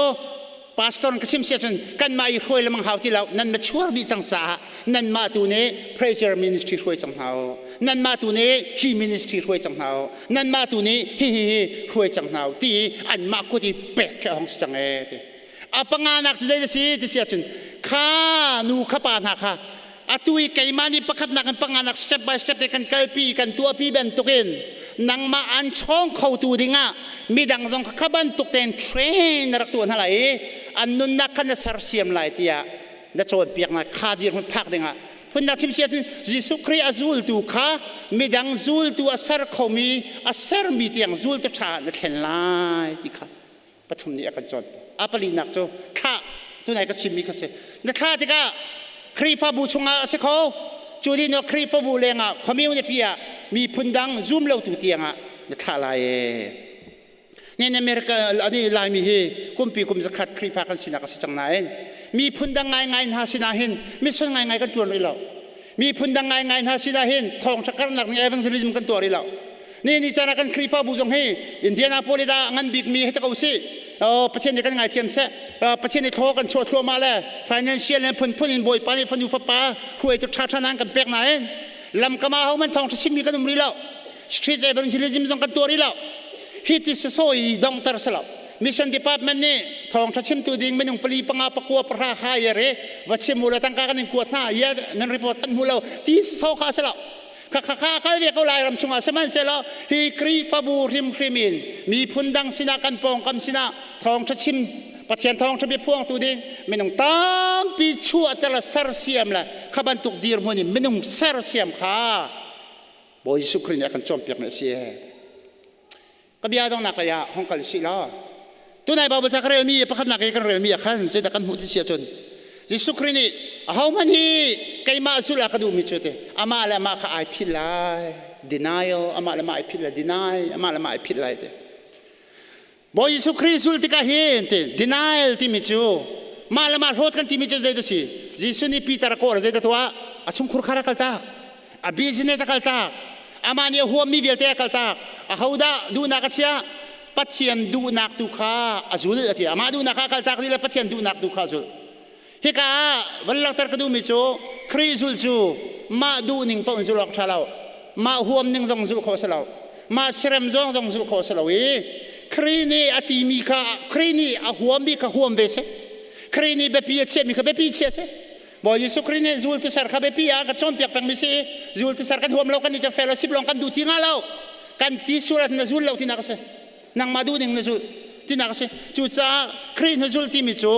pastor ka chim sia cun kanmah i hruai lemang hau ti lo nan mature dih cang caah nanmah tu nih prayer ministry hruai cang hna u nanmah tu nih hi ministry hruai cang hna u nanmah tu nih hi hi hi hruai cang hna u ti anmah kut i pek khi a hong si cang e ti a panganak cu zei si ti si ahcun kha nu kha pa hna kha atu i keimah nih pakhatnak in panganak step by step te kan kalpi kan tuahpi bantukin nangmah an chawng khotu dingah midang zong kha bantuk tein train na rak tuah hna lai i an nunnak kha na sersiam lai tiah na cawnpiak kha dirhmun phak dingah phunnak chim si ahcun Jesuh Khrih a zultu kha midang zultu a ser khomi a sermi tiang zultu ṭha na thlen lai ti kha pathum nih a kan cawn a palinak cu thlah tunai ka chimmi kha si na thlah tikah. Khrihfabu chungah a si kho. Cu din ah Khrihfabu lengah community ah miphun dang zum lo tu tiangah na thlah lai ee. Nen America ani Laimi hi kumpi kum zakhat Khrihfa kan sinak a si cang nain miphun dang ngaingai hna sinah hin mission ngaingai kan tuan rih lo. Miphun dang ngaingai hna sinah hin thawngtha karnak ning evangelism kan tuah rih lo. Ni ni caan ah kan Khrihfabu zong hi Indianapolis ah ngan bikmi hei ta ko sih. Pathian nih kan ngaithiam seh. Pathian nih thlaw kan chuah thluahmah le financial le phunphun in Bawipa nih fanu fapa hruaitu ṭhaṭha nan kan pek nain lamkam ah hohmanh thawngṭha chimmi kan um rih lo. Street evangelism zong kan tuah rih lo. Hi ti sasaw i dongter si lo. Mission department nih thawngṭha chimtu ding minung pali panga pakua pahra hire i va chim u law tangka kan in kuat hna ia nan report kan hmu lo ti sasaw kha si lo. Kha kha kal ve ko lai ram chungah sihmanhsehlaw hi Khrihfabu hrimhrim in miphun dang sinah kan pawngkam sinah thawngṭha chim Pathian thawngṭha bia phuangtu ding minung tampi chuahter le sersiam le kha bantuk dirhmun in minung sersiam kha Bawi Jesuh Khrih nih a kan cawnpiakmi a si. Ka bia donghnak lei ah hong kal sih law tunai Bible ca ka relmi pakhatnak i kan relmi ah khan zeidah kan hmuh ti si ahcun Jesuh Khrih nih ahohmanh hi keimah zulh ah ka duhmi cu ti amah le amah kha ai philh lai denial amah le amah ai philh lai deny amah le amah ai philh lai ti Bawi Jesuh Khrih zul tikah hin ti denial timi cu mah le mah hlawt kan timi cu zeidah si Jesuh nih Peter a kawh zeidah tuah a chungkhur khar a kaltak a business a kaltak amah nih a huammi vialte a kaltak ahodah duhnak a chiah Pathian duhnak tu kha a zul a ti amah duhnak kha a kaltak li le Pathian duhnak tu kha a zul hika ah van langhter ka duhmi cu Khrih zul cu mah duhning paoh in zul awk ṭha lo mah huam ning zong zulh khawh a si lo mah serem zong zong zulh khawh a si lo i Khrih nih a timi kha Khrih nih a huammi kha huam ve seh Khrih nih biapi a chiahmi kha biapi chia seh Bawi Jesuh Khrih nih zultu ser kha biapi ah ka cawnpiak pengmi si zultu ser kan huam lo kan i cu fellowship lawng kan duh ti nga lo kan ti sual na zul lo tinak a si nangmah duh ning na zul tinak a si cucaah Khrih na zul timi cu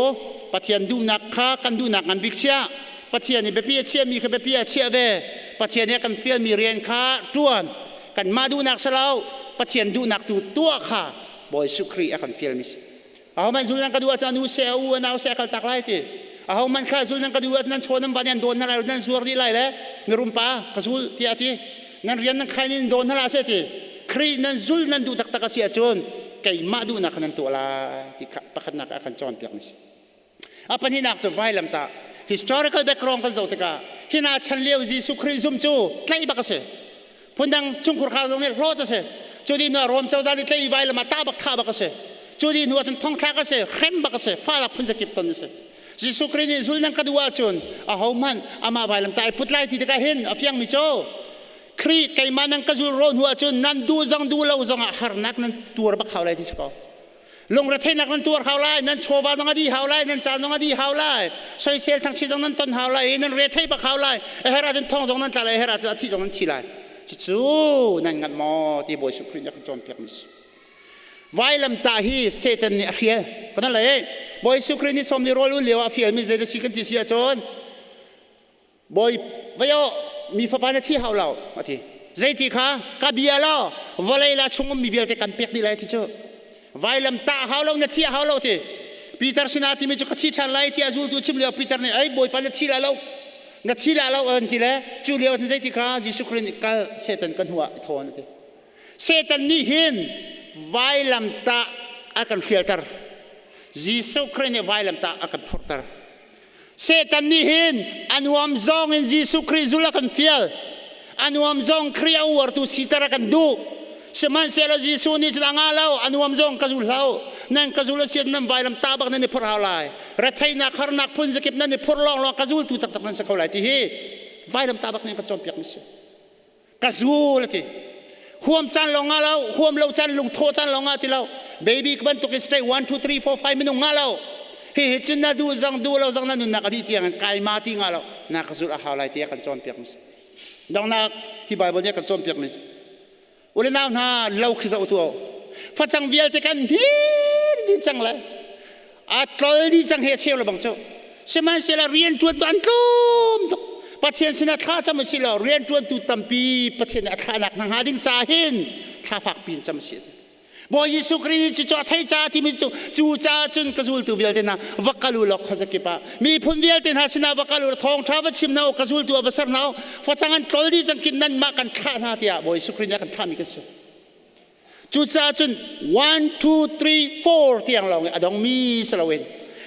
Pathian duhnak kha kan duhnak ngan bik chia Pathian nih biapi a chiahmi kha biapi a chiah ve Pathian nih a kan fialmi rian kha ṭuan kanmah duhnak si lo Pathian duhnak tu tuah kha Bawi Jesuh Khrih a kan fialmi si Ahohmanh zul nan ka duh ahcun a nu seh, a u, a nau seh a kaltak lai ti. Ahohmanh kha zul nan ka duh ahcun nan chaw nan van i an dawn hna lai, nan zuar dih lai le mirum pa ka zul tiah a ti. Nan rian nan khain in dawn hna hlah seh ti. Khrih nan zul nan duh taktak a si ahcun keimah duhnak kha nan tuah lai ti kha pakhatnak ah a kan cawnpiak mi si. A pahnihnak cu vailamtah. Historical background kan zoh tikah hina chan lio Jesuh Khrih zum cu tlaih bak a si. Phundang chungkhur khar zong nih hlawt a si. Cu dih hnu Rom cozah nih tlaih i vailam ah tah bak thah bak a si. Cu dih hnu ah cun thongthlak a si, hrem bak a si, falak phun zakip ton a si. Jesuh Khrih nih zul nan ka duh ahcun ahohmanh amah vailam tah i put lai ti tikah hin a fiangmi cu Khrih keimah nan ka zul rawh hnu ahcun nan duh zong duh lo zongah harnak nan tuar bak hau lai ti si ko. Lungretheihnak nan tuar hau lai, nan chawva zong a dih hau lai, nan caan zong a dih hau lai, soisel thangchi zong nan ton hau lai, nan rethei bak hau lai, a herh ahcun thong zong nan tla lai, a herh ahcun a thih zong nan thi lai. Cucu nan ngat maw ti Bawi Jesuh Khrih nih a kan cawnpiakmi si. Vailamtah hi Satan nih a hrial. Kan le Bawi Jesuh Khrih nih sawmli rawl ul lio ah a fialmi zei da si kan ti si ahcun Bawi vaio mi fapa na thi hau lo a ti. Zeiti kha ka bia law vawlei la chung ummi vialte kan pek dih lai ti cu. Vailam tah hau lo na thi hau lo ti. Peter sinah timi cu ka thi ṭhan lai tiah zultu chim lio Peter nih ei Bawipa na thi la lo na thi la lo an ti le cu lio cun zeiti kha Jesuh Khrist nih kal Satan kan hnu ah i thawn a ti. Satan nih hin vailam tah a kan hrialter. Jesuh Khrist nih vailam tah a kan phurhter. Satan nih hin a nuam zong in Jesuh Khrih zul a kan fial. A nuam zong Khrih a uartu siter a kan duh. Sihmanhsehlaw Jesuh nih cun a ngah lo, a nuam zong ka zul hlah u. Nan ka zul a si nan vailam ta bak nan i phorh hau lai. Retheihnak harnak phun zakip nan i phorh lawnglawng ka zultu taktak nan si kho lai ti hi vailam ta bak nih kan cawnpiak mi si. Ka zul a ti. Huam caan lawng ngah lo, huam lo caan lungthawh caan lawng ngah ti lo. Baby ka bantuk in straight 1 2 3 4 5 minung ngah lo. Hi hi cun na duh zong duh lo zong na nunnak a dih tiang in kai ma ti ngah lo. Na ka zulh a hau lai tiah kan cawnpiak mi si. Donghnak hi Bible nih a kan cawnpiak mi. Ule nau hna lo khi zoh tu facang vialte kan hmin dih cang le a tlol dih cang he cheu le bang cu sihmanhsehlaw rian ṭuan tu an tlawm tuk Pathian sinah thla cam a si lo rian ṭuantu tampi Pathian nih a thlahnak hna hnga ding ca hin thla fak piin cam a si. Bawi Jesuh Khrih nih cucu a theih caah timi cu cu caah cun ka zultu vialte hna va kal u law khuazakip ah miphun vialte hna sinah va kal u law thawngṭha va chim hna u ka zultu ah va ser hna u facang an tlol dih cang kin nanmah kan thlah hna tiah Bawi Jesuh Khrih nih a kan thlahmi kan si. Cucaah cun 1 2 3 4 tiang lawng i a dongmi si loin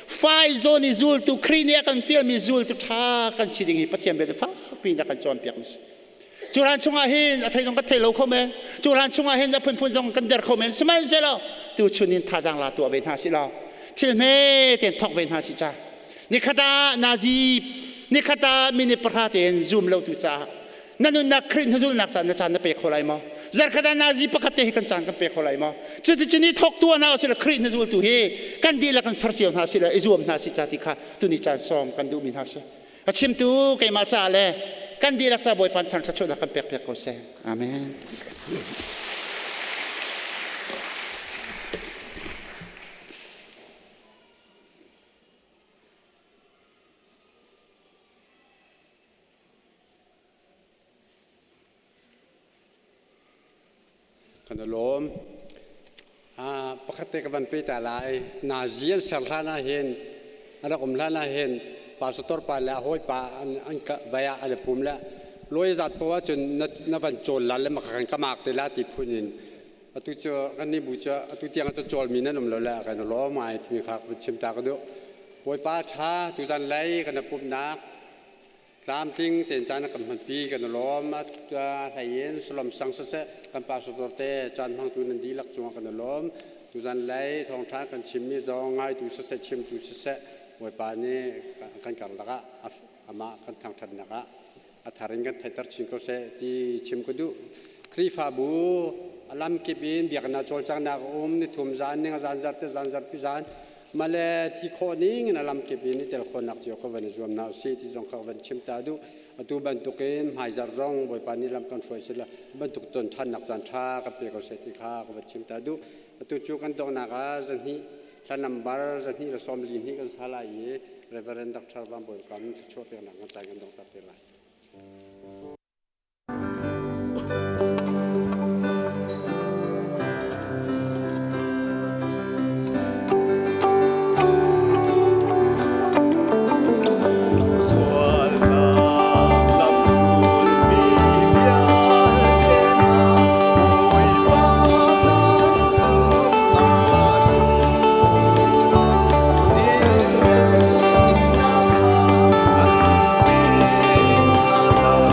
fai zawn i zultu Khrih nih a kan fialmi zultu ṭha kan si ding hi Pathian bia fakpi in a kan cawnpiakmi si. Cu hlan chungah hin a thei zong kan thei lo kho men. Cu hlan chungah hin a phunphun zong kan der kho men. Sihmanhsehlaw tuchun in thazaang la tuah ve hna si law thil hme tein thawk ve hna si ca. Nikhat ah nazi nikhat ah minute pahra tein zoom lo tu caah na nunnak Khrih hnuzulnak caan na caan na pe kho lai maw? Zarkhat ah nazi pakhat te hi kan caan kan pe kho lai maw? Cuticun i thawk tu hna usila Khrih hnuzultu hi kan dihlak in ser cio hna sila i zuam hna si ca ti kha tuni caan sawm kan duhmi hna si. A chimtu keimah caah le kan dihlak ca Bawipa thang thluachuahnak kan pek piak ko seh. Amen. Kan i lawm. Pakhat te ka van pe ta lai. Nazi an ser hlan ah hin a rak um hlan ah hin pastor pa le a hawipa an an vai ah an i pum le lawi zat poah cun na van cawl la le maka kan kamak te la ti phun in atu cu kan nih bu cu atu tiang cu cawlmi nan um lo le kan i lawm ngai timi kha ka chim ta ka duh. Bawipa ṭha tuzan lei kan i pumhnak Tlamtling tein caan a kan hmanpi kan i lawm. A hlei in Salom sang siseh kan pastor te caan hmangtu nan dihlak cungah kan i lawm. Tuzan lei thawngṭha kan chimmi zong ngaitu siseh chimtu siseh Bawipa nih kan karlak ah amah kan thangṭhatnak ah a thar in kan theihter chin ko seh ti chim ka duh. Khrihfabu a lamkip in biakinn ah cawlcanghnak a um nithum zan ning zan zarhte zan zarhpi zan male thi khawh ning in a lamkip in i tel khawhnak cio kha van i zuam hna usih ti zong kha van chim ta duh. Atu bantukin hmaizarh zong Bawipa nih lam kan hruai sila bantuk ton ṭhannak caan ṭha kan pe ko seh ti kha ka van chim ta duh. Atu cu kan donghnak ah zahnih hla nambar 242 kan sa lai i Reverend Dr. Van Bawi Kam thluachuah peknak kan caan kan donghter te lai. Sualnak lamzulmi vialte hna Bawipa nan zumh ahcun dinfelnak kha an pek hna lai.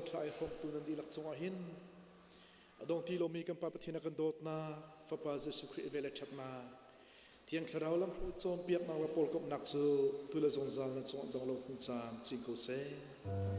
Thawngṭha ai hrawmtu nan dihlak cungah hin a dong ti lomi kan Pa Pathian a kan dawtnak, Fapa Jesuh Khrih vel le ṭhatnak, Thiang Thlarau lamhruai cawnpiaknak le pawlkomhnak cu tu le zungzal nan cungah dong lo hmun caan cing ko seh.